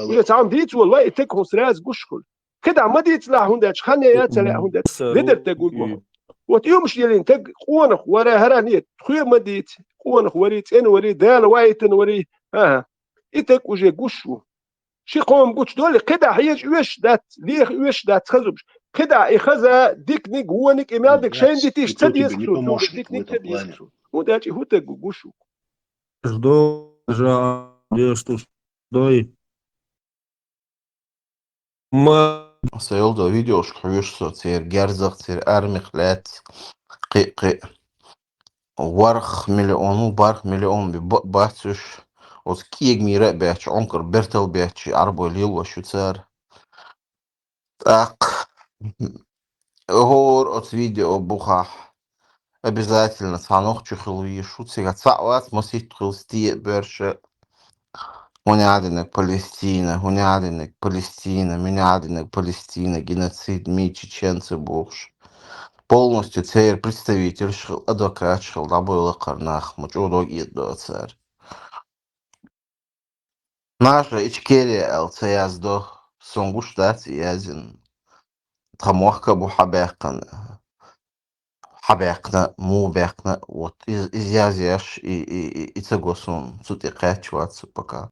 Уже цхьа ма дийца волу, вай, и тега хӀун сразу гуш хуьлу. КхидӀа ма дийцалахь, хӀунда аьлча хан я, я ца лаьа, хӀунда аьлча ледар тега вуьгу. Вот и умаш елина тега къонах вара, хӀара нет, тхоьа ма дийца, къонах вари, цӀена вари, Дала ваийтина вари. ХӀа-хӀа. И тега уже гуш ву. Ши къом гучу доле, кхидӀа хьежа оьш дац, леха оьш дац хазумаш. КхидӀа и хаза дикниг, вониг, и мел дика шайна дитийша ца деза цо, цо дикниг ца деза цо. ХӀунда аьлча и хӀу тега гуш ву. Ждо, жа, деш, туш, дой. Ма. Аса йолдо видеошка хьоьжуш со, церан герзах, церан армих лаьцна. Кхи-, кхи-, ВархӀ миллион ву, бархӀ миллион би-, ба-, бац уьш. Оцу кӀегамийра а баьчча, Ӏункар бертал баьчча, Ӏарбой лелош ю цара. ТӀаккха хӀора оцу видео бухахь обязательно цхьа нохчо хила везаш ву, цигахь цхьаъ вац, масийтта хила, сте а боьрша. ХӀун аьлла динарг Палестина, хӀун аьлла динарг Палестина, мин аьлла динарг Палестина, геноцид, ми чеченцы бохуш. Полностью церан представительш хила, адвокаташ хила, дӀабойла кхара нах, ма чӀогӀа дог эцадо цара. Наша Ичкерия аьлла ца яздо, сон гуш дац и язйина. Тхан мохк а бу хьабаьккхина. Хьабаьккхина, муха баьккхина, вот, из, из язъеш, и, и, и, и ца го суна, цу тӀе кхаьчча вац со пока.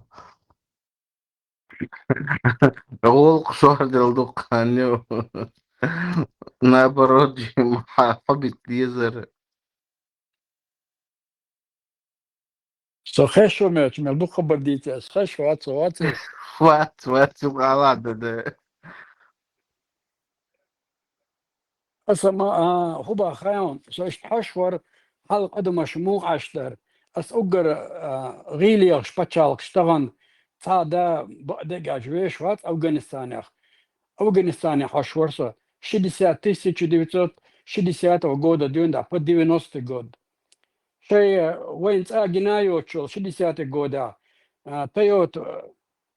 ГӀуллакх шордел дукха хан ю. Наоборот, Джим, хьа-, хьо битта дезара. Со хешо мелча, мел дукха хабар дийца, ас хеш вац, вац. Вац, вац, юкъа ала да, да. Аса ма, а, хӀу баха хьайон, со иштта хьош вара, хьал къадамаш муха Ӏаш дара. Ас уггар, а, гӀийлехаш пачхьалкхаш тахана цхьа да бакъдерг аьлча веш вац Афганистанех. Афганистане хьош вара со. Шестьдесят, тысяча девятьсот шестидесятого года дуьйна дӀа, по девяностый год. Шай, э, вайн цӀа гина йоцучул шестидесятый года, а, Toyota,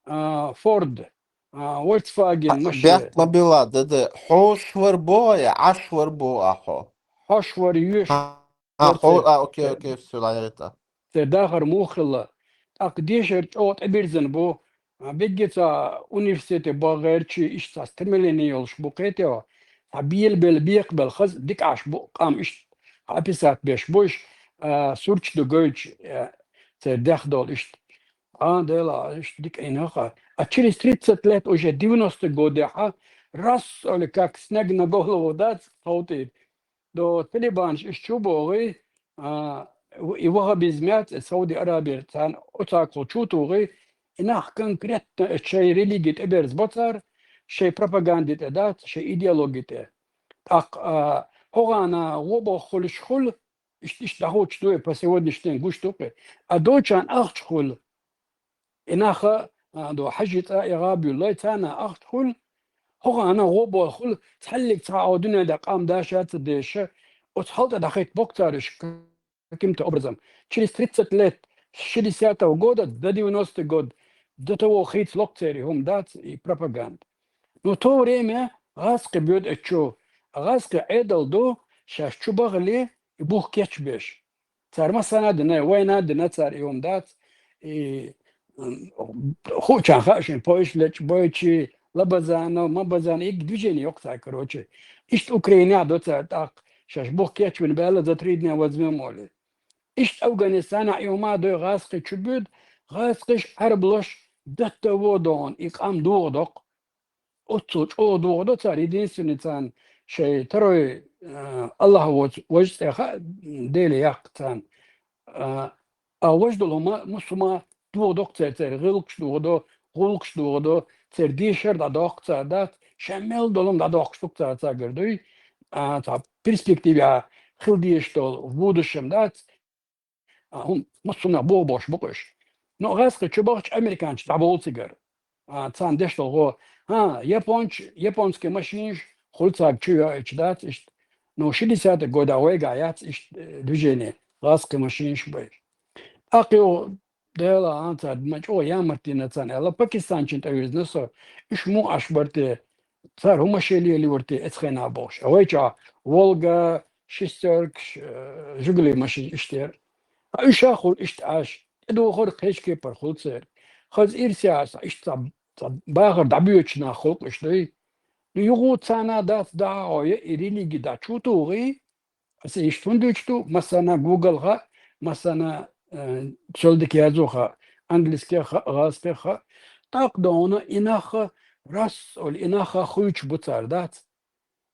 а, Ford, а, Volkswagen машина. Бехк ма билла, да, да. Хьош вар бо я, Ӏаш вар бо а хьо? Хьош вар, йоьш. А, а, вар хьо-, церан, а, окей, церан, окей, всё, лайрета. Церан дахар муха хилла. ТӀаккха дешар чӀогӀа тӀебирзина бу. А, бегги ца университете бахарчи иштта ца стремление йолуш бу кхетева. Ца бел-бел, бекхабел хаза дика Ӏаш бу къам иштта. Описать беш бу иш, а, сурч ду гойтуш, а, церан дехдолу иштта. А, дела, иштта дика Ӏина ха. А через тридцать лет уже девяностый годехьа, раз, или как снег на голову дац, ховтийта. До талибанаш иш чу богӀий, а, и ваххабизмец, и Сауди Арабияца царна оцакхул чу тухий, и нах конкретно шайн религия тӀе берза бо цара, шайн пропаганди тӀе дац, шайн идеологи тӀе. ТӀаккха, а, хӀогӀана гӀо боххулаш хуьлу, иштта, иштта дӀахочуш ду, по сегодняшний день гуш ду кхи. А дочан ахча хуьлу. И наха, а, до хьажи цӀа и гӀа буьллай, царна ахча хуьлу, хӀогӀана гӀо боххул, цхьаллиг цхьа а дуьнен тӀе къам дашаца деша, оцу хьал тӀе дӀахӀитта боккху цара уьш каким-то образом. Через тридцать лет, с шестидесятого года до девяностый год, до того хийца локху церан хӀума дац и пропаганда. Но то время гӀазкхи боьду эчу, гӀазкхи Ӏедал ду, шаьш чу бахали, и бух кечбеш. Цара массана а дина, вайна а дина цара и хӀума дац. И, м, хуучан хаьа шайн, Пойш лечу бойчи, Лабазанов, Мабазанов, и движение йоккха цара, короче. Иштта Украинехь до цара тӀаккха, шаьш бух кечвина баьлла, за три дня возьмём олий. Иштта Афганистанехь и хӀума а дой, гӀазкхи чу буьду, гӀазкхиш Ӏарбалош датта во догӀун, и къам догӀу доккху. Оццул чӀогӀа догӀу до цара, единственный царна шайн тарой, а, Аллах воцу важа цӀе хаьа, Деле яккха царна. А, а важа долу хӀума, муссума догӀу доккху церан, церан гӀиллакхаш догӀу до, гӀуллакхаш догӀу до, церан дешар дӀадоккху цара дац, шайн мел долу хӀума дӀадоккхуш ду цара цаьргара дуй, а, цхьа перспективе хила дезаш долу, в будущем дац, а, хӀума массо а нах боху бохуш бу кхуьш. Ну, гӀазкхи чу бахча американчу дӀаболу цигара. А, царна деш долу гӀо, а, японч-, японский машинаш хуьлу цаьрга чу йоуьйтуш дац иштта. Ну, шестидесятый года вайгахь яц иштта, э, движение, гӀазкхи машинаш бай. ТӀаккха йо-, Дела, а, цар ма чӀогӀа ямартина царна аьлла, Пакистанчун тӀавирзина со. Уьш муха Ӏаш бара те, цар хӀума шелели вара те эцхена бохуш. А вай чохь Волга, шестеркаш, э, Жигули машин иштта яра. А уьш а хуьлу иштта Ӏаш, тӀедухура кхечу кепара хуьлу церан. Хаза ирсе а, иштта цхьа, цхьа бахар дӀабоьдуш нах хуьлу-кх уьш дуй. Ну, юха царна дац дӀа а гӀо, я и религи дӀа чу тухий, аса иштта хӀунда дуьйцу ду, массарна Google-ха, массарна, э, цул дика язо-ха, английскех-ха, гӀазкхех-ха. ТӀаккха дона и нах-ха, рас олу, и нах-ха хуьйцуш бу цара, дац?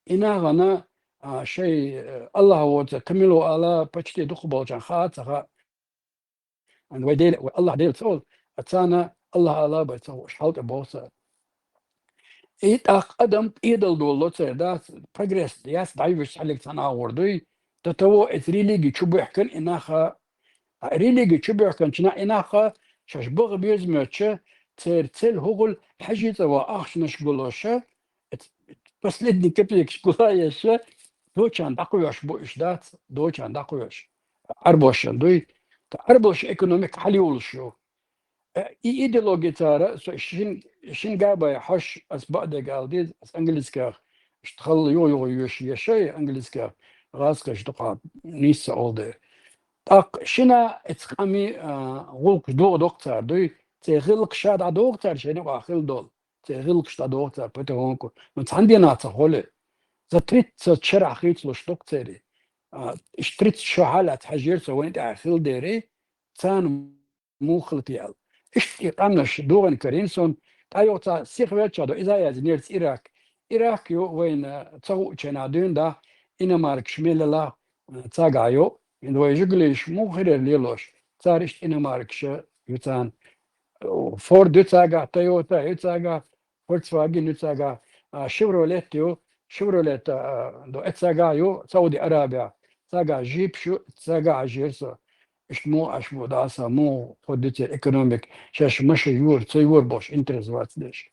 И нахана, а, шай, э, Аллах воцу, камило ала, почти дукхахболчарна хаа а ца хаьа. Вай Дела, вай Аллах Дела ца олу, а царна Аллах ала бай ца хууш, хьал тӀе боху цара. И тӀаккха адам къедал долало церан, да, прогресс яц, дӀайоьшуш цхьаьллиг цхьана агӀор дуй. До того эца религи чу буьхкина и нах-ха, а религи чу буьхкинчу нах-, и нах-ха шаьш баха безамечу, церан цел хӀу хуьлу, хьажий цӀа ван ахчанаш гуллуша, эц-, последний копейкаш гулъеш, дочарна дӀакхоьхьуш бу уьш, дац, дочарна дӀакхоьхьуш. Ӏарбошна дуй. Ткъа Ӏарбоша экономика хьалайолуш ю. Э, и идеологи цара, со шин, шин габай хьош ас баъдега ала деза, ас английских, иштта халла юха-юха йоьшуш ешай английских, гӀазкхаша дукха нийса ца олу дела. ТӀаккха шина эца къами, а, гӀуллакхаш догӀу доккху цара дуй, церан гӀиллакхаш дӀадогӀу цара шайна юкъахь хилла долу, церан гӀиллакхаш дӀадогӀу цара потихоньку, ну, цхьана дийнахь ца хуьлу. За тридцать шарахь хийцалуш доккху церан. А, иштта тридцать шо хьалаьцна хьажийра со вайна тӀехь хилла дерий, царна муха хила те аьлла. Иштта и къаьмнаш догӀина карийна суна, тӀайогӀу цхьа сиха велча до, иза а яздинера Ирак. Ирак ю вайна ца хуучу хенахь дуьйна, да, иномаркаш мел лела, а, цагахь ю, хӀинца вай Жигулиш муха хирара лелош, цара иштта иномаркаш ю царна. Форд ю цагахь, Тойота ю цагахь, Volkswagen ю цагахь, а, Шевролет ю, Шевролет, а, до, э, цагахь ю, Сауди Арабия, цагахь жипаш ю, цагахь хьажийра со. Иштта муха Ӏаш бу, да, аса муха кху дуьйцу экономика, шаьш маша юра, ца юра бохуш, интерес вац деш.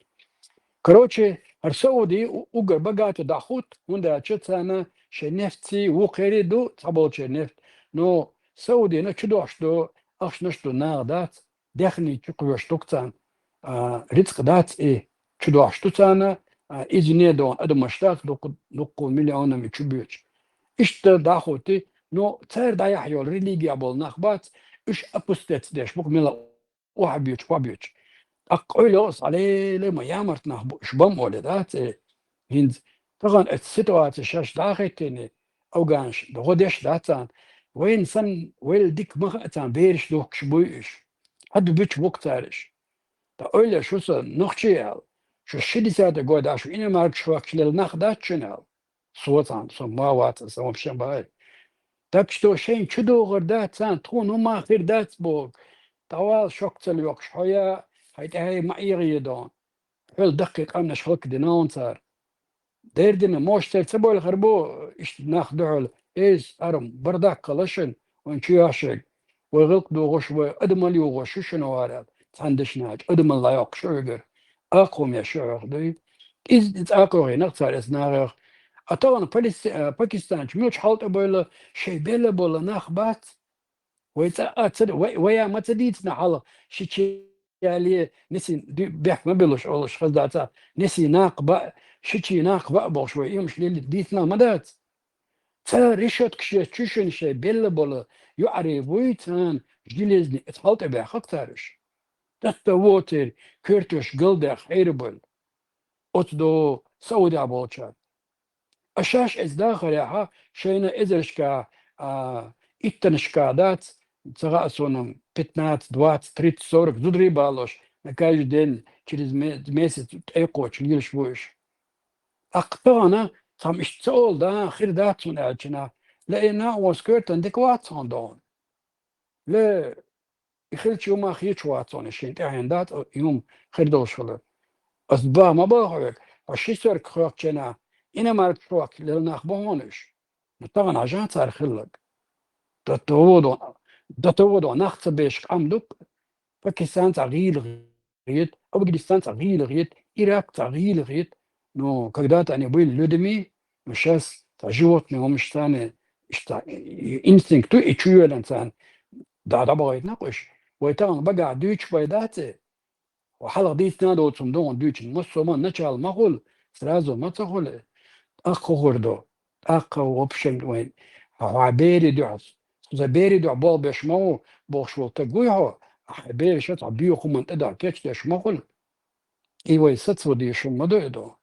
Короче, хӀара Сауди у-, угар богатый дӀахутту, хӀунда аьлча царна шайн нефтций вукхерий ду, цхьаболчеран нефть. Но Саудина чу дохьуш ду, ахчанаш ду наха, дац, дехний чу кхоьхьуш ду-кх царна, а, рицкъ дац и, чу дохьуш ду царна, а, иза не догӀу адамаш дац, дуккха, дуккха миллионами чу боьдуш. Иштта дӀахуттий, но цара дӀаяхьа йолу религия болу нах бац, уьш опустец деш бу-кх мила охьабоьдуш, охьабоьдуш. ТӀаккха къуьйле а, аса лелай ма ямарт нах бу, уьш бан олий, дац и. ХӀинца тахана эца ситуаци шаьш дӀа а хӀиттийний, афганаш, догӀа деш дац царна. Вайна санна, вайл дика ма хаьа царна, бераш духкуш буй уьш. Хьада буьтуш бу-кх цара уьш. Ткъа ойла шу сан, нохчий аьлла, шу ши десятый года шу иномаркаш хӀоттуш лела нах дац шуна аьлла. Со цхьаьна, со ма вац, сан вообще бац. Так что шайна чу догӀур дац царна, тхуна хӀума хир дац боху. ДӀавала шок ца лоькхуш, хьо я, хьайн тӀаьхье ма Ӏехийдон. Хьол даккхий къаьмнаш хӀаллакдина хьуна цара. Дера дина, мошта ца бойлахар бу, иштта нах дуьхьал, эс, арам, бардак хала шуна, вайн чу яхьа шайга. Вай гӀиллакх дохуш, вай адамал йохуш шу шуна вара аьлла, цхьана дешнаш, адамал дӀайоккхуш шу уьгар. Акхум я шу хьох дуй. Иза цӀа а кхойкхийнакх цара эс нахах. А тахана Палести-, а, пакистанчу муьлхачу хьал тӀе бойла, шайн белла болу нах бац. Вай цӀа а ца, вай, вай а ма ца дийцина хьалха, ши чу яле, несин ду-, бехк ма белуш олуш хаза дац а, несин накха баа, ши чу накха баа бохуш вай, и хӀумаш лелийта дийцина ма дац. Цара решёткаш еш чу шуна шайн белла болу юьхьарий вуй царна железный, эца хьал тӀе баьхна-кх цара уьш. Тасса воцеран коьртош галдех хьерабевлла. Оцу до Саудехь болчара. А шаьш эца дахарехьа, шайна эзаршка, а, иттанашка дац, ца хаьа суна, пятнадцать, двадцать, тридцать, сорок зударий балош, на каждый день, через ме-, месяц тӀекхочуш лелаш бу уьш. ТӀаккха тахана цхьамма иштта ца олу, да, хир дац хьуна аьлча, лаьий, накъост коьртана дика вац хьуна догӀу. Ле, и хилча хӀума хеташ вац хьуна, шен тӀаьхьенна дац и хӀума хир долуш хилар. Ас бан ма бан хьоьга, хьо ши сорок хӀоьттучу хенахь, иномаркаш хӀоттуш лела нах бу хьуна уьш. Ну, тахана хьажахьа цара хилларг. До того до, до того до нах ца беш къам ду-кх, Пакистан цхьа гӀийла хета, Афганистан цхьа гӀийла хета, Ирак цхьа гӀийла хета. Ну, когда-то они были людьми, но щас цхьа животные хӀумаш царна, иштта цхьа инстинкт ду, и чу йоьллина царна, да, дӀабахийтина-кх уьш. Вай тахана багахь дуьйцуш пайда дац и? Хьо хьалха дийцина доцу хӀума ду хьуна дуьйцина. Массо а ма начало ма хуьлу, сразу ма ца хуьлу. ТӀаккха хӀун хир ду? ТӀаккха, в общем, вайн хьо хьан берийн дуьхьа, сан берийн дуьхьа болх беш ма ву бохуш волу стаг вуй хьо, хьан бераша цхьа боьха хӀуманна тӀедогӀу кечдеш ма хуьлу. И вай сацо дезаш хӀума ма ду и ду.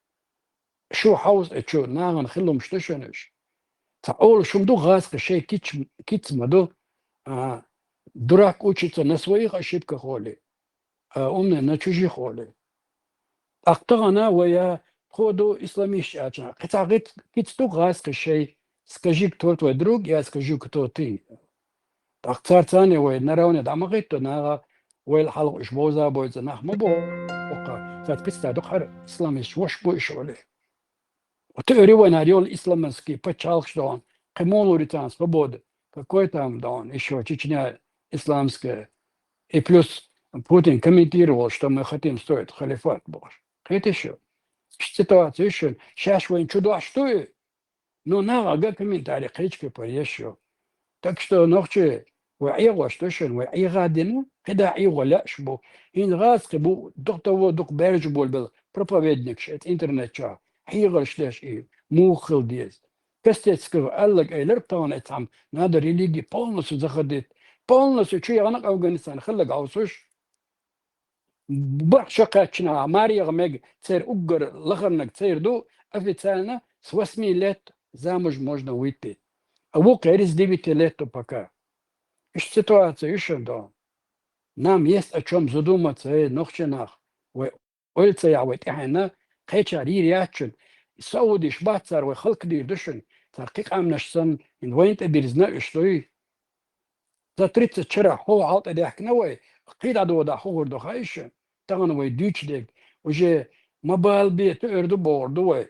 Шу хьовса и чу, нахана хила хӀумаш ду шуна уьш. Цхьа олуш хӀума ду гӀазкхи шайн киц, кица ма ду. А, дурак учиться на своих ошибках олий. А, умный на чужих олий. ТӀаккха тахана вай а тхо ду исламисташ аьлча, кхин цхьа гӀиц-, кица ду гӀазкхи шайн, скажи, кто твой друг, я скажу, кто ты. ТӀаккха цара царна вай наравне дӀа ма хӀитто, наха вайл хьалха уьш бовза бойца нах ма боху. Цаьрца пицта ду хӀара исламисташ, ваша бу уьш олий. Вот и вайна хӀара йолу исламский пачхьалкхаш дохьун, кхин муха лур ю царна свобода, какой там дохьун, ещё Чечня исламская. И плюс Путин комментировал, что мы хотим строить халифат бохуш. Кхетий шу? Иштта ситуация ю шуна, шаьш вайна чу дохьуш ду и? Ну, наха га комментарий кхечкипа еш ю. Так что, нохчий, вай Ӏехош ду шуна, вай Ӏеха а дина, кхидӀа Ӏехо лаьаш бу. ХӀинца гӀазкхи бу, дукха таво, дукха баьржа болабелла проповедникаш эца интернет чохь хьехарш деш и муха хила деза. Костецкого аьлларг элира тахана эцхьама, надо религии полностью заходить. Полностью чу яхана Афганистан хилларг хьовсуш. Барх шо кхаьччина, марегӀа мега церан уггар лахарнаг церан ду, официально с восьми лет замуж можно выйти. А вукхерис девяти лет ду пока. Иштта ситуация ю шуна ду. Нам есть о чём задуматься, эй, нохчий нах. Вай ойла ца яхь вай тӀаьхьенна, кхечара йийр яц шуна. Саудиш бац цара вай халкадийр ду шуна. Цара кхин къаьмнаш санна, хӀинца вайна тӀе бирзина уьш дуй. За тридцать шарахь хӀокху хьал тӀе даьхкина вай, кхин дӀадодахь хӀун хир ду хаьий шуна? Тахана вай дуьйцуш дерг, уже ма бала бен туьур ду бохур ду вай.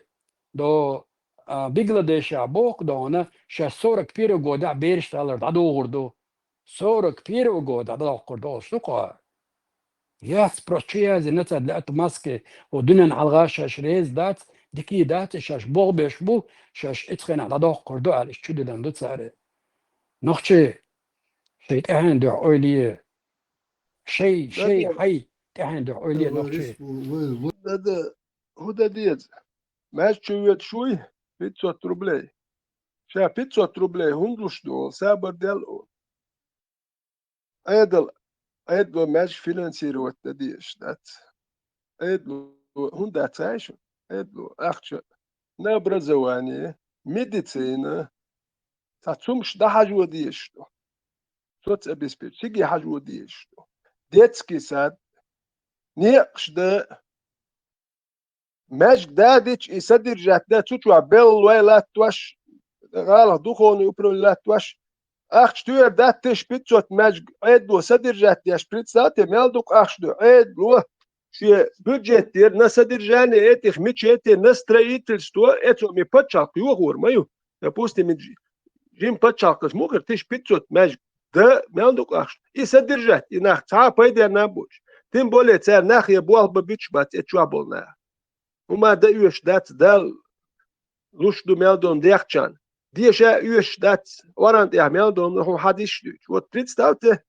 До, а, Бангладешехь боху дохьуна, шаьш сорок первый годехь бераш талар дӀадохур ду. Сорок первый года дӀадоккхур долуш ду кхо. Яц просто чу яздина цара для отмазки, хӀу дуьненан хьалха шаьш реза дац, дика дац, и шаьш болх беш бу, шаьш эцу хенахь дӀадоккхур ду аьлла, иштта чу диллина ду цара. Нохчий, шайн тӀаьхьенна дуьхьа ойла е. Шай, шай, хьай, тӀаьхьенна дуьхьа ойла е, нохчий. ХӀун дан деза? Маьждиг чу воьдуш вуй, пятьсот рублей. Ша пятьсот рублей хӀунда луш ду олу, сабар дел олу. Ӏедал, Ӏедало маьждиг финансировать дан дезаш дац. Ӏедало хӀунда дац хаьий шуна? Ӏедало ахча на образование, медицина, цхьа цумгаш дӀахьажо дезаш ду. Соцобеспечение, цига хьажо дезаш ду. Детский сад, некъаш дан, маьждиг дадича, и содержать дан, цу чохь белла лой латтош, гӀалах духовный управление латтош, ахча туьйр дац тыщ пятьсот маьждиг Ӏедало содержать деш, представьте, мел дукха ахча ду Ӏедало шен бюджет тера на содержание этих мечетей, на строительство, эцо ми пачхьалкх йохор ма ю. Допустим, и жим пачхьалкхаш мухир тыщ пятьсот маьждиг. Да, мел ду ахча. И содержать, и нах цхьа а пайденна а боцуш. Тем более, цара нах я болх бан буьтуш бац, эцу чохь болу нах. ХӀума дан оьшуш дац, Дала луш ду мел долу дехчан. Деша оьшуш дац, оран тӀехь мел долу хьуна хьадисаш дуьйцу. Вот представьте,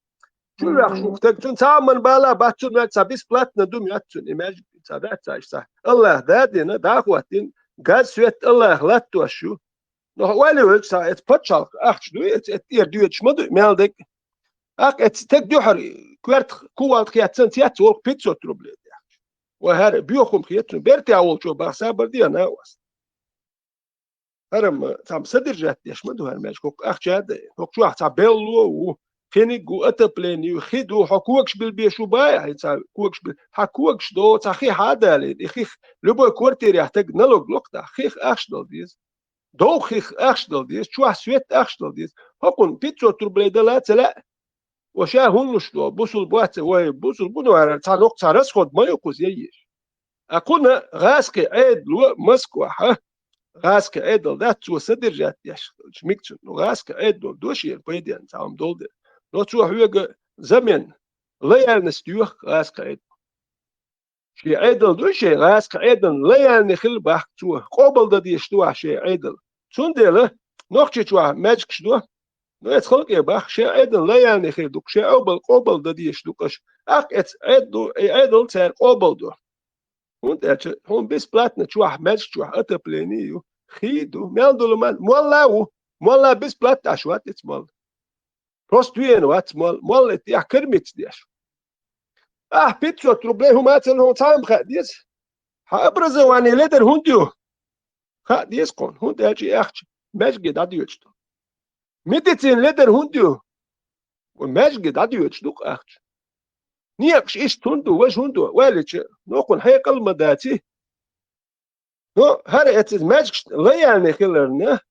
чу ваьхна шух стаг, цуьнан цхьа а ман бала бац, цуьнан ваьлла цхьа бесплатно ду моьтту цунна, и маьждиг цхьа дац, цхьа иштта. Аллах да дина, да хӀоттина, газ, свет Аллах латтош ю. Но хьо ойла йойла цхьа, эцу пачхьалкх ахча дуй, эцу, эцу тӀера доьдуш ма дуй, мел дерг. Аккха эцу стаг дуьхьара коьртах кувалт хеццан цец волу пятьсот рублей тӀехь. Вай хӀара боьха хӀума хета цунна. Бертехь волчо баха сабар де, на ас. ХӀара-м цхьамма содержать деш ма ду хӀара маьждиг, хӀокху ахча а дай. ХӀокху чохь цхьа белло а ву, кхиниг а ву, отопление ю, хи ду, хьо когаш билбеш ву бай, хьайн цхьа когаш бил-, хьан когаш до, цхьа хи хьан а далийна, и хих любой квартирехь стаг налог ло-кх тӀаккха, хих ахча дала деза. Довха хих ахча дала деза, чохь свет ахча дала деза. ХӀокхунна пятьсот рублей дала ца лаьа. Ва ша хӀун луш ду, бусулба вац, вай бусулба ву, ну, ара, цхьа нохча цхьа расход ма ю кхуза еш. А кхунна гӀазкхи Ӏедало Москвахь, гӀазкхи Ӏедал дац, цо содержать деш хилча, миг цунна. Ну, гӀазкхи Ӏедало до шена пайденна цхьа хӀума долу дела. Но цо хьоьга замена, лояльность йоьху гӀазкхи Ӏедало. Шен Ӏедал ду шен, гӀазкхи Ӏедална лояльный хила боху цо, къобалдан дезаш ду ахь шен Ӏедал. Цундела Нохчийчохь маьждигаш ду, Ну, эца халкъе бах, шен Ӏедал лояльный хир ду-кх, шен Ӏобал къобал дан дезаш ду-кх уж. ТӀаккха эца Ӏедал, э, Ӏедал цара къобал ду. ХӀунда аьлча хьуна бесплатно чохь, маьждиг чохь отопление ю, хий ду, мел долу ма, молла а ву, молла бесплатно Ӏаш вац эца молла. Просто веана вац молла, молла эца тӀехь кормиться деш. Ахь пятьсот рублей хӀума а ца ло, хьуна цхьа а ма хаа деза. Хьан образование ледара хӀунда ю? Хаа деза кхуна, хӀунда аьлча и ахча маьждиге дӀадоьдуш ду. Медицина ледара хӀунда ю? Вай маьждиге дӀадоьдуш ду-кх ахча. Некъаш иштта хӀунда ду, важа хӀунда ду, ойла йича, нохчун хьекъал ма даций. Ну, хӀара эца маьждигаш лояльный хиларна,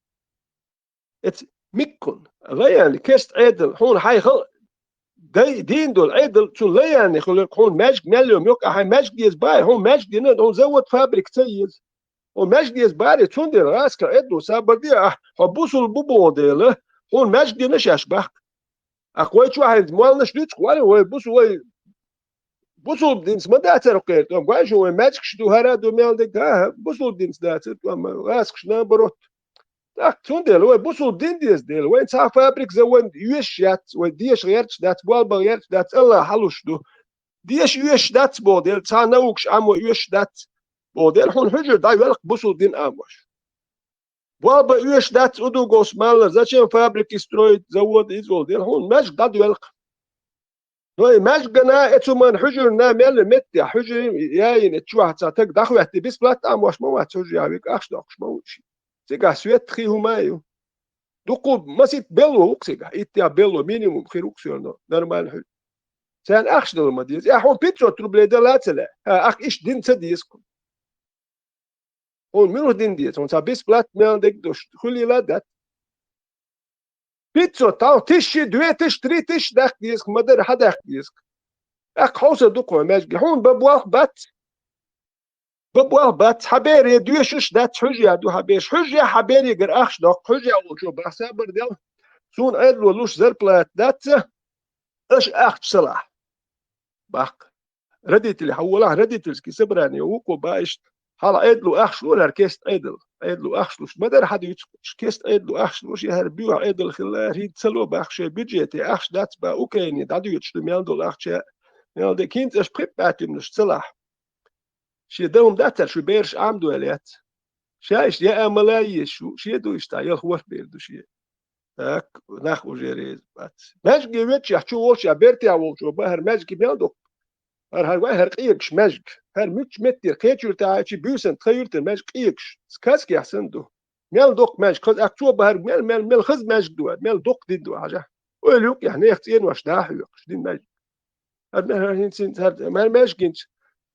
эца миккхун, лояльный, керста Ӏедал, хьуна хьайн хала дай, дийна долу Ӏедал, цунна лояльный хиларг, хьуна маьждиг мел йо мохк, ахь хьайн маьждиг деза бахьа, хьуна маьждиг дина, хьуна завод, фабрика ца еза. Хьуна маьждиг деза бахьара, цундела гӀаскхи Ӏедало сабар де ахь, хьо бусулба бу боху дела, хьуна маьждиг дина шаьш бахка. Ахь вай чохь хӀинца молланаш дуьйцуш вара, вай бусу-, вай бусулба динца ма дацара кхерта, амма гой шу вай маьждигаш ду, хӀара а ду, мел дерг, хӀа-хӀа, бусулба динца дацара, амма гӀаскхаш наоборот. ТӀаккха цундела вай бусулба дин деза дела, вайн цхьа фабрика, завод йоьшуш яц, вай деша гӀерташ дац, болх бан гӀерташ дац, Аллах хьалуш ду. Деша оьшуш дац боху дела, цхьа наукаш Ӏамо оьшуш дац боху дела, хьуна хьуьжар дӀайоьлху бусулба дин Ӏамош. Болх бан оьшуш дац удугос маллар, зачем фабрики строить, заводы, иза волу дела, хьуна маьждиг дӀадоьлху. Но и маьждигана, эцу ман хьуьжарна мел меттехь, хьуьжаре яйина чохь цхьа таг дӀахӀоьттий, бесплатно Ӏамош ма вац хьуьжаре, вика ахча доккхуш ма ву уьш. Цигахь свет, хи, хӀума а ю. Дуккху маситта белло ву-кх цигахь, иттех белло минимум хир ву-кх соьрно, нормально хьуьжа. Царна ахча дала ма деза. Ахь хьуна пятьсот рублей дала а ца лаьа. ХӀа, ахь иштта дина ца деза-кх. Хьуна муьлха дина деза? Хьуна цхьа бесплатно мел дерг долуш хуьлийла а дац. Пятьсот, тхьа тысяча, две тысячи, три тысячи даккха деза-кх, ма-дарра хьан даккха деза-кх. ТӀаккха хьовса ду-кх хьо маьждиге. Хьуна бан болх бац. Бан болх бац. Хьан бере доьшуш дац, хьуьжа яр ду хьан бераш. Хьуьжа яхь хьан беригара ахча доккху, хьуьжа яхь волчо бах, сабар дел. Суна Ӏедало луш зарплата дац, аша ахча ца лахь. Баккха. Родители хьан волахь, родительский собрание вукхо бан иштта. Хьала Ӏедало ахча лора хӀара кеста Ӏедал. Ӏедало ахча луш. Ма-дарра хьан дуьйцу, кеста Ӏедало ахча луш, я хӀара боьха Ӏедал хилла, хӀинца ца ло бах, шайн бюджете ахча дац бан, Украине дӀадоьдуш ду мел долу ахча, мел де, хӀинца аша пхи бӀе туьмнаш ца лахь. Шен дан хӀума дац цара, шун бераш Ӏамадойла яц. Ша иштта яа мала еза шу, шен ду иштта, ялх ворхӀ бер ду шен. Так, нах уже реза бац. Маьждиге воьдучехь чу волчехь бертехь волчо бан хӀара маьждиге мел доккху. ХӀара, хӀара вай хӀара къегаш маьждиг. ХӀара муьлххачу меттера кхечу юьртахь а, чи буьйсанна тхан юьртара маьждиг къегаш. Сказкехь санна ду. Мел доккху маьждиг, хаза ахь цо бан хӀара мел, мел, мел хаза маьждиг ду, мел доккха дин ду хьажахь. Ойла юкъехь нехан цӀенош дӀа а хьоькхуш, дин маьждиг. ХӀара ма-, хӀара хӀинца, хӀинца, хӀара ма-, маьждигинчу,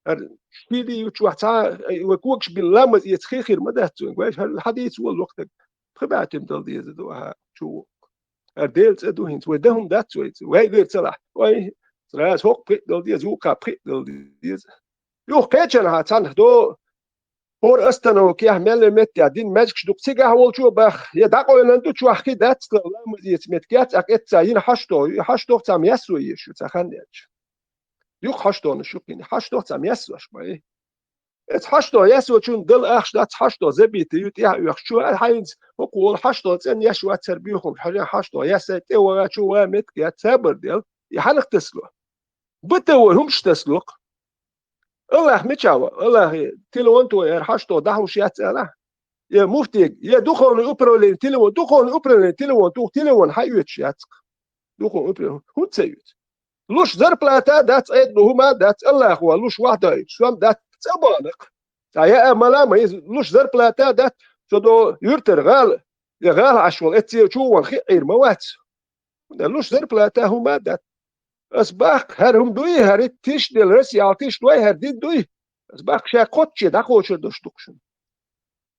хӀара шийли ю чохь цхьа, э, вай когаш билла ламаз эца хи хир ма дац вайн. Вай хӀара хьадийца волу лакхдаг. Пхи бӀе туьма дала деза ду ахьа чу ву. ХӀара Делан цӀа ду хӀинца. Вай дан хӀума дац вайца. Вай вер ца лахь. Вай, сразу хӀокху пхиъ дала деза, вукху пхиъ дала деза. Юха кхечанхьа цхьанхьа до, хӀора остановкехь мел меттехь дин маьждигаш ду-кх, цигахь волчо бах, я дӀакъойлан ду чохь, хи дац, ламаз эца меттиг яц, ахь эцца йина хьашт до, и хьашт дох цхьа яссо езаш ю, цхьа хан яьлча. Юха хьашт донаш ю кхин, хьашт дох цхьа яссош ма и. Эца хьашт до яссочунна дала ахча дац, хьашт до забитый ю, тӀаьхьа оьхуш чу, а хьайнца хӀокхо волу хьашт до цӀена еш вац хӀара боьхамаш, хьажа хьашт до яссай, тӀе ваха чу ван меттиг яц, сабар дел, и хьанах тасало? Бата вай хӀумаш тасало-кх. Аллах мичахь ва? Аллахе, телефон тохе, хӀара хьашт до дӀахьуш яц алахь. Я муфтига, я духовный управление телефон, духовный управление телефон туху, телефон хьан оьцуш яц-кх? Духовный управление. ХӀунда ца оьцу? Луш зарплата а дац, Ӏедало хӀума а дац, Аллахо луш вахьдойтуш, сом дац, цӀа бахана-кх. Цхьа яа мала а ма иза, луш зарплата а дац, со до юьртара гӀала, я гӀала Ӏаш волу эццел чу вон хи Ӏийр ма вац. Дан луш зарплата хӀума а дац. Ас баккха, хӀара хӀума дуй, хӀара тиш дела, Россияхь тиш дой, хӀара дин дуй. Ас баккха, ша кхочче дӀакхочур долуш ду-кх шуна.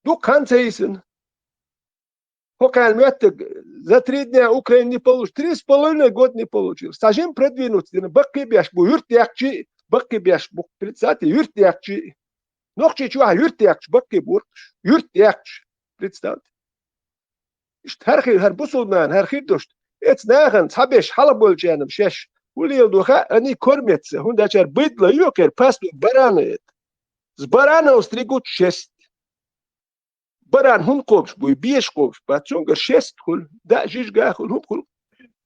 Дукха хан ца йисина. ХӀокхарна моьттург: за три дня Украина не получ-, три с половиной год не получилось. Цхьа жимма продвинуться дина, баккхий беш бу, юьрт яьккхичий, баккхий беш бу, представьте, юьрт яьккхичий. Нохчийчохь юьрт яьккхича баккхий бу-кх уьш. Юьрт яьккхича, представьте. Иштта хӀара хир, хӀара бусулба нана, хӀара хир долуш. Эцу нахана цхьаберш хьалхабевллачарна шаьш хӀун леладо хаьа, они кормятся, хӀунда аьлча хӀара быдло ю-кх хӀара, пастух барана это. С баранов стригут честь. Баран хӀун кхобуш буй, беша кхобуш бац, цунгара шест хуьлу, даа жижигах хуьлу, хӀун хуьлу.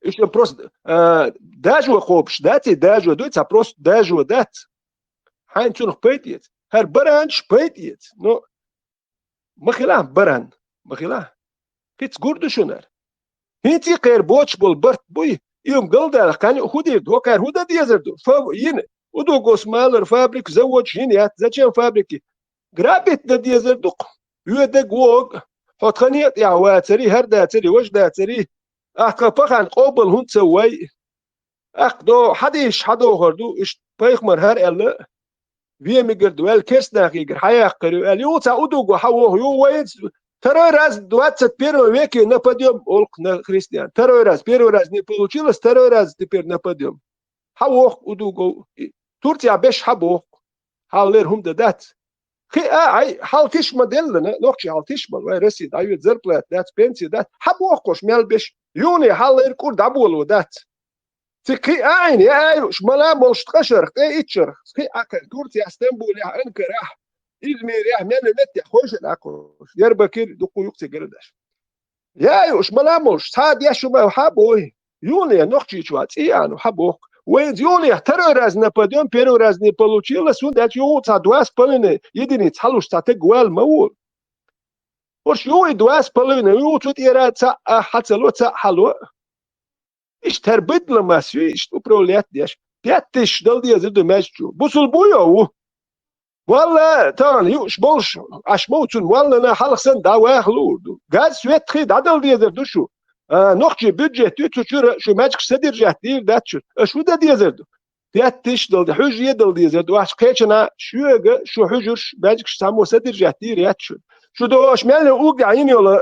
Иштта просто, а, дажо кхобуш дац, и дажо дуй, цхьа просто дажо дац. Хьайн цунах пайда эца. ХӀара баранаш пайда эца. Но ма хилахь баран, ма хилахь. Кхиц гур ду шунара. ХӀинца и кхера боцуш болу барт буй, и хӀума галдалах кхаьнна хӀун дийр ду, хӀокхара хӀун дан дезар ду? Фа-, йина, удугос малар фабрика, заводаш йина яц, зачем фабрики? Грабить дан дезар ду-кх. Воьдаг вогӀу, хьо тхан некъа тӀехь вацари, хӀара дацари, важа дацари, ахь тхан пахан къобал хӀунда ца вай? Аккха до, хьадийш, хьадохур ду, иштта пайхамар хӀара аьлла, вен мегар ду, аьлла, керстанахигара хьаяккхар ю, аьлла, юха цхьа удуго хьан воху, юха вайца, второй раз в двадцать первом веке нападём, олу-кх на христиан. Второй раз, первый раз не получилось, второй раз теперь нападём. Хьан воху удуго, и Турция беш хьан боху, хьаллера хӀума дан дац. Хи а, ай, хьал тиш ма деллана, нохчи хьал тиш ма, вай Россия дӀайоьду, зарплата дац, пенсия дац, хьан боху кхуш мел беш, юхане хьаллера кӀур дӀаболо дац. Ци кхин а Ӏийна, я а юуш, мала а молуш ткъа шарах, ткъе итт шарах, кхин а кхайна, Турцехь, Стамбулехь, Анкарахь, Измирехь, мел меттехь, хойша а дӀакхуьуш. Дербакир дуккха юкъа цигарш даш. Я а юуш, мала а молуш, цхьа а деш шу ма хьа бой. Юхане нохчийчу ван цӀий а ну хьа боху. Вайна юханех второй раз нападём, первый раз не получилось, хӀунда аьлча юха цхьа два с половиной единица хьалуш цхьа таг вала ма волу. Уьш юха и два с половиной, юха цу тӀера цхьаъ а хьа ца ло, цхьаъ хьа ло. Иштта хӀара быдло мас ю, иштта управлять деш. Пять тысяч дала дезар ду маьждигчу. Бусулба ву йо ву? Валла, тахана юуш болуш, Ӏаш ма ву цунна, валлана хьалха санна дӀаваха луур ду. Газ, свет, хи дӀадала дезар ду шу. А, нохчий бюджет ю, цу чуьра шу маьждигаш содержать дийр дац шу. Аша хӀун дан дезар ду? Пять тысяч дала де-, хьуьжа е дала дезар ду. Ахьа кхечана шуьга шу хьуьжарш, маьждигаш цхьаммо содержать дийр яц шу. Шу до аша мел угда йина йолу,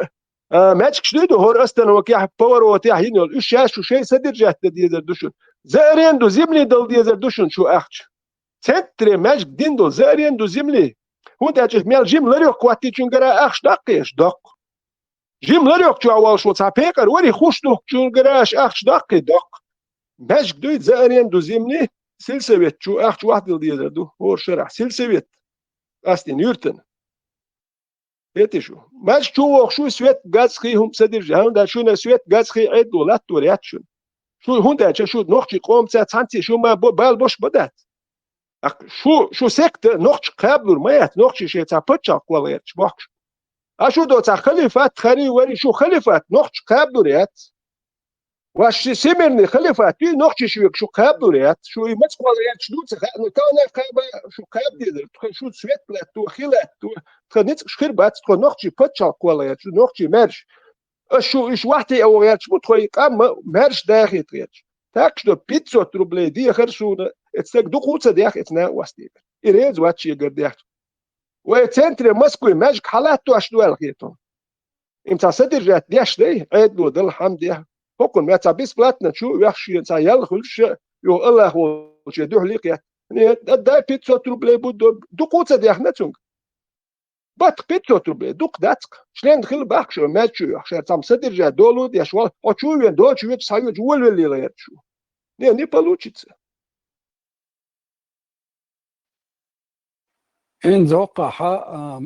а, маьждигаш дуй ду, хӀора остановкехь, поворотехь йина йолу. Уьш шаьш шу шайн содержать дан дезар ду шуна. За аренду земли дала дезар ду шуна шу ахча. Центре маьждиг дина долу за аренду земли. ХӀунда аьлча мел жима ларёх кхоттийчуьнгара ахча доккхуш? Доккху. Жима ларёх чохь волуш ву цхьа пекъар вари хуш духкучуьнгара аша ахча доккхий? Доккху. Маьждиг дуй за аренду земли, сельсовет чу ахча вахдала дезар ду. ХӀора шарахь сельсовет. Къастина юьртана. Хетий шу? Маьждиг чу вохуш ву свет, газ, хи хӀума содержать. ХӀунда шуна свет, газ, хи Ӏедало латтор яц шуна. Шу хӀунда аьлча шу нохчий къомаца цхьаьнций шу ма бо-, бала бош бац. Шу, шу секта нохча кхаблур ма яц, нохчий шайн цхьа паччахь кхолла гӀерташ бохкуш. А шу до цхьа халифат, хари, вари, шу халифат нохча кхаблур яц. Ваш ши-, всемирный халифат ю, нохчий шуьга шу кхаблур яц, шу и маца кхолла гӀерташ ду ца хаьа, ну, тахана кхаба, шу кхаба дезар, тхо шу свет латто, хи латто, тхан ницкъаш хир бац, тхо нохчий паччахь кхолла гӀерташ ду, нохчий маьрша. Аш шу иш вахьте а вогӀерча бу тхо и къам ма маьрша дахийта гӀерташ. Так что пятьсот рублей дехар суна, эцу стаг дукха ца дех, эцу нан вастийгар. И реза вац шегар дехча. Вай центре Москвы маьждиг хьалаттош ду аьлла хетон. Им цхьа содержать деш дай, Ӏедало дала хьама дехьа. ХӀокхун ма цхьа бесплатно чу вехшен цхьа ял хуьлуш, юха Аллах волче дуьхьал кхетта. Нет, отдай пятьсот рублей, будь доб-, дукха ца дехна цунга. Бат пятьсот рублей, дукха дац-кх. Член хила бахка шу, маьждиг чу йохуш, шаьра цхьамма содержать долу деш вала, хьо чу вен, дочу вечу, схьа вечу, волавеллийла гӀерташ ву. Не, не получится. ХӀинца хӀокхахь, а,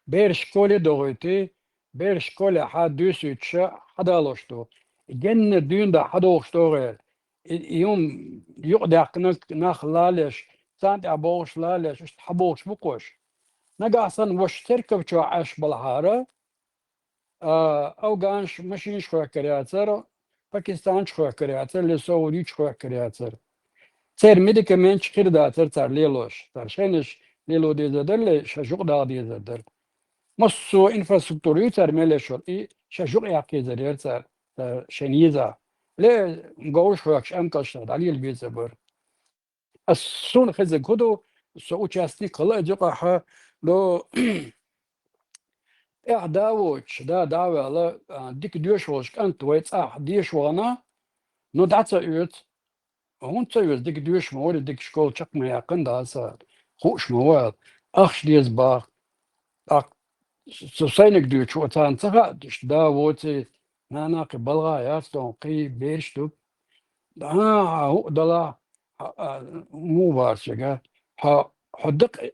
бераш школе догӀуьйтий, бераш школехь дуьйсуьйтуш хьадалош ду. Генна дуьйна дӀа хьадогӀуш догӀера. И, и хӀума юкъадаьккхина нах лалеш, царна тӀехь бохуш лалеш, иштта хьабохуш бу кхуш. Нагахь санна ваша церкав чохь Ӏаш балахьара, а, афганаш машинаш хӀоьхкар яцара, пакистанаш хӀоьхкар яцара, лесовый дуьйцуш хӀоьхкар яцара. Церан медикаменташ хир дацара цара лелош. Цара шайнаш лело дезар дара, ле, ша жукъа дагӀа дезар дара. Массо а инфраструктура ю цара мел еш йолу, и ша жукъа яккхийзар яра цара, цара шайна еза. Ле, говраш хӀоьхкуш, амкалш дӀалела беза бара. Ас суна хезаг хӀун ду, со участник хила а юкъахь, до тӀаьхьа да воцуш, да, да а ваьлла, а, дика доьшуш волуш кӀант вай цӀахь деша вахана, но дӀа ца оьцу. ХӀунда ца оьцу, дика доьшуш ма вара, дика школа чекх ма яьккхина, да аса хууш ма вара. Ахча деза боху. ТӀаккха со сайниг дуьйцуш ву, царна ца хаьа, иштта да воций, нана кхин балха яц, тхуна кхий бераш ду. ХӀан, хьан хӀуъа далахь, хьан, а, муха боху шега, хьо, хьо дакъа,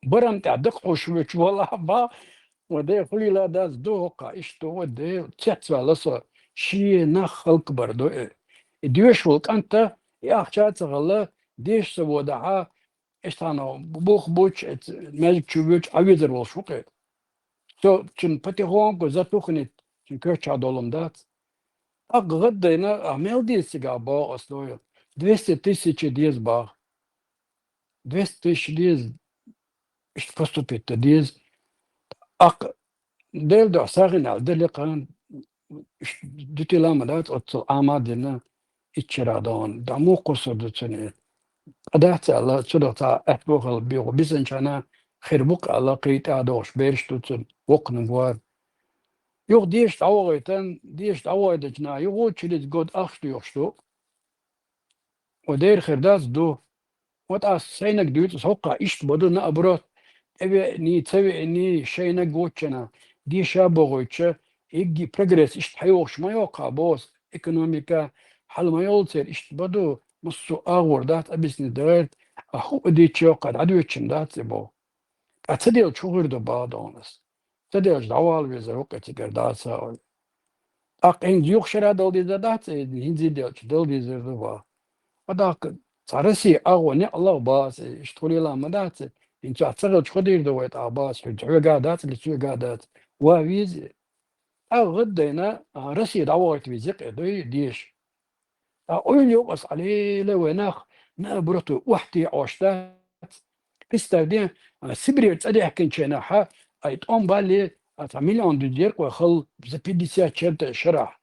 барам тӀехь дакъа хьуш вуьтуш валахь боху, Ва де хуьлийла дац ду хӀокха, иштта ва де цецваьлла со, шен нах халкъ бар ду э. И доьшуш волу кӀанта, и ахча а ца хилла, деша ца водахьа, иштта хьанна бух буч, маьждиг чу вуьч, Ӏан везар волуш ву кхе. Со цуьнан потихоньку затухнет, цуьнан коьртачохь долу-м дац. ТӀаккха гӀаддайна, а мел деза цигахь боху ас дойла? Двести тысяч деза боху. Двести тысяч деза, иштта поступить дан деза. ТӀаккха Делан дуьхьа сагӀина аьлла, делли кхана, иштта дуьтийла ма дац, оццул Ӏама а дина, иччарах догӀун. ДӀа муха кхуссур ду цуьнан? Къа дац аьлла, цунах цхьа аьтто хила бегӀу. Бисанчана хир бу-кх аьлла, кхин тӀаьхьа догӀуш бераш ду цуьнан, воккханиг вара. Юха деша дӀавахийтина, деша дӀавахийтинчу наха юха через год ахча доьхуш ду. Ва дера хир дац ду. Вот ас сайнаг дуьйцу, ас хӀокхахь иштта бан ду, наоборот, тӀевеаний, ца веаний, шайнаг воцчана, деша а бохуьйтуш, эггий прогресс иштта хьайогӀуш ма йоккхахь боху ас, экономика хьала ма йолу церан, иштта бан ду, массо а агӀор дац, объяснить дан гӀерта, а хӀуъа дийцча йоккхахь дӀадоьдучун дац и боху. Ткъа ца делча хӀун хир ду боху догӀун ас? Ца делча дӀавала везар ву кхе цигара дац а ойла. ТӀаккха хӀинца юха шера дала дезар дац, и хӀинца и делча дала дезар ду боху. Ва тӀаккха цхьа Россия агӀо некъ лаха боху ас, иштта хуьлийла ма дац, хӀинца ца хилча хӀун дийр ду вай тӀаккха боху ас, хьоьга дац, ли соьга дац. Ва веза. ТӀаккха гӀаддайна, а, Россия дӀавахийта веза кхе, дуй, деша. Ткъа ойла йо-кх ас, Ӏалеле вай нах, наоборот, вай охьатаьӀаш дац. Представь де, а, Сибрера цӀа даьхкинчу хенахь, ай тӀом балле, а, цхьа миллион дуьзна яра-кх вай хала за пятьдесят чем-то шарахь.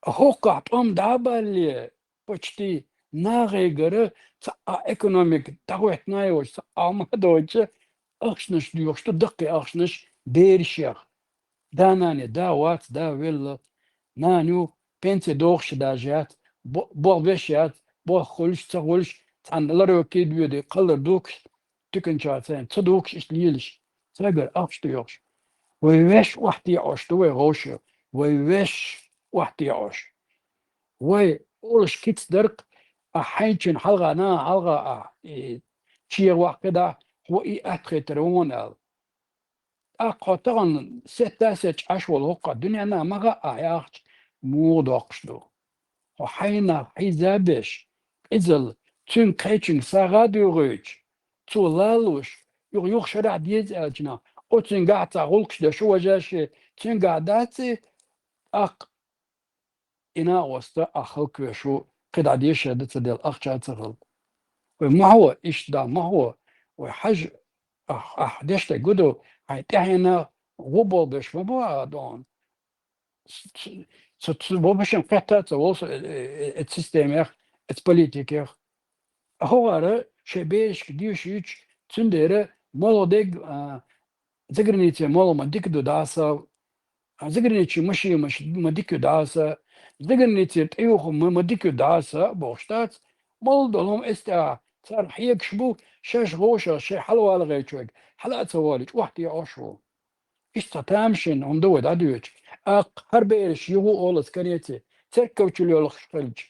А хӀокхахь тӀом дӀа а балле, почти нахе гара цхьа а экономика дӀахӀоьттина а йоцуш, цхьа а ма доцуш, ахчанаш доьхуш ду, даккхий ахчанаш берашех. Да-нане, да вац, да велла, нана ю, пенсия дохуш даже яц, бо-, болх беш яц, болх хуьлуш, ца хуьлуш, цхьана ларве кийда воьдий, кхаллар духкуш, туьканчохь царна ца духкуш, иштта лелаш, цаьргара ахча доьхуш. Вай ваьш охьатаьӀаш ду вай гӀовшах, вай ваьш охьатаьӀаш. Вай олуш кица дара-кх, а хьайначун хьалха, наха хьалха а, и, чеха ваккхийда, хьо и атта хетар ву хьуна аьлла. ТӀаккха хьо тахана сетта а сетта Ӏаш волу хӀокху дуьненна ма хаьа ахь яхча, муха доккхуш ду. Хьо хьайна хьийза а беш, къизалла, цуьнга кхечуьнга сагӀа а дуьйгӀуьйтуш, цо лалуш, юха, юха шарахь деза аьлча нах, оцуьнгахь цхьа гӀуллакхаш деш ву важа шен, цуьнгахь дац и, тӀаккха и накъост а халкъ веш ву, кхидӀа дешар дан ца делла, ахча а ца хилла. Вай ма хьо, иштта да ма хьо, вай хьажа, ахь, ахь деш дерг гу ду, хьайн тӀаьхьенна гӀо болх беш ма бу а догӀун. Ц-, ц-, ц-, ц-, бо башен кхетта а ца волу со, э, э, э, эцу системех, эцу политикех. ХӀокхара шайн берашка доьшуьйтуш, цундела молха дерг, а, заграницей молха ма дика ду дӀаса, а, заграницей машина ма ш-, ма дика ю дӀаса, заграницера тӀеюху ма, ма дика ю дӀаса бохуш дац. Молла долу хӀума эцна тӀехь, цара хьегаш бу, шаьш гӀовшах шайн хьалавала гӀерташ верг, хьала а ца волуьйтуш, охьатаьӀаш ву. Иштта цхьа тамашийна хӀума ду вай дӀадоьдуш. ТӀаккха хӀара бераш юха а олу аса кареций, церкав чу лоьлхуш хилча,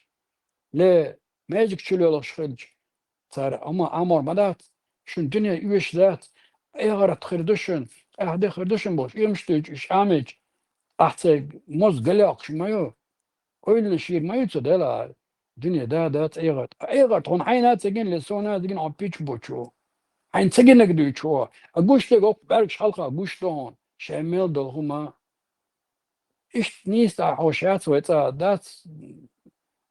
ле, маьждиг чу лоьлхуш хилча, цара хӀума Ӏамор ма дац, шун дуьне оьшуш дац, эгӀарт хир ду шуна, къаьхьа де хир ду шуна бохуш, уьйраш дуьйцуш уьш Ӏамийча, ахь цаьрга моза галъяккхуш ма ю, ойланаш йийр ма ю цу делахь, дуьне да, дац эгӀарт. Ткъа эгӀарт хьуна хьайна а ца гина, ле, суна а ца гина, хьуна пич бу чу. Хьайна ца гинарг дуьйцу хьо, а гуш дерг хӀокху бӀаьргаш хьалха гуш ду хьуна, шайн мел долу хӀума. Иштта нийса дӀахьош яц вай цӀа, дац,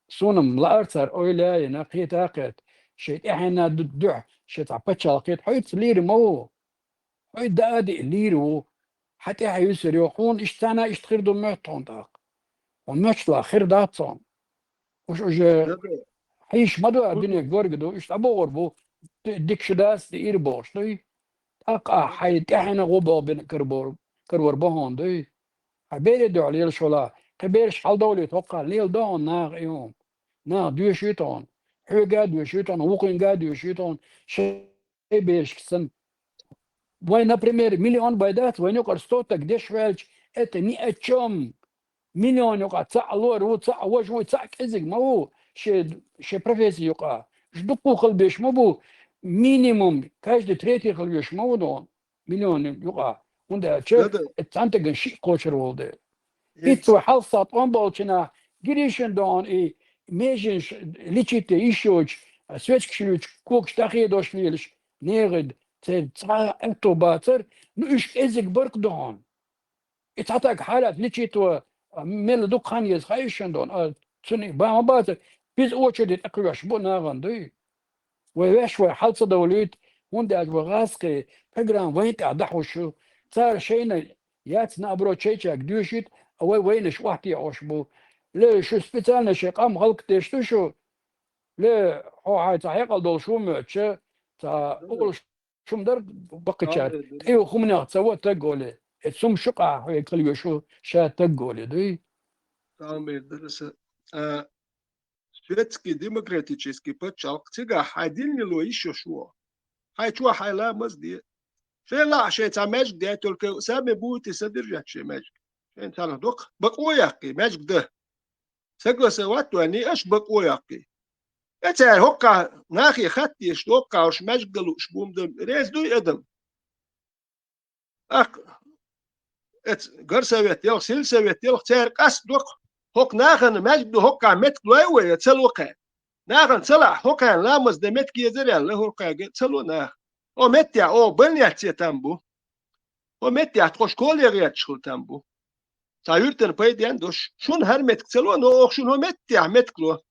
суна-м лаара цара ойла а йина, кхета а кхетта, шайн тӀаьхьенна ду-, дуьхьа, шайн цхьа пачхьалкх кхета, хьоьца лийр ма ву. Хьой даа а диъ лийр ву. Хьан тӀаьхье юьсур ю, хьуна иштта цхьана иштта хир ду моьтту хьуна тӀаккха. Хьуна моьттуш лахь хир дац хьуна. Уьш уже хьийш ма ду, а дуьне горга ду, уьш дӀабохур бу, ди-, дика шу дац, диъира бохуш дуй. ТӀаккха ахь хьайн тӀаьхьенна гӀо боху бина карабор-, карор бу хьуна дуй. Хьан берийн дуьхьа лелаш вала, кхин бераш хьаладовлийта хӀокхахь леладо хьуна наха и хӀума. Наха доьшуьйту хьуна. Хьоьга а доьшуьйту хьуна, вукхуьнга а доьшуьйту хьуна. Шайн берашка санна. Вай, например, миллион бай дац, вайна юкъара сто стаг деш ваьлча, это ни о чём. Миллион юкъа цхьаъ лор ву, цхьаъ вож ву, цхьаъ кӀезиг ма ву шен, шен профессия юкъа. Уьш дуккха хила беш ма бу, минимум, каждый третий хила веш ма ву догӀун. Миллион юкъа. ХӀунда аьлча, да, да, цхьана тагана шиъ кхочур волу дела. Итт вай хьалса тӀом болчу нах гиришина догӀун и меженаш личите йиш йоцуш, а, свечкашна йоцуш, когаш дӀахедош лелаш, нехан церан цхьа а аьтто бацара, ну, уьш кӀезиг баркъ догӀун. И цхьа таг хьалаьцна личито, а, мелла дукха хан еза хаийшина догӀун, а, цуьнан бан ма бацара, иза очереде тӀекхоьхьуш бу нахана дуй. Вай ваьш вай хьал ца довлуьйту, хӀунда аьлча вай гӀазкхий программа вайна тӀехь дӀахьуш ю. Цара шайна яц, наоборот, шайчаьрга доьшуьйту, а вай вайнаш охьатаьӀуш бу. Ле, шу специально шайн къам гӀалат деш ду шу? Ле, хьо хьайн цхьа хьекъал долуш ву моьттуш, цхьа олуш хӀума дара баккхачара. ТӀе хӀуманех ца во таг оле. Эцу хӀума шу къахьоьгу хила веш ву ша таг оле, дуй? Тамбер дара аса. А, светский демократический пачхьалкх, цигахь хьайн дин лело йиш йолуш ву. Хьайн чохь хьайн ламаз де. Шайн лаахь шайн цхьа маьждиг де, только сами будете содержать шайн маьждиг. Шайн царах доккха бакъо яккхий, маьждиг дан. Согласовать ваьнний, аша бакъо яккхий. Э, цара хӀоккхахь нахе хатта деш, хӀоккхахь уьш маьждиг дан лууш бу ма дан, реза дуй адам? Аккха, эца горсовет елахь, сельсовет елахь, цара къастадо-кх, хӀокху нахана маьждиг ду, хӀокхахь меттиг лой вай, я ца ло кхаьрга. Нахана ца лаахь, хӀокхарна ламаз дан меттиг езара аьлла, хӀокхаьрга ца ло наха. Хьо меттехь, о, больницаца там бу. Хьо меттехь, тхо школе гӀерташ хила там бу. Цхьа юьртана пайденна долуш. Шуна хӀара меттиг ца ло, но оха шуна хӀо меттехь меттиг ло.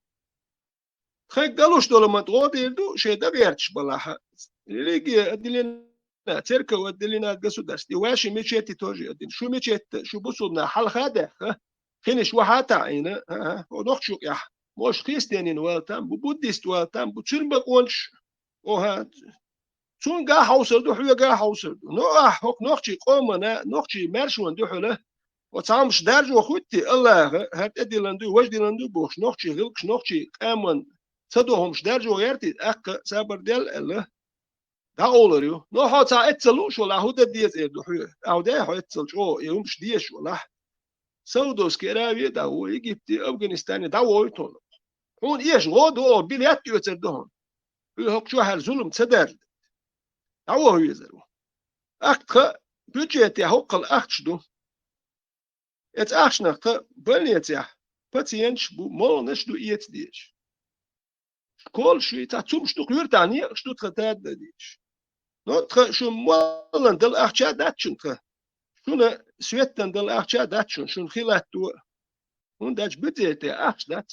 Тхайга далуш долу ма тӀе дийр ду, шайн дан гӀерташ балахь. Религия отделена, церковь отделена от государства. И ваши мечети тоже отделены. Шу мечеть, шу бусулба нах хьалха а даьхна, хинаш вахьа а таӀийна, а, а, о, нохчу юкъехь. Может, христианин вала там бу, буддист вала там бу, цуьнан бакъонаш, оха, цуьнгахь а хьовсур ду, хьоьгахь а хьовсур ду. Но ахь хӀокху нохчийн къомана, нохчийн маьршонна дуьхьала, оцу хӀумаш даржо хӀуьттий, Аллаха, хӀара тӀедиллина дуй, важа диллина дуй бохуш, нохчийн гӀиллакхаш, нохчийн къоман ца до хӀумаш даржо гӀерта, аккха сабар дел аьлла, дӀакъовлур ю. Но хьо цхьа эццал лууш валахь, хӀун дан деза эр ду хьоьга? Ахьа де хьо эццал чӀогӀа, и хӀумаш дезаш валахь. Саудовский Аравия дӀагӀо, Египте, Афганистане дӀагӀо ю тхуна. Хьуна эша гӀо ду, оха билет оьцур ду хьуна. Хьоьга хӀокху чохь хӀара зулам ца даржа. ДӀагӀо хьоьга везар ву. Аккха тхан бюджетехь хӀоккхул ахча ду. Эца ахчанах тхан больницехь пациенташ бу, молханаш ду эца дезаш. Школаш ю, цхьа цумаш ду, юьртахь некъаш ду тхан тадна дезаш. Но тхан шу моллан дала ахча а дац шуна тхан. Шуна светдан дала ахча а дац шуна, шуна хи латто а. ХӀунда аьлча бюджетехь ахча дац.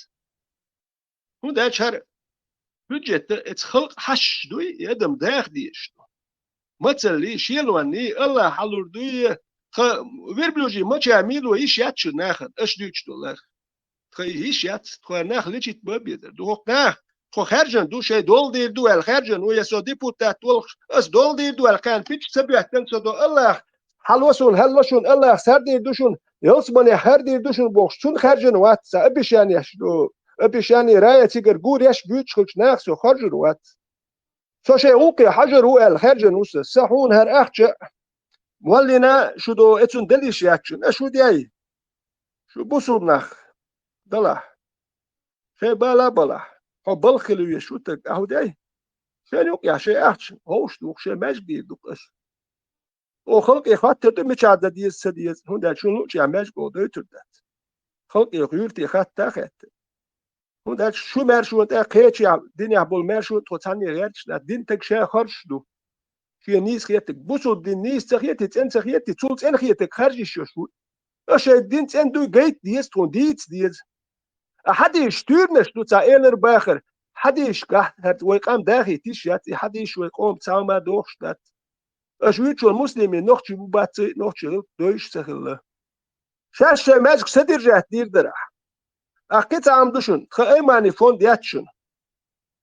ХӀунда аьлча хӀара бюджет эца халкъ хьашташ дуй, и адам даха дезаш ду. Мацаллий, шелонний, Аллах хьалур дуй, тхан верблюжий мача мило йиш яц шуна нахана, аша дуьйцуш долу лар. Тхан и йиш яц, тхо нах лечить бан безар ду. ХӀокху нах, тхо хаьржина ду, шайн дола дийр ду аьлла хаьржина ву, я со депутат волуш, ас дола дийр ду аьлла кхарна пича ца боьттина со до Аллах, хьало суна, хьалло шуна, Аллах сардийр ду шуна, ялсаманехь хардийр ду шуна бохуш, цунна хаьржина вац, сан обещанеш ду. Обещание рая цигара гур еш буьйцуш хилча нах со хоржур вац. Со шайн гӀуллакхе хьажар ву аьлла хаьржина ву сан. Сан хьуна хӀара ахча моллина шу до, эцунна дала йиш яц шуна. Аш хӀун дей? Шу бусулба нах далахь. Шайн бала а балахь. Хьо балха хила везаш ву таг, ахьа хӀун дей? Шайна юкъехь шайн ахча хьовш ду-кх, шайн маьждиг дийр ду-кх аш. Оха халкъе хаттар ду, мичахь дан деза, ца деза, хӀунда аьлча шуна луучехь маьждиг оха дойтур дац. Халкъе, юьрте хатта а хаьттина. ХӀунда аьлча шу маьршонна тӀе кхечехь динехь болу маьршо тхо цхьанне гӀерташ дац. Дин таг ша хоржуш ду. Шен нийса хетаг. Бусулба дин нийса ца хетий, цӀена ца хетий, цул цӀена хетаг харжа йиш йолуш ву. Аша шайн дин цӀена дуй гайта деза тхуна, дийца деза. А хьадийша туьйранаш ду цхьа элар бахар. Хьадийша гахь, хӀара вай къам дахийта йиш яц, и хьадийша вай къоман цхьа хӀума дохуш дац. Аша вуьйцуш волу муслимийн нохчий бу бацций, нохчий гӀиллакх дойуш ца хилла. Шаьш шайн маьждиг содержать дийр дара ахь. Ахь кхин цхьа хӀума ду шуна, тхан Аймани фонд яц шуна.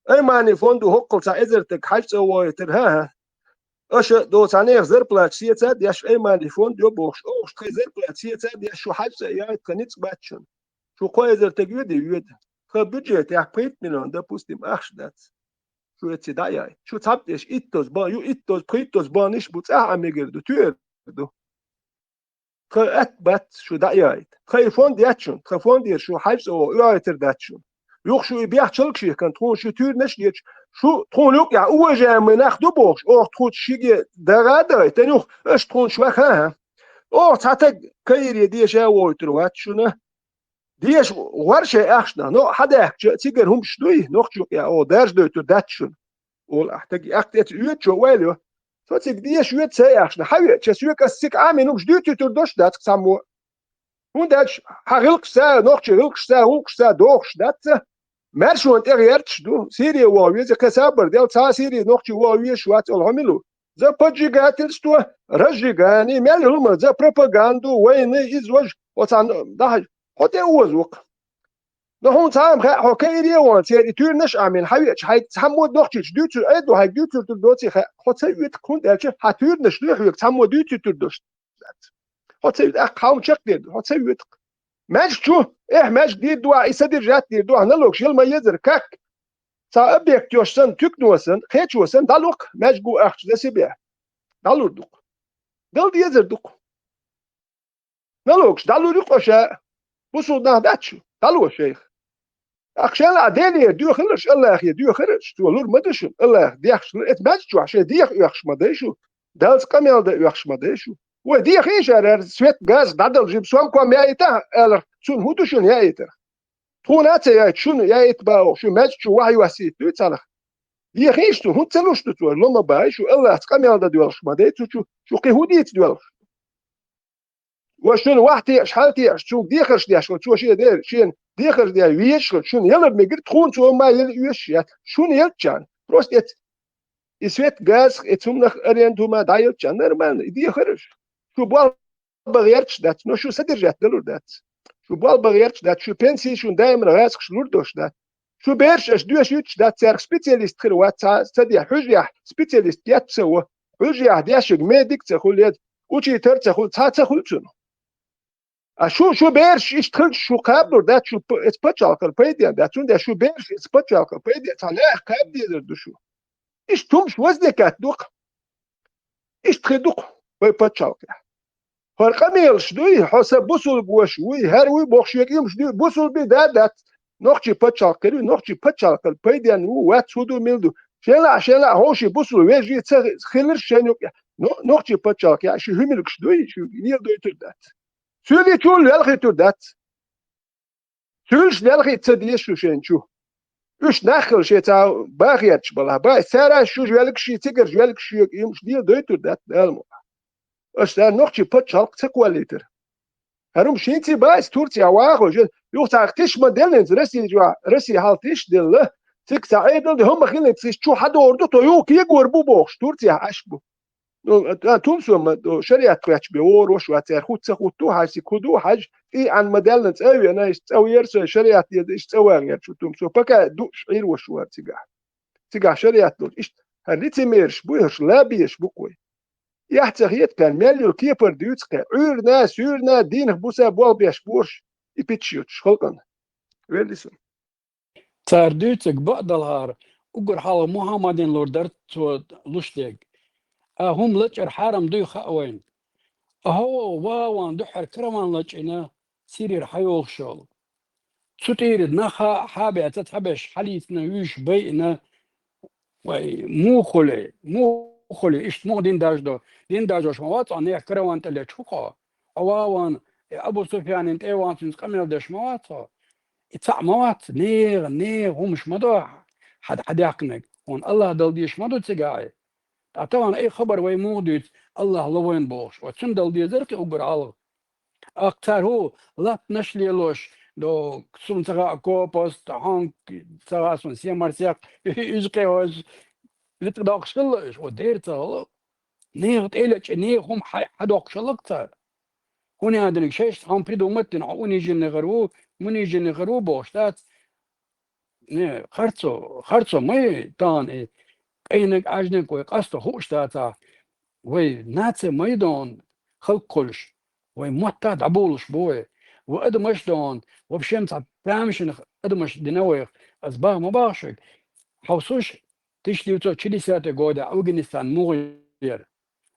Аймани фонд ву хӀоккхул цхьа эзар таг хьаьж цӀа вогӀуьйтур, хӀан-хӀа. Аша до цхьаннех зарплата сеца а деш, Аймани фонд йо бохуш, оха тхайн зарплата сеца а деш, шу хьаьж цӀа яйта тхан ницкъ бац шуна. Шу кхо эзар таг йоьдий, йоьду. Тхан бюджетехь пхийтта миллион, допустим, ахча дац. Шу эцци дӀа а яйта. Шу цхьабтӀеш иттаза бан ю, иттаза, пхийттаза банниш бу, цӀахь а мегар ду, туьар ду. Тхан атта бац шу дӀа а яйта. Тхан и фонд яц шуна, тхан фондера шу хьаьж цӀа вогӀу, оьгӀуьйтур дац шуна. Юха шу и бехк чалгаш йихкина, тхуна шу туьйранаш а дечу, шу тхуна юкъехь уважаемый нах ду бохуш, оха тхуна шиге дагӀа а дахийтина юха, аша тхуна шуьга хаа. Оха цхьа таг каире деша а вовйтур вац шуна. Деша гӀор шайн ахчанах, но хьадаьхкича, цигара хӀумаш дуй, нохча юкъехь оха даржадойтур дац шуна. Ола ахь таг, ахь тӀе ца оьцучо ойла йо. Со цига деша оьцу сайн ахчана, хьан веача, соьга ас цига Ӏамийна хӀумаш дуьйцуьйтур долуш дац цхьаммо. ХӀунда аьлча хьан гӀиллакхашца, нохчийн гӀиллакхашца, гӀуллакхашца дохуш дац ца. Маьршонан тӀегӀерташ ду, Сири ваха веза, кхин сабар дел, цхьа а Сири нохчи ваха везаш вац олу хьо мила ву? За поджигательство, разжигание, мел хӀума, за пропаганду, войны, иза важа, оцхьа дахьа, хьо тӀе оза ву-кх. Но хьуна цхьа а ма хаьа, хьо каире а вахана, церан и туьйранаш а Ӏамийна, хьан веача, хьайга цхьаммо нохчича дуьйцур, ай ду хьайга дуьйцур ду доций хаьа, хьо ца оьту-кх, хӀунда аьлча хьан туьйранаш дуй хьоьга цхьаммо дуьйцуьйтур долуш дац. Хьо ца оьту, тӀаккха хьан чекхдер ду, хьо ца оьту-кх. Маьждиг чу, эхь, маьждиг дийр ду ахь, и са держать дийр ду ахь, налогаш яла ма езара, как? Цхьа объект йолуш санна, туькано санна, кхечо санна, дӀалур-кх маьждиго ахча за себе. ДӀалур ду-кх. Дала дезар ду-кх. Налогаш дӀалур ю-кх ша. Бусулба нах дац шу, дӀало шайх. ТӀаккха шайн лаахь Делера доьхалаш, Аллахе доьхалаш, цо лур ма ду шуна, Аллаха дехаш лур. Эцу маьждиг чохь шайн деха оьхуш ма дай шу, Далца къамел дан оьхуш ма дай шу. Вай дехий шара, ара свет, газ дӀадала жима, сомком яийта, аьлла, цунна хӀун ду шуна яийтарх? Тхуна а ца яйта, шуна яийта боху, шу маьждиг чу вахьа йоссийта дуй цхьанах? Дехий шу, хӀунда ца луш ду цо, ло ма бай шу, Аллаца къамел дан доьлхуш ма дай цу чу, шу кхин хӀун дийца доьлхуш? Ва шуна вахь теъаш, хьал теъаш, цунга дехарш деш вара, цо шен дер, шена дехарш деш везаш хилча, шуна ялар мегар, тхуна цо ма яла оьшуш яц, шуна елччарна. Просто эц, и свет, газ, эцу хӀуманах аренда хӀума дӀаелччарна, нормально, и дехарш. Шу болх бан гӀерташ дац, но шу содержать далур дац. Шу болх бан гӀерташ дац, шу пенсий шуна даимана гӀазкхаша лур долуш дац. Шу бераш аша доьшуьйтуш дац, цаьрга специалист хир вац, цхьа ца де, хьуьжарехь специалист гетташ ца во, хьуьжарехь дешиг медик а ца хуьлу, я учитель а ца хуьлу, цхьа а ца хуьлу цунах. А шу, шу бераш иштта хилча, шу кхаба лур дац, шу п-, эцу пачхьалкхара пайденна дац, цундела шу бераш эцу пачхьалкхара пайденна, цхьа наха кхаба дезар ду шу. Иштта хӀумаш возникать ду-кх. Иштта хир ду-кх вай пачхьалкхехь. ХӀара къамелаш дуй, хьо сан бусулба ваша вуй, хӀара вуй бохуш шега уьмаш дуй, бусулба да а дац, нохчий пачхьалкх хир вуй, нохчий пачхьалкхара пайденна ву, вац, хӀун ду, мила ду. Шен лаахь, шен лаахь хьовший бусулба вежарий ца хи-, хиларш шайна юкъехь, но-, нохчий пачхьалкхехь ши хӀуьмилгаш дуй, шу леладойтур дац. Суьйлий чул велхийтур дац. Суьйлаш делхийта ца деза шу шайна чу. Уьш нах хила шен цхьа бахарчу балахь. Бай, цара шуьжа велгаш, ши цигарш велгаш шуьга, и хӀумаш леладойтур дац Дала мукъ. Аша цара нохчий пачхьалкх ца кхоллийтар. ХӀара хӀума шийций бац Турцехь вахо, жен, юха цхьа тиша ма деллинца Россия чохь, Россия хьал тиша делла, цига цхьа Ӏедал де хӀума хилинца, иза чу хьадогӀур ду, тхо юха кегор бу бохуш, Турцехь Ӏаш бу. Ну, а, тумсо ма, ну, шариат кхоьчча бен вогӀур ваша вац, цара хӀуц ца хӀутту, хьаьжсиг хӀу ду, хьаьж, тӀе Ӏан ма даьллина цӀа а веана, иштта цӀа вера со, шариат деза, иштта цӀа ван гӀерташ ву тумсо, пока дууш Ӏийр ваша вара цигахь. Цигахь шариат долчу, иштта, хӀара лицемераш буй, хӀорш лабеш бу кхой. Эхь ца хета кхаьн, мел йолу кепара дуьйцу кхаьн, Ӏуьйрана, суьйрана, дийнах буса болх беш борш, и питаш йоцуш халкъана. Велли сан. Цара дуьйцург бакъдалахьара, уггар хьалха Мухьаммадин лур дара цо луш дерг. А хӀума лачкъар хьарам дуй хаьа вайна. Ахьо, ван-ван дуьххьара караван лачкъийна, Сирера хьайолуш йолу. Цу тӀера нах хьа а беца, цхьаберш хьалийцина, вуьйш байина, вай, муха хуьлий, муха хуьлий, иштта муха дин даржадо? Дин даржош ма вац хьо, нехан караван тӀе лечу хӀу хьо? Хьо ван-ван, и Абу Суфьянин тӀе а ван, цуьнца къамел деш ма вац хьо? И цхьаъ ма вац, нехан, нехан хӀумаш ма до хьан, хьан даьккхинарг, хьуна АллахӀ дала дезаш ма ду цигахь и. Ткъа тахана и хабар вай муха дуьйцу, АллахӀ ло вайна бохуш, вай цуьнан дала дезара-кх и уггар хьалха. Ахь цара хӀу латтанаш лелош, до, суна ца хаьа копост, хьонг ца хаьа суна семарсекх, иза кхиош, витӀа доккхуш хилла уьш, о дера ца хилла. Нехан тӀе лечкъа, нехан хӀума хьа-, хьадоккхуш хилла-кх цара. ХӀун яа динарг шайшта хьуна придумать дина, хьо униженный хир ву, муниженный хир ву бохуш дац. Не, харцо, харцо ма ю тахана и къайнаг, Ӏаьжниг вай къасто хууш дацахь. Вай наци ма ю дона халкъ хуьлуш. Вай мотта дӀаболуш бу вай. Вай адамаш дона, вообще цхьа тамашийна адамаш дина вайх. Ас баха ма баха шуьга. Хьовсуш, тысяча девятьсот шестидесятый года Афганистан муха яра.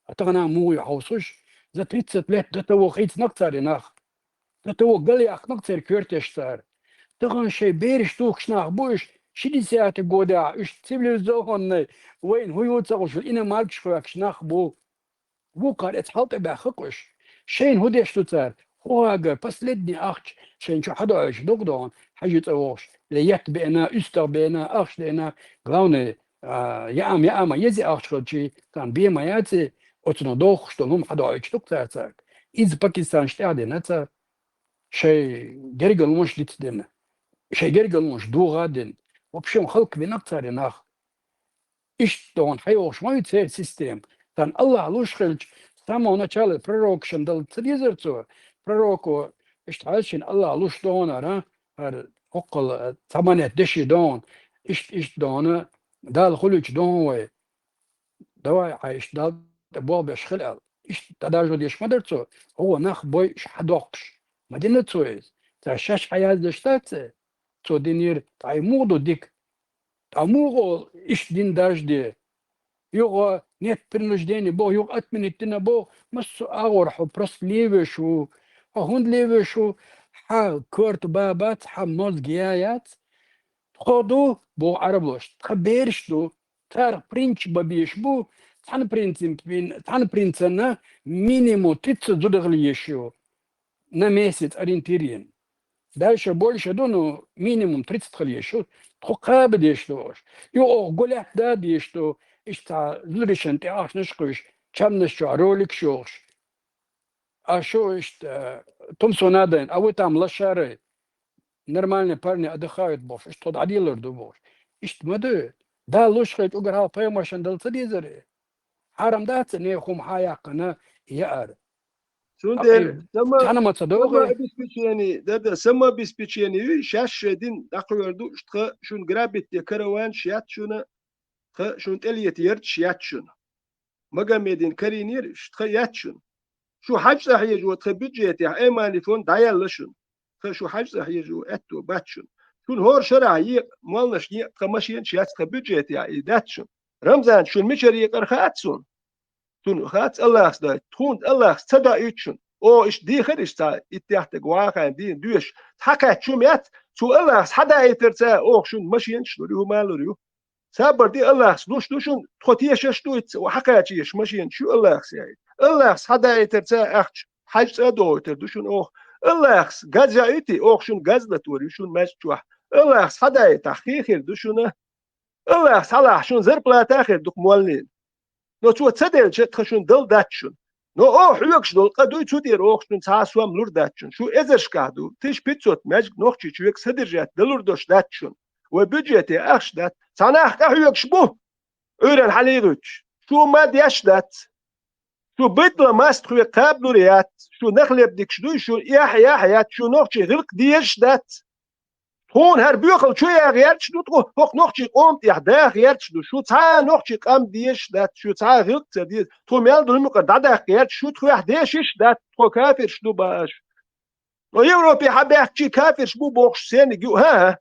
А тахана муха ю хьовсуш, за тридцать лет до того хийцина-кх цара и нах. До того галъяьккхина-кх церан коьртеш цара. Тахана шайн бераш тухуш нах бу уьш, Ши десятый годехь уьш цивилизованный, вайна хӀун ю ца хууш, иномаркаш хьоькхуш нах бу. Вукхара эца хьал тӀе баьхна кхуьш. Шайна хӀун деш ду цара? ХӀун хьагар, последний ахча шайна чу хьадоуьйтуш ду-кх дохана, хьажи цӀа вогӀуш. Ле етт беана, уьстагӀ беана, ахча деана. Главное, а, яа-м, яа ма еза ахча хилча, царна бен ма яц, оцунах дохуш долу хӀума хьадоуьйтуш ду-кх цара цаьрга. Иза Пакистанаш тӀехь а дина цара. Шайн гергарлонаш диц дина. Шайн гергарлонаш дохо а дина. В общем, хӀаллаквина-кх цара и нах. Иштта дохана хьайогӀуш ма ю церан система. Царна АллахӀ луш хилча, с самого начала пророкашна дала ца дезара цо? Пророко, иштта хьаьжча, АллахӀ луш дохана, хӀара, хӀара хӀокхул, а, цхьа манет деши дохана, иштта, иштта дохана, Дала хуьлуьйтуш дохана вай. Давай, хьай, иштта Далла тӀе болх беш хила аьлла. Иштта дӀадажо деш ма дара цо, хӀокхо нах бойуш хьадоккхуш. Ма дина цо иза. Цара шаьш хьаяздеш дац цо? Цо динера, ткъа и муха ду дика? Ткъа муха олу иштта дин дажде? Юха нет принуждения боху, юха отменить дина боху, массо а агӀор хьо просто левеш ву. Хьо хӀунда левеш ву? Хьан корта ба бац, хьан мозга я яц. Тхо ду, боху Ӏарабоша, тхан бераш ду. Царах принцип бан безаш бу, цхьана принципин, цхьана принципна минимум тридцать зуда хила езаш ю. На месяц ориентирин. Дальше больше ду, ну, минимум тридцать хила езаш ю. Тхо кхаба дезаш ду оха. И оха гулетта да дезаш ду. Иштта цхьа зударшна тӀе ахчанаш кхуьйсуш, чамнаш чохь роликаш йохуш. А шу иштта, э, тумсо надо, а вы там лошары, нормальные парни отдыхают бохуш, иштта тхо дӀаделар ду бохуш. Иштта ма ду. Далла луш хилча угар хьалха пайхамаршна дала ца дезара? Хьарам дац, нехан хӀума хьан яьккхина яар. Цундела само-, цхьаьна ма ца догӀий? Самообеспечение, да, да, самообеспечение ю, шаьш шайн дин дӀакхоьхьур ду, тхан шуна грабить де караванаш яц шуна, тхан шуна тӀелета ярташ яц шуна. Магомедин карийнера, ш-, тхан яц шуна. Шу хьаьж цӀа хьежо тхан бюджетехь Аймани фонд дӀаяьлла шуна. Тхан шу хьаьж цӀа хьежо аьтто бац шуна. Шуна хӀора шарахь екъа, молланаш екъа, тхан машенаш яц тхан бюджетехь, и дац шуна. Рамзан, шуна мичара екъар хаьа цунна? Цунна хац, АллахӀас дойту. Тхуна АллахӀас ца доуьйту шуна. О, иштта дийхар иштта цхьа, итт тӀехь таг вахана дийна доьшуш. Хьакхаьчча хӀума яц, цо АллахӀас хьадаийтар ца, оха шуна машенаш лур ю, хӀума лур ю. Сабар де, АллахӀас луш ду шуна, тхо тешаш ду, ицца хьакхача еш машенаш ю АллахӀас яйта. АллахӀас хьадаийтар ца ахча, хьаьж цӀа а дохуьйтур ду шуна оха. АллахӀас газ яуьйтий, оха шуна газ латор ю шуна маьждиг чохь. АллахӀас хьадаийтахь хи хир ду шуна. АллахӀас хьалахь шуна зарплата а хир ду-кх моллина. Но цо ца делча, тхан шуна дала дац шуна. Но оха хьоьгуш долу къа дуй, цу тӀера оха шуна цхьа а сом лур дац шуна. Шу эзаршкахь ду, тысяча пятьсот маьждиг Нохчийчоь векан садержать далур долуш дац шуна. Вай бюджете ахча дац. Цхьа нах къахьоьгуш бу, Ӏуьйранна хьалийгӀуьйтуш. Шу ма деш дац. Шу быдла маст хьоьга кхаба лур яц. Шу нах лебдикаш дуй, шу эхь-эхь яц, шу нохчий гӀиллакх дезаш дац. Тхуна хӀара боьхал чу яха гӀерташ ду тхо, хӀокху нохчий къоман тӀехь даха гӀерташ ду. Шу цхьа а нохчий къам дезаш дац, шу цхьа а гӀиллакх ца деза. Тхо мел долу мукъа дӀадаккха гӀерташ, шу тхоьхь дешиш дац, тхо кафирш ду бааш. Но Европе хьабаьхкичий кафирш бу бохуш сениг ю, хӀа-хӀа.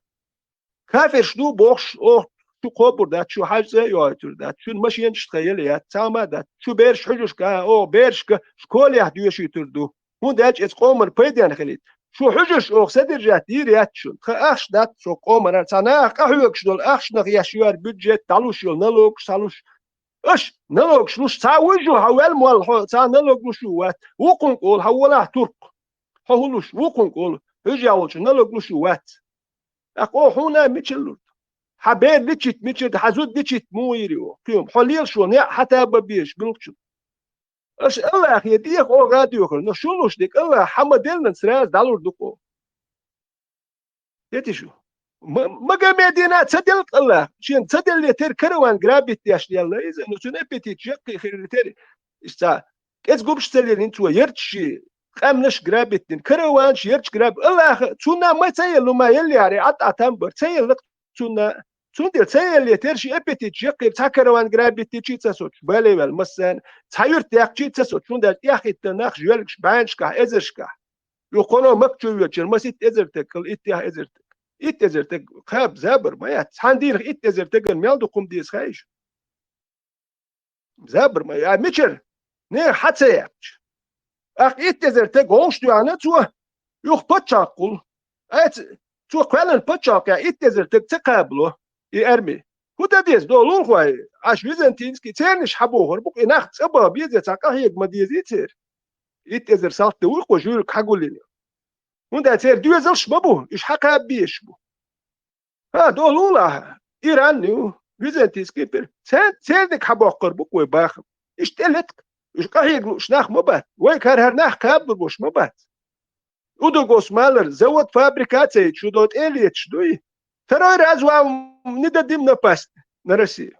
Кафирш ду бохуш, оха шу кхобур дац, шу хьаьж цӀа а йохуьйтур дац, шуна машенаш тхан яла яц, цхьа хӀума а дац. Шу бераш хьуьжаршка, оха берашка школехь доьшуьйтур ду. ХӀунда аьлча иза къоман пайденна хилийта. Шу хьуьжарш оха содержать дийр яц шуна. Тхан ахча дац со къоманара, цхьа наха къахьоьгуш долу ахчанах еш ю хӀара бюджет, дӀалуш йолу налогаш схьалуш. Аша налогаш луш цхьа вуьжу, хьан ваьлла молла хьо, цхьа налог луш ву вац. Вукхунга олу, хьан волахь туркх. Хьо хӀун луш, вукхунга олу, хьуьжа волчу налог луш ву вац. ТӀаккха оха хьуна а мичара лур ду? Хьан бер дичитта мичара ду, хьан зуда дичитта муха йийр ю оха? Кхин, хьо лелаш волу некъ хьан таба безаш билггачун. Аша АллахӀе деха оха а доьхур, но шу луш дерг АллахӀа хьан ма-деллан сразу дӀалур ду-кх оха. Дети шу. Ма-, Магомедина ца делла АллахӀа, шена ца делле тера караван грабить деш делла иза, но цуьнан аппетит яккхий хир тера. Иштта кӀеза губаш ца лелийна цо, ярташ, къаьмнаш грабить дина, караванаш, ярташ граб-, АллахӀа, цунна ма ца елла, ма еллехьара, Ӏад Ӏа там бар, ца елла цунна. Цундела ца елле тера ши аппетит яккхийра, цхьа караван грабить дичи ца соцуш, бале ваьлла массарна, цхьа юьрт яьккхичи ца соцуш, хӀунда аьлча тӀеххӀиттина нах жоьлгаш, бӀеннашкахь, эзаршкахь. Юха кхуьно Макка чу воьдучара масийтта эзар таг хилла, иттех эзар таг. Итт эзар таг кхаба забар ма яц. Цхьана дийнах итт эзар тагана мел дукха хӀума деза хаьий шу? Забар ма яц. Мичара? Нехан хьа ца яьккхича. ТӀаккха итт эзар таг вовшах доьгӀна цо, юха паччахьалкх хуьлу. Айца, цо кхоьллина паччахьалкхехь итт эзар таг ца кхабало. и арми. ХӀун дан деза, долу хӀой, аш византийский цернаш хьабохур бу, и нах цӀа баха беза, цхьа къахьега ма дезий церан. Итт эзар салт ду вуй кху жуьйриг хьагуллина. ХӀунда церан доьзалш ма бу, уьш хьакхаба безаш бу. ХӀа, долу лахьа, Иран ю, византийский импери. Цер-, церниг хьабоккхур бу вай бахам. Иштта тӀелетка. Уьш къахьега лууш нах ма бац. Вай кара хӀара нах кхабалур болуш ма бац. Удуг осу малар, завод, фабрика ца йича, шу до тӀе а леташ дуй? Второй раз вам не дадим напасть на Россию.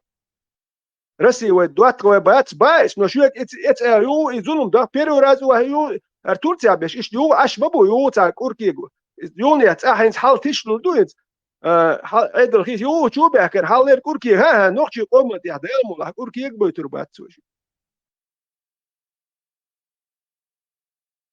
Россия вай доттагӀа вай бац, баьс, но шуьга эц-, эц-, а, югӀу и зулам до, первый раз вай югӀу, ар Турция беш, иштта югӀу, аш ма бу, югӀу цхьа кӀуркегу. ЮгӀунех цӀа хьайнца хьал тишлур ду иза. А, хьал-, Ӏедал хийца югӀу чу баьхкар, хьал лер кӀуркега, хӀа, хӀа, нохчий къоман тӀехь, Дала мула, кӀуркега бойтур бац цо ши.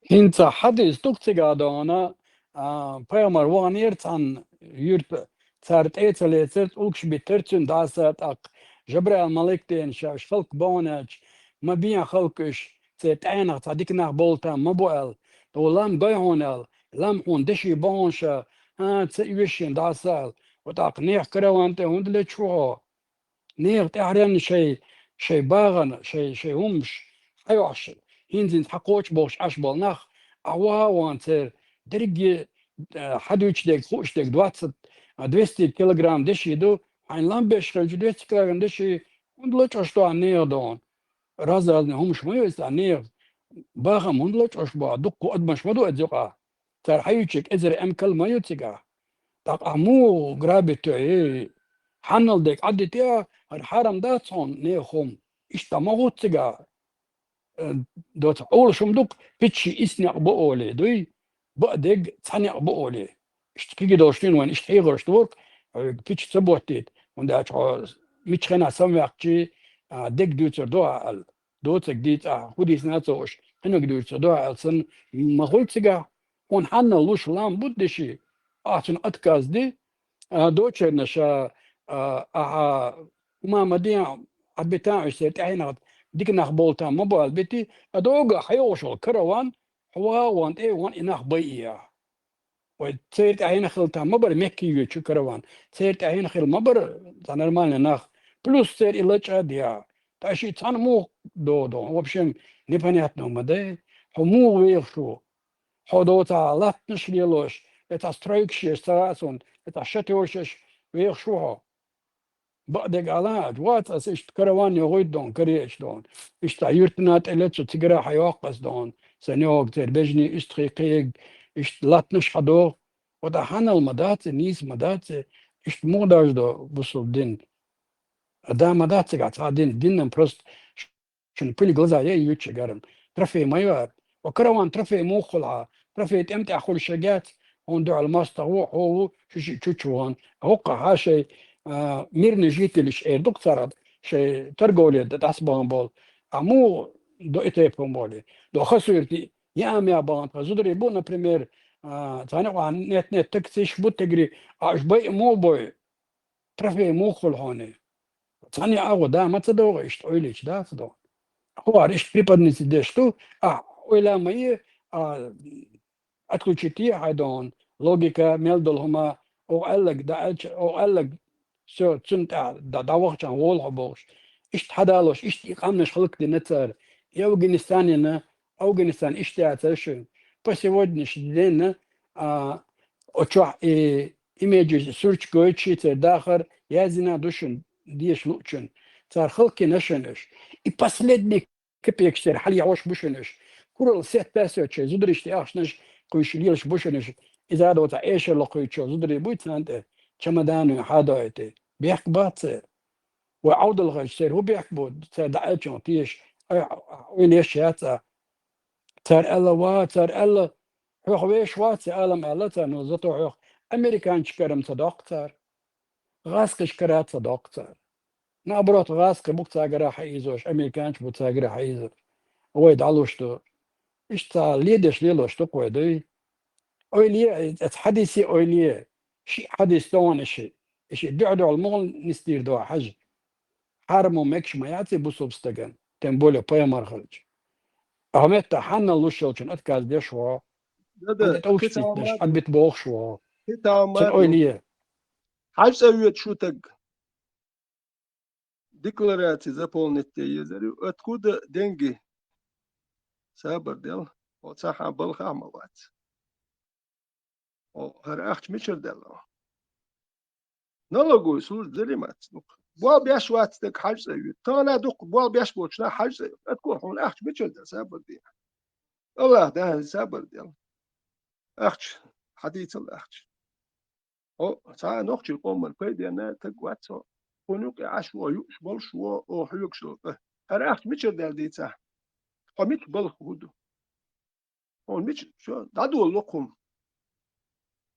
ХӀинца хьадис ду-кх цигахь дона, а, пайхамар ваханера цхьана юьрта, цара тӀе а ца лецара, тӀулгаш биттара цуьнан дӀаса, тӀаккха Жабраил малик деана ша, уьш халкъ бахьана аьлча, ма бехьа халкъ уьш, церан тӀаьхьенах цхьа дика нах болу там ма бу аьлла, тхо лам гой хьуна аьлла, лам хьуна деши бахьана ша, а, ца оьшу шена дӀаса аьлла, ва тӀаккха нехан караван тӀе хӀунда лечу хьо? Нехан тӀаьхьаренна шайн, шайн багӀана, шайн, шайн хӀумаш хьайохьуш, хӀинца-хӀинца хьакхочу бохуш Ӏаш болу нах, ахьа ваха а вахана церан дерриге, а, хьадуьйцуш дерг, хууш дерг двадцать, а, двести килограмм деши ду, хьайна лам беш хилча, двести килограмм деши хӀунда лачкъош ду ахьа нехан дона? Раз-разный хӀумаш ма ю иза цхьа нехан. Бахам хӀунда лачкъош бу ахьа? Дуккха адамаш ма ду иза юкъахь. Цара хьаюьйцург эзар эмкал ма ю цигахь. ТӀаккха ахьа муха грабить йо, эй? Хьаннал дерг Ӏаддитехьа, хӀара хьарам дац хьуна нехан хӀума. Иштта ма гӀуц цигахь. Э, доца Ӏолуш хӀума ду-кх, пиччий исс некъ бу олий, дуй? Баа дерг цхьа некъ бу олий. Иштта кхиги долуш дуьйна вайн иштта хьехарш дору-кх, э, пичча ца боттийта, хӀунда аьлча хьо мичча хенахь самаваьккхичий, а, дерг дуьйцур ду ахьа аьлла. Доцург дийца ахьа, хӀун дийцина а ца хууш, кхиниг дуьйцур ду ахьа аьлла санна, ма хуьлу цигахь. Хьуна хьанна луш лам бу деши? Ахьа цунна отказ де, а, дочерна ша, а, ахьа хӀума ма де, Ӏадбитан уьш церан тӀаьхьенах дика нах болу там ма бу аьлла бити, а догахь хьайогӀуш волу караван, хьо ваха а вахана, тӀе а вахана и нах байъе ахьа. Вай церан тӀаьхьенах хила там ма бара, Мекке йоьдучу караван. Церан тӀаьхьенах хила ма бара цхьа нормальный нах. Плюс церан и лачкъа а де. Ткъа ши цхьаьна муха догӀу догӀу? В общем, непонятно ма дай. Хьо муха вехаш ву? Хьо доцахьа латтанаш лелош, я цхьа стройкаш еш ца хаьа суна, я цхьа шатешаш вехаш ву хьо? Бакъдерг ала, вац аса иштта караван йогӀуьйту дона, караечу дона. Иштта юьртана тӀе лецу цигара хьайоккху аса дона. Сан йогӀу церан бежний уьстагӀий кхиъиг, иштта латтанаш хьадогӀу. Ота хьанал ма дац и, нийса ма дац и, иштта муха даржадо бусулба дин? А да ма дац цигахь цхьа дин, динан просто шуна пуьлий глаза яй юьтча гарам. Трофей ма ю ара. Ва караван трофей муха хуьлу хьа? Трофей тӀем тӀехь хуьлуш шегац, хьуна дуьхьал мостагӀа ву, хьо ву, шу шиъ чучу вахана. А хӀоккхахьа шайн, а, мирный жительш эр ду-кх цара, шайн торговле дан дӀасабахана болу. А муха до и тайпа хӀума болий? До хасуьрти яа меа бахана тхан зударий бу, например, а, цхьаьна къахьа нет-нет таксиш бу тегри, а уьш байа муха бой? Трофей муха хуьлу хьуна? Цхьаьна а гӀо да ма ца догӀу, иштта ойла йича дац догӀу. ХӀора иштта преподнести деш ду, ахьа ойла ма е, а, отключить е хьайн догӀун логика, мел долу хӀума, оха аьлларг дан аьлча, оха аьлларг, всё, цунна тӀехь дан дӀавахчахьана волу хьо бохуш. Иштта хьадалош, иштта и къамнаш хӀаллакдина цара. И Афганистанина, Афганистан иштта яцара шуна. По сегодняшний день, а, оцу чохь и имеджи сурташ гойтуш, церан дахар яздина ду шуна, деша луучун. Цара хӀаллакйина шуна уьш. И последний капекаш церан хьалаехьош бу шуна уьш. Куралла сетташ а йоцуш, шайн зударий тӀе ахчанаш кхуьйсуш лелаш бу шуна уьш. Иза а доцахь эшар локхуьйтуш йолу зударий буй царна тӀе, чамаданийн хьадоуьйтий. Бехк бац церан. Вай Ӏовдалхарчу церан хӀун бехк бу, цара дӀааьллачунах теша, ай, ойла еш яц а. Цара аьлла, ва, цара аьлла, хьох вешаш вац и алам аьлла цара, но зато хьох американчу карам ца доккху цара. ГӀазкхаш кара ца доккху цара. Наоборот, гӀазкхи бу-кх цагара хьаийзош, американчу бу цагара хьаийзош. Вай дӀалуш ду. Иштта цхьа ледеш лелош ду-кх вай, дуй? Ойла е, эцу хьадисе ойла е. Шиъ хьадис тохана шиъ. И шиъ дуьхь-дуьхьал муха нисдийр ду хьажа. Хьараму мегаш ма яц и бусулба стаган, тем более пайхамар хилча. Ахьа метта хьанна луш йолчун отказ деш ву. Дада, хьан тӀе тӀовш хи цхьа битнаш, мар ду. Хьан бит бохуш ву. Хи цхьа мар ду. Цуьнан ойла е. Хьажа цӀа воьду шу таг. деклараци заполнить де езар ю, откуда деньги? Сабар дел, хьо цхьа хьан балхахь ма вац. О, хӀара ахча мичара даьлла? Налоговый служба заниматься ду-кх. Болх беш вац стаг, хьажцӀа ю. Тахана ду-кх болх беш болчу наха хьажцӀа ю. Откуда хьуна ахча мичара даьлла, сабар де? Аллах да, сабар дел. Ахча, хьадийцал ахча. О, цхьа а нохчийн къоман пайденна стаг вац хьо. Хьуна юкъе Ӏаш ву, юуш болуш ву, о, хьоьгуш долу. ХӀара ахча мичара даьлла дийцахь? Хьо мича балха хӀу ду? Хьуна мича, всё, дӀадолало-кх хӀума.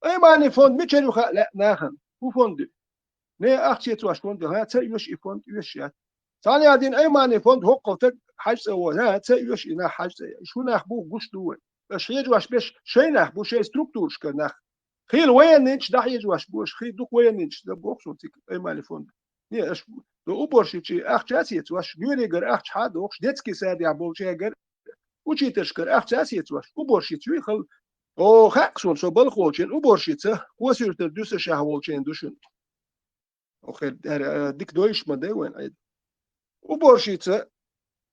Аймани фонд мичара ю хаьа лаьа нахана? ХӀун фонд ю? Не, ахча эцош фонд ю, хӀа, ца оьшу и фонд, оьшуш яц. Цхьана яздина аймани фонд хӀоккхул стаг хьажцӀа ву, хӀа, ца оьшу и нах хьажцӀа. Шу нах бу гуш ду вай. Аша хьежош беш шайн нах бу, шайн структурашкара нах. Хийла военныйчу дӀахьежош бу аша, хи дукха военныйчу дан боху суна цига аймани фонд. Не, аша до уборщиций ахча а сецош, гуьйригара ахча хьа а дохуш, детский садехь болчаьргара, учительшкара ахча а сецош, уборщица юй хала. О, хаьа-кх суна, со балха волчу хенахь уборщица, Косуьртара Дуьсашехь волчу хенахь ду шуна. Охер, э, дика дойуш ма дай вайн Ӏеда. Уборщица,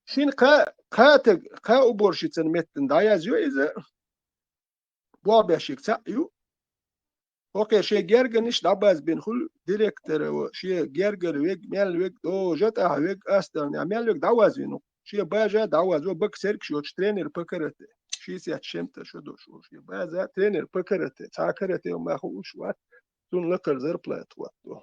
шина кха, кха таг, кха уборщицан меттана дӀаязйо иза. Болх беш ерг цхьаъ ю. ХӀокхе шен гергарниш дӀабазбина хуьлу директора, шен гергара вег, мел вег, дожа тӀехь вег, астагӀнехь мел вег дӀавазвина. Шен база дӀавазво, бага сергаш йоцуш тренер по карате. Шийсет шемта шо долуш волу шен база тренер по карате. Цхьа карате ма хууш вац, цунна лакхара зарплата хӀотто.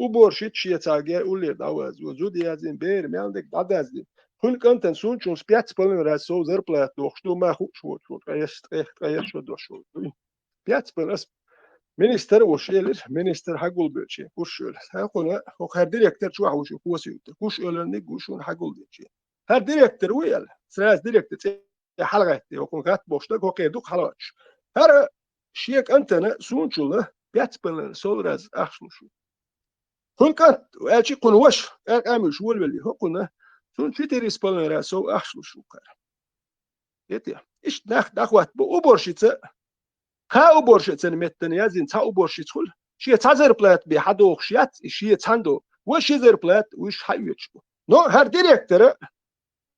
Уборщица шен цхьа гер уллера дӀавазво, зуда яздина, бер мел дерг дӀадаздина. Кхуьнан кӀантана суна чунна пять с половиной раз сов зарплата дохуш ду, ма хууш воцуш волу, ткъе еш, ткъе, ткъе еш шо долуш волу. Пять с половиной ас министр а вуш элира, министр хьагулбелчи, куш шуьла. ХӀокхуна, хӀокхара директор чохь вуш ю Косуьртара. Куш оьларниг ву шуна хьагулдечи. ХӀара директор ву аьлла, сразу директор цӀе хьалагӀаьттий, хӀокхуна гатта бохуш дага, хӀокхе дукха хьалагӀоттуш. ХӀара шен кӀантана суначул пять с половиной сов раз ахча луш ву. Кхуьнан кӀант, аьлчи кхуьнан ваша, кӀаркъа муьлш волавелли, хӀокхуна, цунна четыре с половиной раз сов ахча луш ву кхара. Эти, иштта нах дӀахӀотта бу уборщица, кха уборщицан меттана яздина цхьа уборщица хуьлу. Шен цхьа зарплата бен хьадохуш яц и шен цхьаьна до. Вай ши зарплата уьш хьаоьцуш бу. Но хӀара директора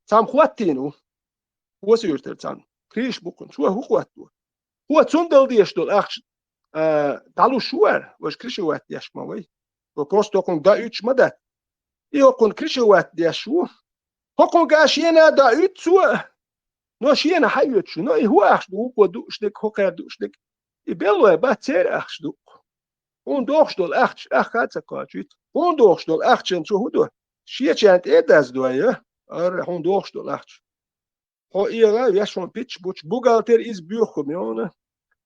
цхьамма хӀоттийна ву. Косуьртара цхьамма. Криш бу кхуьнан. Цо хӀун хӀотто? Хьо цунна дала дезаш долу ахча, а, дӀалуш ву вара, важа крышевать деш ма вай. Цо просто хӀокхунга даоьцуш ма дац. И хӀокхунна крышевать деш ву. ХӀокхунга шена а даоьцу цо, но шена хьаоьцуш ву. Но и хӀун ахча ду, хӀокхо дууш дерг, хӀокхара дууш дерг? И беллой бац, церан ахча ду. Хьуна дохуш долу ахча, ахха а ца кхачуьйту. Хьуна дохуш долу ахчанца хӀун до? Шечарна тӀе а даздой, я? Ара, хьуна дохуш долу ахча. Хьо эгӀа веш хьуна питча бучу, бухгалтер иза боьха хӀума йовна.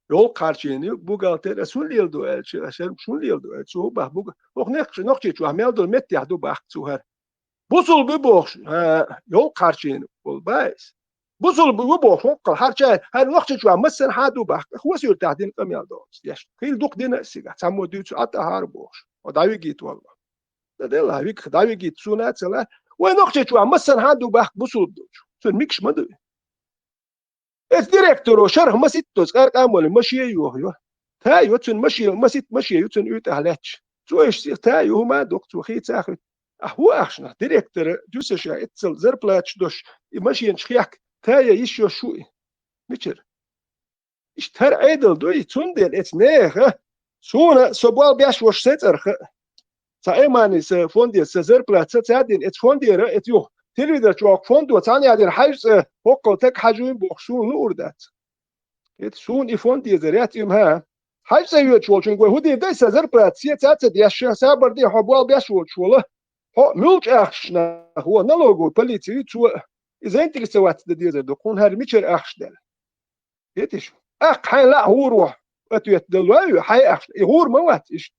Йолу кхарчийна ю, бухгалтер, ас хӀун леладо аьлча, ас хӀун леладо аьлча, цо хӀун бах, бухга-, хӀокху некъ-, нохчийчохь мел долу меттехь ду бахка цо хӀара. Бусулба ю бохуш, а, йолу кхарчийна болу баьс. Бусулба ю бохуш, хӀоккхул хьарча, хӀара нохчийчохь массанхьа а ду бахка, хӀоса юьртахь дина къамел долуш деш. Хила дукха дина а сигахь, цхьаммо дуьйцу Ӏа тӀаьхьара бохуш. Хьо дӀавигийта валла. Дан делахь, вигах дӀавигийта суна а ца лаьа. Вай нохчийчохь массанхьа а ду бахка бусулба долчу. Цуьнан микаш ма ду. Эцу директоро шарх маситта доцу къаьркъа а молий, машен а йохайо. Та а йо, цуьнан машен, маситта машен ю цуьнан уьйтӀахь лаьтташ. Цо иштта сиха та а йо, хӀума а доккху, цо хийца а хуьтту. Ахь хӀун ахча нах, директора дуьсаша эццал зарплаташ дош, и машенаш хехка, та а йиш йо шу и? Мичара? Иштта хӀара Ӏедал дуй, цундела эцу нехан, суна со болх беш ваша сецарха, ца Аймани сан фонде сан зарплата ца цаьрдина, эцу фондера, эцу юха телевизор чохь фондо цхьаьна яздина хьаьжцӀа хӀоккхул таг хьажуйна бохуш, суна луур дац. Эцу суна и фонд дезар яц, и ма хьа. ХьаьжцӀа йоьдуш волчуьнга вай хӀун дийр дай сан зарплата сецаца деш, сабар де хьо болх беш воцуш вола. Хьо муьлча ахчаш нах, вон налоговый полици ю, цо и заинтересоваться дан дезар ду, хьуна хӀара мичара ахча даьлла. Етиш, аккха хьайн лаьа хӀур ву, ответ дала вай, хьайн ахча, и хӀур ма вац иштта.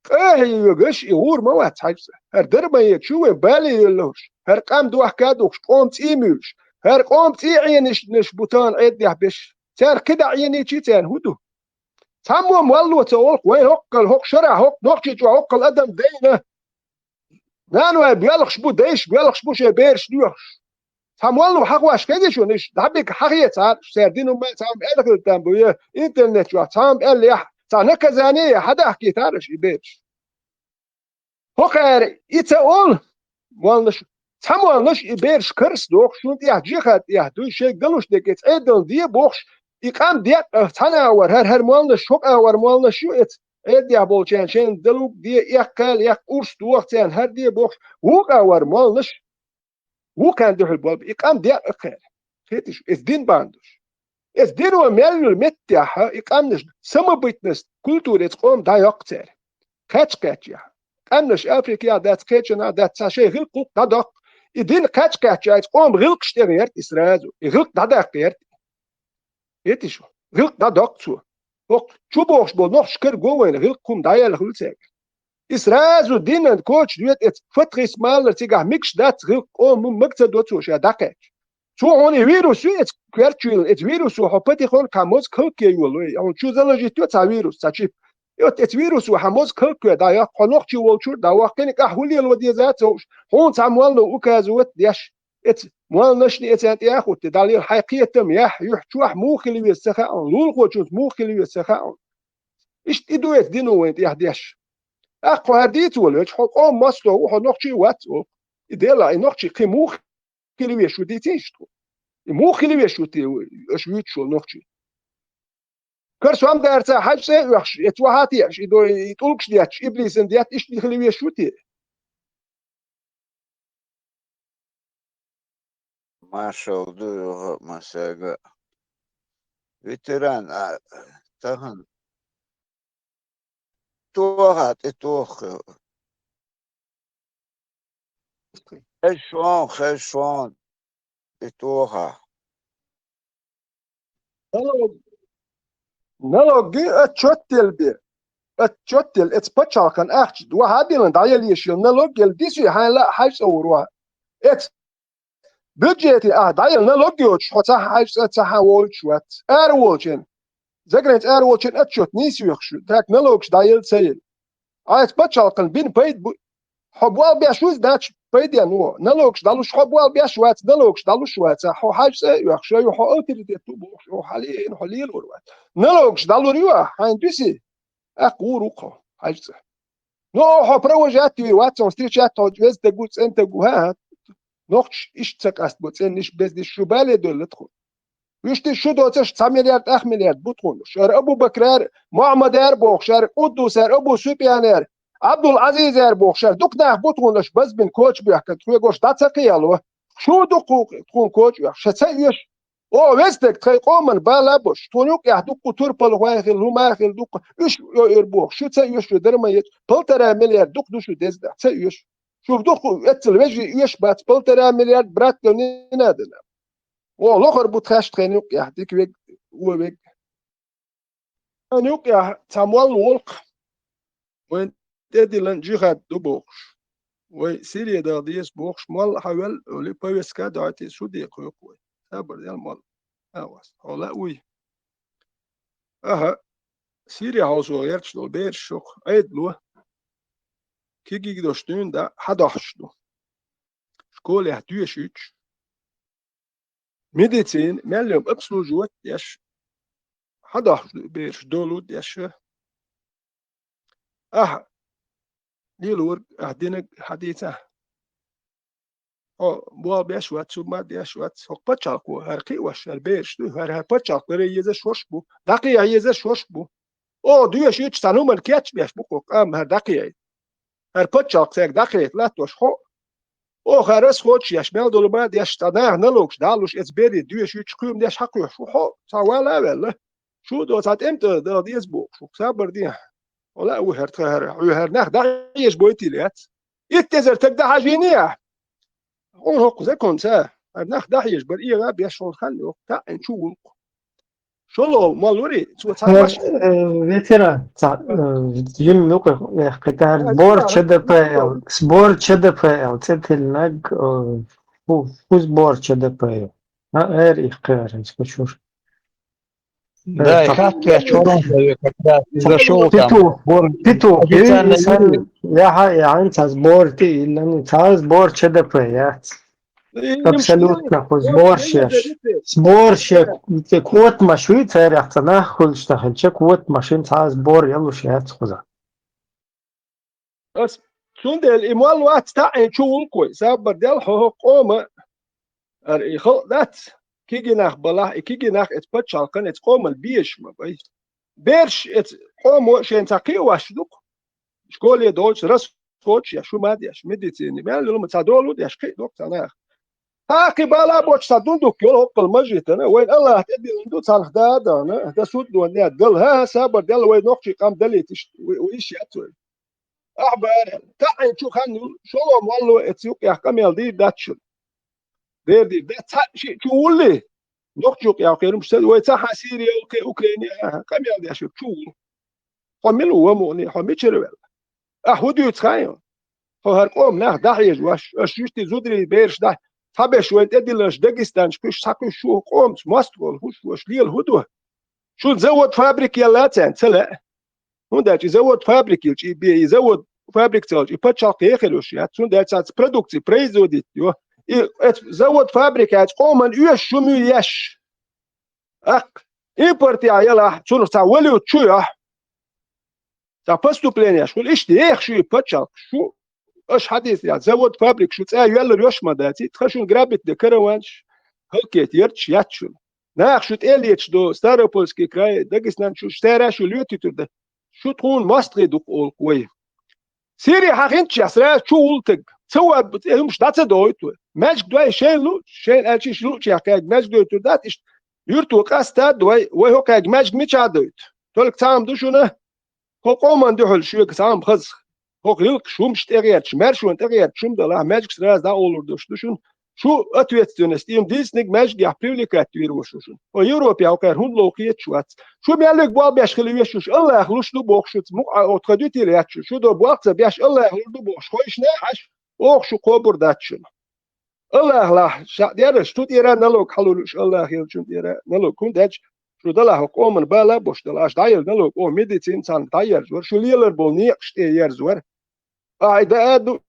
Къахье йоьгаш, и гӀур ма вац хьаьжцӀа. ХӀара дара ма ечу вайн бале йоллуш. ХӀара къам дохка а духуш, къоман цӀий муьйлуш. ХӀара къоман цӀий Ӏенаш бу тахана Ӏеддехь беш. Цаьрга кхидӀа Ӏеначий царна хӀун ду? Цхьаммо молло ца олу-кх вайн хӀоккхал, хӀокху шарахь, хӀокху Нохчийчохь хӀоккхал адам дайна. Нанойн боьлхуш бу, дайша боьлхуш бу шайн бераш доьхуш. Цхьа молло хьахош хезий шуна иштта? ДӀабига хьахецахьара, цара дина хӀума цхьа хӀума аьлла хилла там бу, я интернет чохь цхьа хӀума аьллехь, цхьа наказание я, хьадахкийтахьара и бераш. ХӀокхара и ца олу, молланаш, цхьа молланаш и бераш карс дохуш, шун тӀехь жихад тӀехь дуй, шайга галуш дерг эца Ӏедална де бохуш, и къам декъа цхьана агӀор, хӀара, хӀара молланаш, хӀокху агӀор молланаш ю эца, Ӏедалехь болчарна шайна далуг де, эккхал, эккха урс доху царна, хӀара де бохуш, вукху агӀор молланаш, вукхарна дуьхьал болу, и къам декъа кхера. Хеташ, эца дин бан долуш. Эца дино мел йолу меттехь, и къамнаш самобытность культура эца къоман дӀайоккху цара. Кхаьчча-кхаьччехь. Къамнаш Африкехь дац, кхечанхьа дац, цхьа шайн гӀиллакх-гӀуллакх дӀадоккху. И дин кхаьчча-кхаьччехь, эца къоман гӀиллакхаш тӀе гӀерта и сразу. И гӀиллакх дӀадаккха гӀерта. Хеташ, гӀиллакх дӀадоккху цо. ХӀокху чу бохуш болу нохчаш кара го вайна гӀиллакх хӀума дӀаяьлла хуьлу цаьрга. И сразу динан коча доьду эца фатхист малар цигахь мегаш дац гӀиллакх къоман мага ца до цо ша дӀакхаьчча. Цо хьуна и вирус ю эца коьртачуьйлан, эца вирусо хьо патихонка хьан моза калке йолу, ай, хьуна чу залажитта йо цхьа вирус, цхьа чип. И вот эца вирусо хьан моза калке дӀайоккху, хьо нохчи волчуьра дӀаваккхина, ахь хӀун лело деза цовш, хьуна цхьа моллано указывать деш, эца молланашна эцарна тӀе а хӀуттий, дӀалела хьайн кхетам яхь, юьхь чохь муха хила веза ца хаьа хьуна, лулахочуьнца муха хила веза ца хаьа хьуна. Иштта и ду эца дино вайн тӀехь деш. ТӀаккха хьо хӀара дийца волавелча, хьо къоман мостагӀа ву, хьо нохчи вац оха. И дела, и нохчи кхин муха хила везаш ву дийцийша тхо. И муха хила везаш ву те, аша вуьйцуш волу нохчи? Кара сом дарца хьаьжцӀа а оьхуш, эца вахьа а теъаш, и дой, и тӀулгаш детташ, иблисан детта иштта хила везаш ву те? Маршалла ду юха а массаьрга. Ветеран, а, тахана тоха, тӀе тоха. Хезаш вон, хезаш вон, тӀе тоха. Налог, налог отчет дели бе. Отчет дели, эца пачхьалкхан ахча, вахьа а дилан, дӀаелла еш йолу налог ели дисуй хьайн лаа хьаьжцӀа вур ваха. Эца бюджете ахь дӀаелла налог йоцуш, хьо цхьа хьаьжцӀа, цхьа хьан волчу вац. Ара волчун, заграница ара волчун отчет нийса йоьхуш ю, так налогаш дӀаелла ца елла. Айса пачхьалкхан бина пайда бу. Хьо болх беш вуй, значит, пайденна ву. Налогаш дӀалуш хьо болх беш вац, налогаш дӀалуш вац, хьо хьаьжцӀа а оьхуш ю, хьо авторитет ду бохуш, хьо хьалеяйна, хьо лелор вац. Налогаш дӀалур ю ахь, хьайна дуьсий? ТӀаккха вур ву-кх хьо, хьаьжцӀа. Ну, хьо провожать вийр вац, хьо встречать хьо веза стаг ву, цӀена стаг ву, хӀа-хӀа. Нохчаш иштта ца къастабо, цӀенниш, безниш, шу бале доьлла тхуна. Вуьшта шу доцурш цхьа миллиард, ах миллиард бу тхуна. Шара Абу-Бакрара, Мухьаммадара боху, шара Къуддусара, Абу Супьянара, Абдул-Азизара боху, шара дукха нах бу тхуна аша базбина коча боьхкина, тхоьгош дӀа ца кхиало. Шу ду кху-, тхуна коча оьхуш, ша ца оьшу. О, веза стаг, тхайн къоман бала а беш, тхуна юкъехь дуккха турпалхой хилла, хӀума а хилла дуккха, уьш а йойур боху, шу ца оьшу, шу дара ма ецу, полтора миллиард дукха ду шу деза, ца оьшу. Шу дуккха эццал вежарий оьшу бац, полтора миллиард брат не надо нам. О, лохар бу тхаьш тхайна юкъехь, дика вег, вон вег. Ан юкъехь цхьа молла волу-кх. Вайн тӀедиллина джихад ду бохуш. Вай Сире даха деза бохуш, молла хьан вел, олий, повестка а дойтий, суде кхойкху вай. Сабар дел молла. А, вас, хьо лаа вуй. Аха, Сире хьовсо гӀерташ долу бераш шух Ӏедало. Кегийдош дуьйна да, хьан дохьуш ду? Школехь доьшуьйтуш. Медицина, мел йолу обслуживать деш, хьан дохьуш ду бераш, долу деш. Ахьа лелорг, ахьа динарг хьан дийца? Хьо болх беш вац, хӀума деш вац, хӀокху пачхьалкхо, хӀара кхиош, хӀара бераш ду, хӀара, хӀара пачхьалкх лара езаш хӀорш бу, дӀакхехьа езаш хӀорш бу. Оха доьшуьйтуш цхьана хӀуманна кечбеш бу кху къам хӀара дӀакхехьийта. ХӀара пачхьалкх цаьрга дӀакхета латтош хьо. Оха хӀара ас кхочушъеш, мел долу ма а деш, цхьа наха налогаш дӀалуш, эца берийн доьшуьйтуш, кхуьйма деш хьакхоьхьуш ву хьо, цхьа вала а ваьлла. Шу до цхьа тӀемтӀа даха деза бохуш, хӀокху сабар дехьа. Вала а ву хӀара тхан хӀара, хьоьхара нах дӀахьежа бойтийла яц. Итт эзар таг дӀахьажийна ахь? Хьуна хӀокху законца, хӀара нах дӀахьежа бара, эгӀа а беш хьуна хан йоху, таӀина чу вулкху. ШолгӀа молла варий, цо цхьа Э, ваша э, ветеран, ца, э, жим нукъа, э, кхетар, сбор Д П Л, сбор Ч Д П Л, цӀе тиллинарг, э, фу, фу сбор Ч Д П Л. А, эр их кхеран, скачуш. Да, и хаттар чорон как раз и зашёл там. Петух, петух, официально и сан, я, я, ца сбор ти, или не, ца сбор Ч Д П Л, я. Абсолютно, хӀу сборщеш. Сборщеш, те кот машин царах ца нах хуьлуш таханча, кот машин цхьа сбор ялуш яц хуза. Ас Цундела и молла вац таӀийна чу гӀуллакх вай. Сабар дел хьо хӀокху къома, ара и халкъ дац, кегий нах балахь, и кегий нах эца пачхьалкхан, эца къоман безаш ма бай. Бераш эца къомо шайна цхьа кхиаваш ду-кх. Школе доцуш, расходаш еш, хӀума деш, медицина, мел йолу ма цхьа долу деш, кхин а ду-кх цхьа нах. Цхьа а кхин бала а боцуш цхьа дундук йолу хӀоккхул мажитана, вайн Аллах тӀедиллина ду, цхьанах да а дахана, дан суд дон дел, хӀа-хӀа, сабар дел, вай нохчий къам далийта иштта, ву-, ву-, иштта яц вай. Ахьа бара, таӀийна чу хан йолу, шолгӀа молла эца юкъехь къамел дийр дац шуна. Дер дийр дац, цхьаъ шиъ чу вуллий? Нохчо юкъехь кхерам ца, вай ца хьан Сирия, кхин Украине, хӀа-хӀа, къамел деш верг чу ву. Хьо мила ву, ва мукъане, хьо мичара велла? Ахьа хӀун дуьйцу хаий? Хьо хӀара къоман нах дӀахьежа ваш, аша юьстий зударий бераш дахь, цхьаберш вайн тӀедиллинарш дагестанчу кхуьш, цхьа кхуьш шу къомаца мостагӀ волу хӀуш, аша лела хӀун ду? Шуна завод, фабрика елла а царна ца лаьа. ХӀунда аьлча и завод, фабрика йилча, и бе-, и завод, фабрика ца хилча, и пачхьалкх хьехар йолуш яц. ХӀунда аьлча цаьрца продукция производить йо. И, эц завод, фабрика яц, къоман оьшуш шу муьйлу еш. Аккха, импорт яхь ялахь, цунах цхьа валют чу йохь, цхьа поступлениеш хуьлу, иштта еха шу и пачхьалкх, шу, аша хьадийцарехь, завод, фабрика шу цӀа йоьллар йош ма дац, и тхан шуна грабить де караванш, халкет ярташ яц шуна. Наха шу тӀе а леташ до, Ставропольский край, Дагестан шу, цара шу лоьтуьйтур дан. Шу тхуна мостагӀий ду-кх олу-кх вай. Сири хьан хӀинца сразу чу вултаг. Ца ван, хӀумаш дӀа ца дойту вай. Маьждиг дой шайна лу, шайна аьлча иштта луучех кхаьрга маьждиг дойтур дац, иштта юьрто къастад вай, вай хӀокхаьрга маьждиг мичахь дойту? Только цхьа хӀума ду шуна, хӀо къоман дуьхьал шуьга цхьа хӀума хаза. ХӀокху лилкаш хӀумаш тӀегӀерташ, маьршонан тӀегӀерташ хӀума далахь, маьждиг сразу дӀаолур долуш ду шуна. Шу ответственность, им дийциниг маьждигехь привлекать вийр ву шу шуна. Хьо Европехь хӀокхара хӀунда лов хеташ вац? Шу мел верг болх беш хила везаш ву шу, Аллаха луш ду бохуш шуца, мукъа а отха дуьтийла яц шу, шу до болх ца беш, Аллаха лур ду бохуш, хойшина а Ӏаш, оха шу кхобур дац шуна. Аллаха лахь, ша дераш, шу тӀера налог хьалур ю шу, Аллаха елчун тӀера налог. ХӀунда аьлча шу далахь хӀокху къоман бала а бош дала, аша дӀаелла налог, о, медицина царна дӀаерзор, шу лелар болу некъаш тӀе ерзор. Ахьа и даа ду,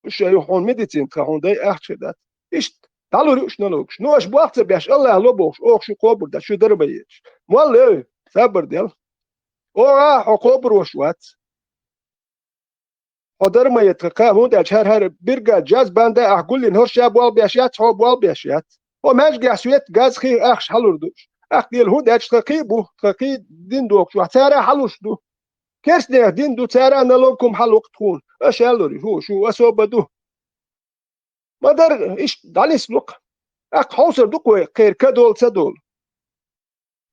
ша ю хьуна медицина тхан хьуна дай ахча дац. Иштта, дӀалур ю уьш налогаш. Ну, аша болх ца беш, Аллах ло бохуш, оха шу кхобур дац, шу дара ма ецаш. Молла, эй, сабар дел. Оха хьо кхобур ваш вац. Хьо дара ма ецаш, кха, хӀунда аьлча хӀара-хӀара биргад, джаз банда ахь гуллин, хӀорш ша болх беш яц, хьо болх беш яц. Хьо маьжгахь свет, газ, хи ахча хьалур ду уьш. Ахь дела, хӀунда аьлча тхан кхин а бу, тхан кхин а дин дохуш вац, цара хьалуш ду. Керстанех дин ду, цара налог хӀума хьалукху тхуна. Аша аьллур ю, хӀу, шу особо ду. Ма-дарра, иштта дӀанислу-кх. ТӀаккха хьовсур ду-кх вай, кхеран ка долу, ца долу.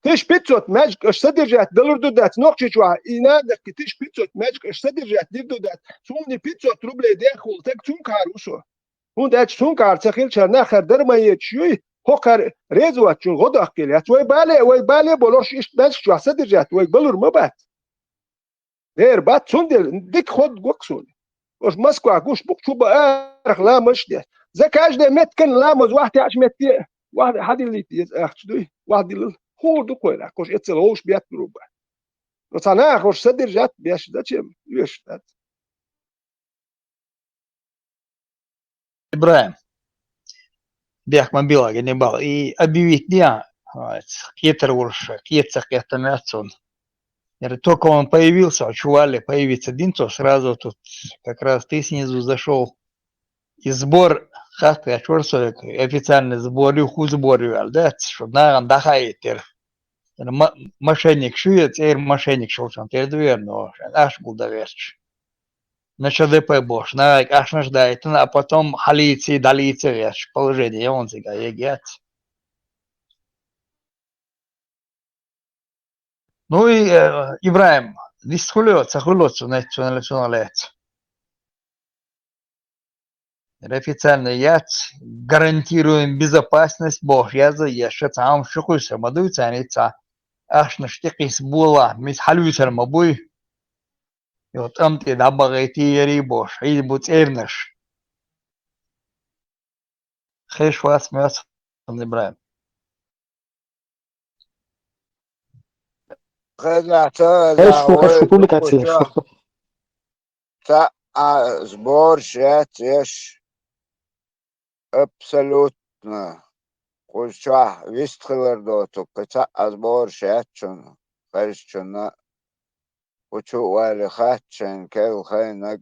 Тысяча пятьсот маьждиг аша содержать далур ду дац, Нохчийчохь, и надо-кх, тысяча пятьсот маьждиг аша содержать дир ду дац. Суна и пятьсот рублей дехула стаг цуьнкахьара ву со. ХӀунда аьлча цуьнкахьара ца хилча, хӀара нах хӀара дара ма ецаш юй, хӀокхара реза воцчунна гӀо доккхийла яц. Вай бале, вай бале болуш иштта маьждигчохь содержать вайга балур ма бац. Дера бац, цундела дика ходгӀо-кх суна. Ош Москва гуш бу-кх, чу бан арахь ламазаш а деш. За каждый меттиган ламаз вахь теача метте, вахь хьадиллийта деза ахча дуй, вахь диллал. ХӀора ду-кх вайна, ош эццал вовш беттар бу. Но цхьа наха ош содержать беш, зачем? Оьшуш дац. ИбрахӀим, бехк ма билла, не бал. И объявить де, а, кхетар волуш, кхета ца кхетта ма яц цунна. Я говорю, только он появился, а чу валле появиться дин, то сразу тут как раз ты снизу зашёл. И сбор, хатта чуьра со, официальный сбор ю, хӀун сбор ю аьлла дац, шо нахана дӀахаийтира. Ма-, мошенник шу я, цӀера мошенник шолчун тера ду верно, ахча гулдан гӀерташ. На Ч Д П бохуш, нагайг ахчанаш дайтина, а потом хьалийци, дӀалийци гӀерташ. Положение я вон цига, ег яц. Ну и, э, ИбрахӀим, дис хуьлу, ца хуьлу цу, цунах лаьцна? Официально яц, гарантируем безопасность бохуш язъян, ша цхьа хӀума шу кхуьйсур ма дуй царна, и цхьа ахчанаш тӀекхийса болахь, мис хьалуьйсур ма буй. Йо, тӀам тӀе дӀабахийта ярий бохуш, хьийна бу цӀернаш. Хеш вац моьтту ИбрахӀим. Хезахь ца, хезахь, хезахь, вай хезахь, хезахь, хезахь, хезахь. Цхьа а сборш яц еш. Абсолютно. Кхуза чохь вистхилар доцург кхин цхьа а сборш яц шуна, хезачунна. Кху чу а вале, хаьттича шайна керла хеннарг,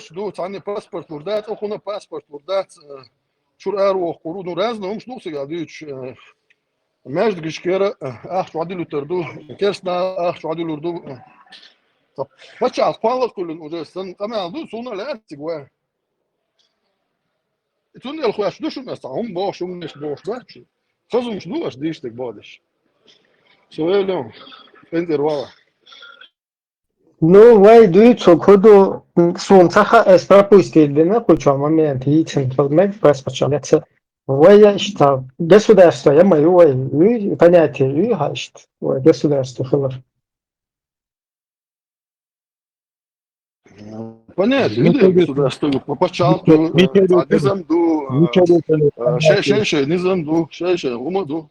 герш ду, цхьанне паспорт лур дац, цӀа хӀуна паспорт лур дац, э, чура ара вохкур ву, ну, разный хӀумаш ду цигахь дуьйцуш, э, маьждигашкара, э, ахча дӀадилуьйтур ду, керстанал ахча дӀадилур ду, э. Ткъа паччахьалкх кхолларг кхоьллина уже, сан къамел ду, суна лаьцциг вай. Цундела хӀоьттина ду шуна аса, хӀума бохуш, хӀума неш бохуш бац шуна. Хазумаш ду аша дийшдаг бохадеш. Со веллем, пензер вала. Ну, вай дуьйцу, кху ду, суна ца хаьа, ас пропустить дина, кху чу момент, йийцина хила мега, паспорт чу леца. Вай я иштта, государство я ма ю вай, ю, понятие ю, хьа иштта, вай государство хилар. Понятно, ну, видите, государство, по пачалку, э, низам ду, э, шей, шей, шей, низам ду, шей, шей, хӀума ду.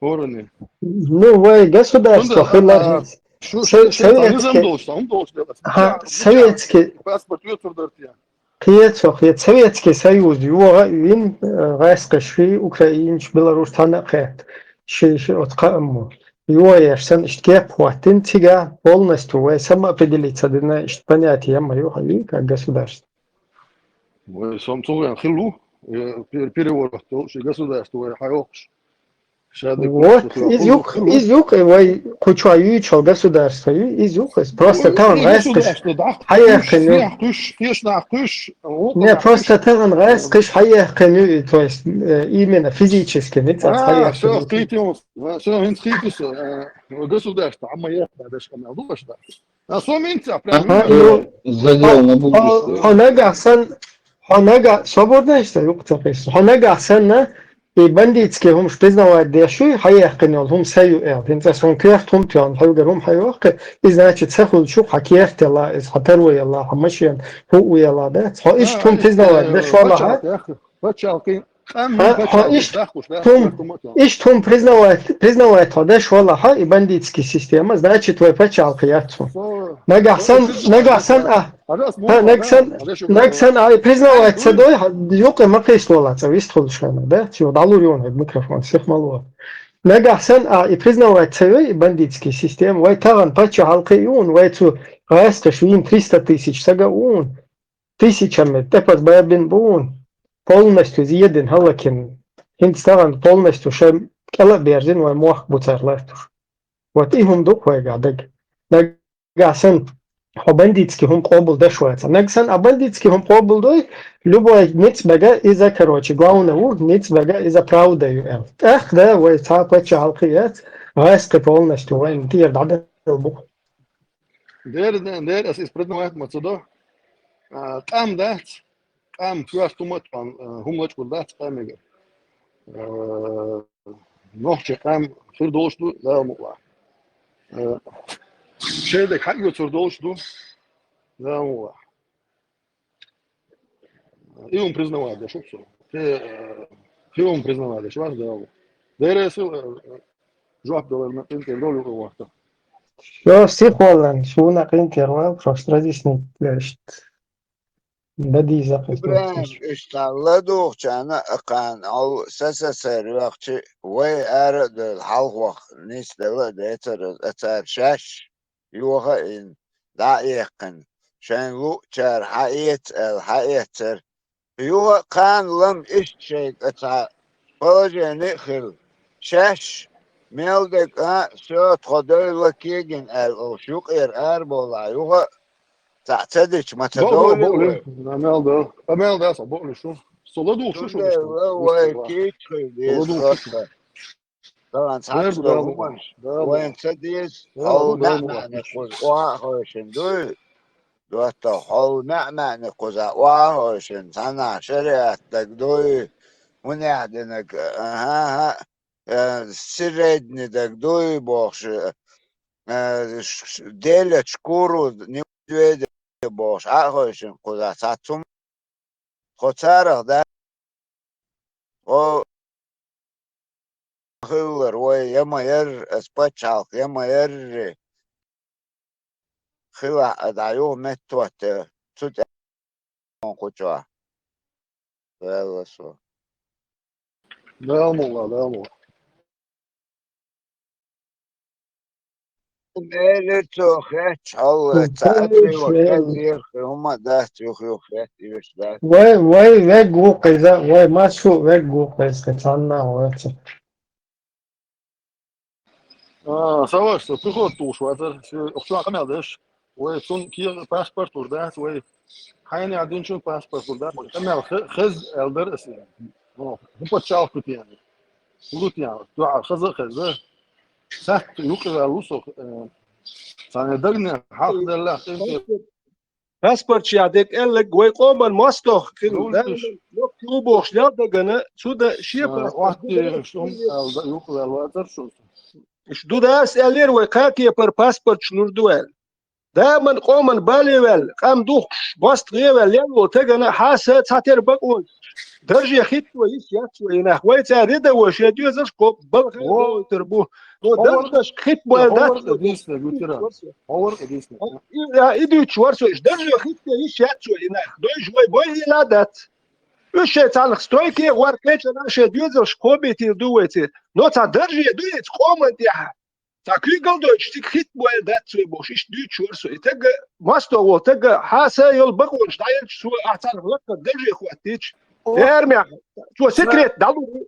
Хорони. Ну, вай государство хилар. Шу, шей, шей, низам долуш, хӀума долуш. Ага, советский. Паспорт йоцур дартия. Кхечо, кхе Советский Союз йогӀа а вина, э, гӀаскхаш ши, украинч, беларуш цхьана а кхетта. Ши, ши оцу кхааммо. ЙогӀеш санна иштта кеп хӀоттина, цига полностью вай самоопределиться дина, иштта понятие ма ю хьан, как государство. Вай сом цугӀен хилла ву, э, пер-, переворот йолу ши государство вай хьайоккхуш. Вот, из юк, из юк, вай кхуча юй чал государство, из юк, просто там государство, да. Хаяхкин. Не, просто там гайс кыш хаяхкин, то есть э, именно физически, не так. А, все, хитус, все, хитус, государство, а мы я даже канал, ну, что. А соминца, прям. Задел на будущее. Хонага сан, хонага, свободно, что юк, то есть. Хонага сан, и бандитский хумш признавать дешу, хаяхкин хум саю эл. Хинца сон кверт хум тён, хаюгар хум хаюхка, и значит, сахул чук хакерт ела, из хатару ела, хамашен, ху ела, да? Хо иш хум признавать дешу, валаха. Пачалкин, пачалкин. Хо иш хум, иш хум признавать, признавать хо дешу, валаха, и бандитский система, значит, вай пачалки яцу. Нагасан, нагасан, а, Нагсан, нагсан, а, и признавать са дой, юкъе ма кыш валаца, вист хулшана, да? Чё, далур юн, микрофон, всех мало. Нагасан, а, и признавать са дой, и бандитский система, вай таган пача халкы юн, вай цу гайс кыш юн триста тысяч сага ун, тысячами, тепас бабин бун, полностью зиедин халакин, хинц таган полностью шем кела берзин, вай мох буцар лартуш. Вот и хум дук вай гадаг. Нагасан, хо бандитский хум къобул деш ваца. Нагасан, а бандитский хум къобул дой, любой ниц бага из-за, короче, главное, у, ниц бага из-за правда ю эл. Эх, да, вай ца пача халкы яц, гайс кы полностью вай тир дада бух. Дер, дер, ас из признавать ма цудо. А, там, да? Къам куьш тумат пан, э, хӀума лачкъур дац къамига. Э, нохча къам хир долуш ду, Дала мукъла. Э, шедаг хьаъ йоцур долуш ду, Дала мукъла. И хӀума признавать деш ву со. Хи, э, хи хӀума признавать деш вац, Дала мукъла. Дера сил, э, жоп далар на къинтӀера долу юкъа вахта. Всё, сихвалан, шуна къинтӀера вал, просто разъяснить деш. Бадиза Ибрахим, иштта ладугӀучарна а кхана, хьо С С С Р вахча, вай ара а девлла, хьалхаваха ницкъ дала а децара, а цара шаьш йоха а йина, дӀа а яьккхина, шайн луъчара хьаэца аьлла, хьаэцара. Юха а кхана лам иштта шайга цхьа положение а хилла. Шаьш мел дерг а, всё, тхо девлла кегина аьлла, олуш юкъера арабовлахь, юха а цхьаъ ца дича, ма ца довлий вай? Мел да, мел да, со бохуш шу. Со ладугӀуш шу. Цундела вай кийча хила деза хӀокху. Тахана цхьацца долу хӀуманаш вайна ца деза, хьо маьӀ-маьӀне кхуза охьа а хевшина дуй, доттагӀа, хьо маьӀ-маьӀне кхуза охьа а хевшина, цхьаннахьа шариӀат дага дуй, хӀунехь динарг, аха-ха, э, средний дага дуй бохуш, э, ш-, ш-, делят шкуру, не медведя бохуш, Ӏа а хевшина кхуза цхьацца хӀума. Тхо царах дац, тхо хиллара вай я ма ярра, аса пачхьалкх я ма ярра, хилахь а дӀа юха меттахӀотта цу тӀе кхучохь. Ваьлла со. Дала мукъ лахь, Дала мукъ лахь. Элира цо, хетта хьалла, ца отрывок кхел лерхи хӀума дац, юх-юх хетта оьшуш дац. Вай, вай вегга ву кхуза, вай массо а вегга ву кхуза, цхьанна а ваца. А, Саваш, со приход тухуш вацара, ши охчун къамел деш. Вай цунна кехат, паспорт лур дац, вай хьайна динчун паспорт лур дац. Вай къамел хе-, хеза аьлла дара аса. О, хӀун пачхьалкх ду те? ХӀун ду те? Дуьхьал хаза а хеза. Сатта юкъаваьлла ву со, э, цхьана дагна хьалха делла, къинтӀера. Паспорт ша дерг аьлларг вай къоман мостагӀ хилла. Ловзуш. Локкхий ву бохуш лел дагана, цу да шен паспорт. Охьатта шун аьлла, юкъаваьлла вацара шу. Шу ду дас аьллера вай кхаа кепара паспорташ лур ду аьлла. Даман къоман бале ваьлла, къам духкуш, бостагӀе ваьлла, лелло тагана хьаса цхьатера бакъонаш. Дарже хитто йиш яц вай нах. Вай цара рядовой шен доьзалш кхо балха а вовтар бу. Но даржаш хитбойла дац. Хьо вара къа дийцинарг, Витира. Хьо вара къа дийцинарг. И, а, и дуьйцуш вара со, иштта дарже хитто йиш яц вай нах. Дойш вай бой хила дац. Уьш шайн цхьанах стройке гӀор кхечара шен доьзалш кхобийтийла ду вай ци. Но цхьа дарже ду иза къоман тӀехь. Цхьа куьйгалла дойтуш, цига хитта бойла дац вай бохуш, иштта дуьйцуш вара со. И тага, мостагӀа волу тага, хьаса йолу бакъонаш дӀаелча, цо ахь царах лакхара дарже хӀоттийча, армех, цо секрет дӀалур ву.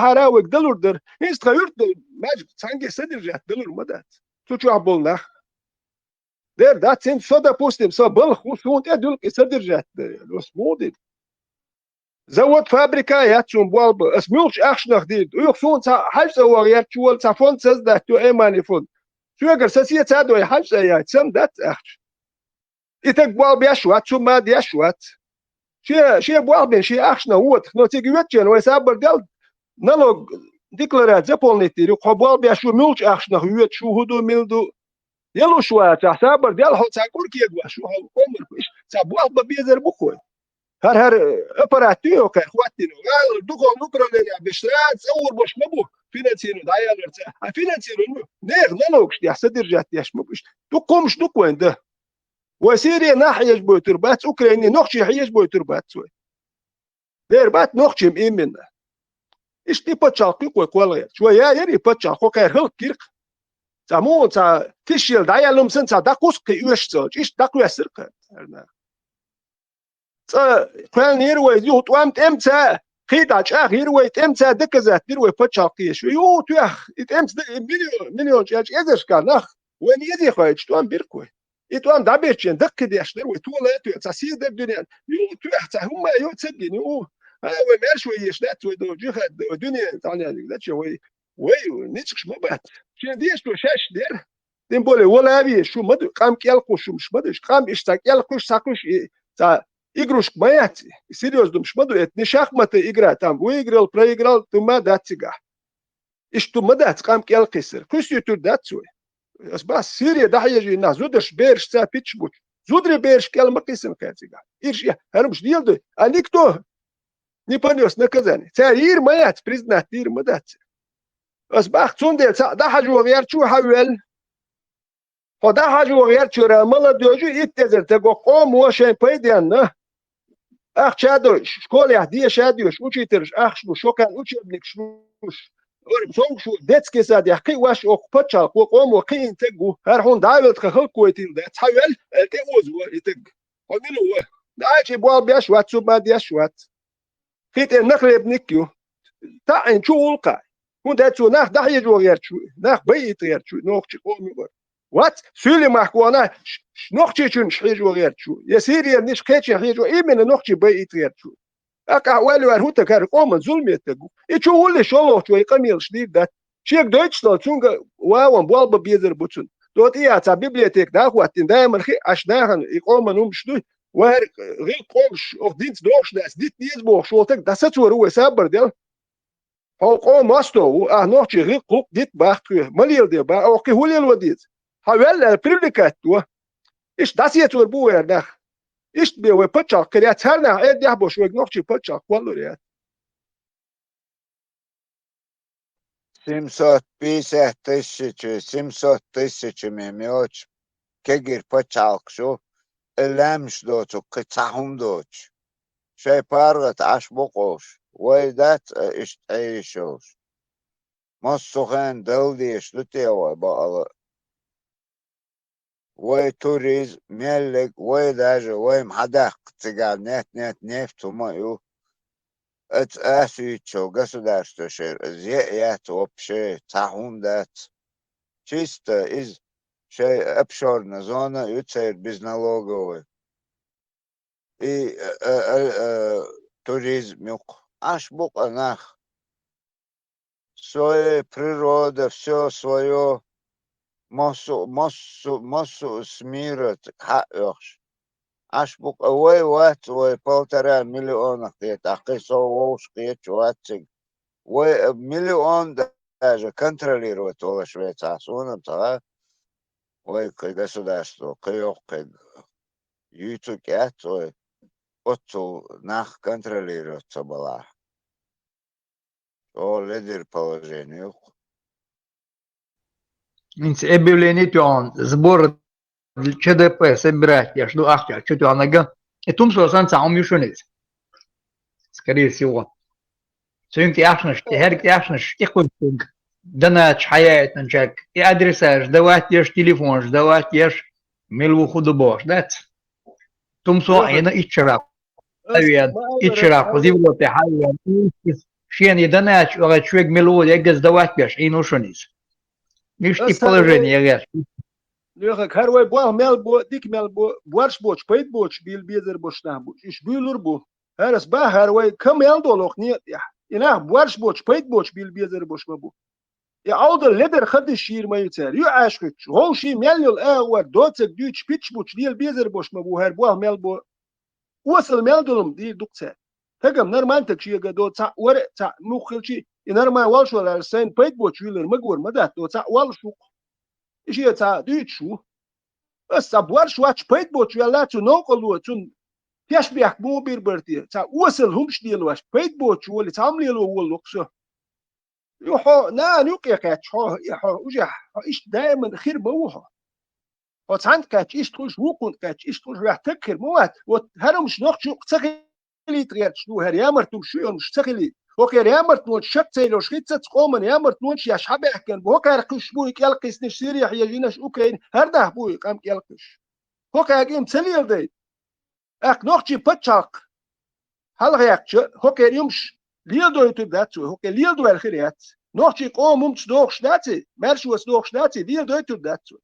хӀара вайга далур дара. ХӀинца тха юрт долу маьждиг цхьаьнгге содержать далур ма дац. Цу чохь болу нах. Дера дац, хӀинца со, допустим, со балха ву, суна тӀе дуьллу и содержать дан. Ас муха дина? Завод, фабрика яц суна болх бан. Ас муьлхачу ахчанах дийр ду? Юха суна цхьа хьаьжцӀа вогӀу, ярчу волу цхьа фонд создать йо, Ӏемани фонд. Соьгара сан сецад вай хьаьжцӀа яйта, сан дац ахча. И стаг болх беш вац, цу ма деш вац. Шен, шен болх бина, шен ахчанах воьду. Но цига воьдучу хенахь вай сабар дел, налог деклараци заполнить дийр ю, хьо болх беш ву, муьлхачу ахчанах воьду, шу хӀун ду, мила ду. Ялуш вацахь, сабар дел, хьо цхьа кӀур кегаш ву, хьо омарх ву, иштта цхьа болх бан безар бу-кх вай. ХӀара-хӀара аппарат ю хӀокхара хӀоттийна. Валар духовный управление беш, сразу цӀа ур бош ма бу финансирование дӀаялар цара. А финансирование ю, нехан налогаш деш, содержать деш ма бу иштта. Дукха хӀумаш ду-кх вайн дан. Вай Сири нах хьежа бойтур бац, Украине нохчий хьежа бойтур бац вай. Дера бац нохчий именно. Иштта и пачхьалкх ю-кх вай кхоллаерчу. Вай яйра и пачхьалкх, хӀокхара хӀаллакдира-кх. Цхьа муха, цхьа кхиш елла дӀаяьлла хӀума санна, цхьа дӀакхуьссу-кх и оьшуш цӀалча. Иштта дӀакхоьссира-кх хӀара нах. ЦӀа кхоьллинера вай, юха тӀом тӀемца, кхин дӀа чӀагӀйира вай, тӀемца доказать дира вай пачхьалкх езаш. Юха тоьхна, и тӀемца д-, и миллион, миллион чӀаьрчу эзаршка нах вайна эзе хоуьйтуш тӀом бира-кх вай. И тӀом дӀабирча, даккхий деш дара вай, тола а тоьхна, цхьа сий дара дуьненна. Юха тоьхна, цхьа хӀумма а йо ца гина, юха. А, вай маьрша вай езаш дац, вай до джихад, вай дуьне цхьаьна язйиг дача, вай, вай ницкъаш ма бац. Шен дезаш ду шаьш дера. Тем более, вала а везаш хӀума ма ду, къам кӀел кхуссуш хӀумаш ма ду. Къам иштта цхьа кӀел кхуьссуш, цхьа кхуьссуш, и цхьа Игрушка ма яц и. Серьёзно думаш ма ду, это не шахматы игра, там выиграл, проиграл, ту ма дац цигахь. Иштта ма дац къам кӀел кхиссар. Кхуьссуьйтур дац вай. Ас бац, Сири дӀахьежийна нах, зударш бераш ца питчбуч. Зударий бераш кӀел ма кхиссина кхаьчигахь. Ирш я, хӀара уьш дела дуй. А никто не понёс наказание. Цара йийр ма яц, признать дийр ма дац. Ас бах, цундела цхьаъ дӀахьажо гӀерташ ву хьавел. Хьо дӀахьажо гӀерташ вара, молодёжь, итт эзар таг, оха къомо шайн пайденна ахча а дойуш, школехь деша а доьшуш, учительш ахча луш, шокхаьрна учебникаш луш, ора совгӀат шу детский садехь кхиош, оха пачхьалкхо къомо кхиийна таг ву. ХӀара хьуна дӀа а велла тхан халкъ гойтийла дац. Хьавел, аьлла, тӀеозо и таг. Хьо мила ву? ДӀачи болх беш вац, цу ма деш вац. Кхин тӀе нахлебник ю. ТаьӀина чу гӀуллакхахь. ХӀунда аьлча цо нах дӀахьежо гӀерташ ву, нах байийта гӀерташ ву, нохчий къомо вара. Вац, суьйлий махкахь вахана, ш-, ш-, нохчийчунна хьежо гӀерташ ву. Я сирерниш кхечийн хьежо, именно нохчий байийта гӀерташ ву. ТӀаккха ахь ойла яр хӀун таг, хӀара къоман зуламе таг ву. И чу гӀуллиш шолгӀачу вай къамелаш дийр дац. Шега дойтуш долу, цуьнга вагӀан болх бан безар бу цунна. До тӀе а цхьа библиотека дӀахӀоттийна, даиман хи Ӏаш нахана и къоман хӀумаш дуй, вай хӀара гӀиллакх къомаш оха динца догӀуш дац, дита деза бохуш волу таг дӀасацор ву вай сабар дел. Хьо къоман мосто ву, ахь нохчий гӀиллакх гӀуллакх дита бах тхоьга, ма леладе бах, оха кхин хӀун лело деза? Хьан ваьлла аьлла привлекать до. Иштта дӀасецор бу вай хӀара нах. Иштта бен вай пачхьалкх кхир яц, хӀара нах Ӏеддехь а бохуш, вайга нохчий пачхьалкх кхоллур яц. Семьсот пятьдесят тысяч, семьсот тысяч мем йоцуш, кегийра пачхьалкхаш ю, и лаьмнаш доцург кхин цхьа хӀума доцуш. Шайн паргӀат Ӏаш бу къовш, вай дац а иштта Ӏе йиш йолуш. Массо а хенахь дала дезаш ду те вай бакъала а. Вай туризм, меллиг, вай даже, вай-м хьадаккха цигахь нет-нет нефть хӀума а ю. Аца ас юьйцучу государство шера, иза е а яц вообще, цхьа хӀума дац. Чисто иза шайн офшорная зона а ю церан безналоговая. И, э, э, э, э, туризм юкъа. Ӏаш бу-кх нах. Своя природа, всё своё. Массо, массо, массо с мира хьаоьхуш. Ӏаш бу-кх, вай вац, вай полтора миллионах кхета, кхин сов вовшах кхеташ вац цига. Вай, э, миллион даже контролировать волуш вецахь, суна-м ца хаьа, вай кхин государство, кхин йоккхий юьйцург яц вай, оццул нах контролировать ца балахь. ЧӀогӀа ледара положение ю-кх. ХӀинца объявление тоьхна, сбор Ч Д П собирать деш ду ахча чу тоьхнарг. И Тумсо санна цхьа хӀума ю шуна иза. Скорее всего. Цуьнга тӀехьашнаш, тӀе хӀерга тӀехьашнаш тӀекхуьйсу цуьнга. Донача хьаяйтанчаьрга. И адресаш давать деш, телефонаш давать деш, мила ву хӀун ду бохуш, дац? Тумсо а Ӏийна итт шарахь. Ас Хьавеана, ма итт аллара, шарахь кхуза хьавеана. Европе хьавеана. Шена и донача оьгӀаз шуьга мила ву, эггаз давать беш, Ӏийна ву шуна иза. Иштта и Ас хьавеана. Положение эггаз. Лоьхаг, хӀара вай болх мел бо, дика мел бо, борш боцуш, пайда боцуш, бийла безар боцуш нах бу. Уьш буьйлур бу. ХӀара ас баха, хӀара вай ка мел долу оха некъа тӀехь. И нах борш боцуш, пайда боцуш, бийла безар боцуш ма бу. И Ӏовдал ледар хадиш йийр ма ю цара. Ю Ӏаш хуьттуш, гӀовший мел йолу агӀор доцург дуьйцуш, питчбуч лела безар бош ма бу хӀара болх мел бо. Осал мел долу-м дийр ду-кх цара. Тагам нормально таг шега до цхьаъ вара а, цхьаъ мух хилчи, и нормально волуш валар сайна пайда боцуш вуьллар магор ма дац, до цхьаъ волуш ву-кх. И шен цхьа дуьйцуш ву. Ас цхьа борш вач пайда боцуш ваьлла, цу новкъарло, цунна тешбехк муха бийр бара те, цхьа осал хӀумаш лелош, пайда боцуш волий, цхьа хӀума лело волу-кх со. Ю хьо, нана юкъе кхаьчча, хьо, и хьо, уже хьо иштта даиман хир ма ву хьо. Хьо цхьаьнга кхаьчча иштта хуьлуш, вукхунна кхаьчча иштта хуьлуш, ваьхь таг хир ма вац. Вот хӀара хӀумаш нохчо ца хилийта гӀерташ ду, хӀара ямарт хӀумаш ю, хӀумаш ца хилийта. ХӀокхеран ямартлонаш шак ца йолуш хӀинца цу къоман ямартлонаш еш хьабаьхкина бу. ХӀокхара кхуьссуш бу и кӀел кхиссинарш, Сирехь ежинарш, Украина, хӀара дахь бу и къам кӀел кхуьссуш. ХӀокхаьрга и-м ца леладайта. ТӀаккха нохчий пачхьалкх хьалхаьхча, хӀокхеран юмаш леладойтур дац вай, хӀокхеран леладойла хир яц. Нохчий къоман хӀуманца дохуш дац и, маьршоца дохуш дац и, леладойтур дац вай.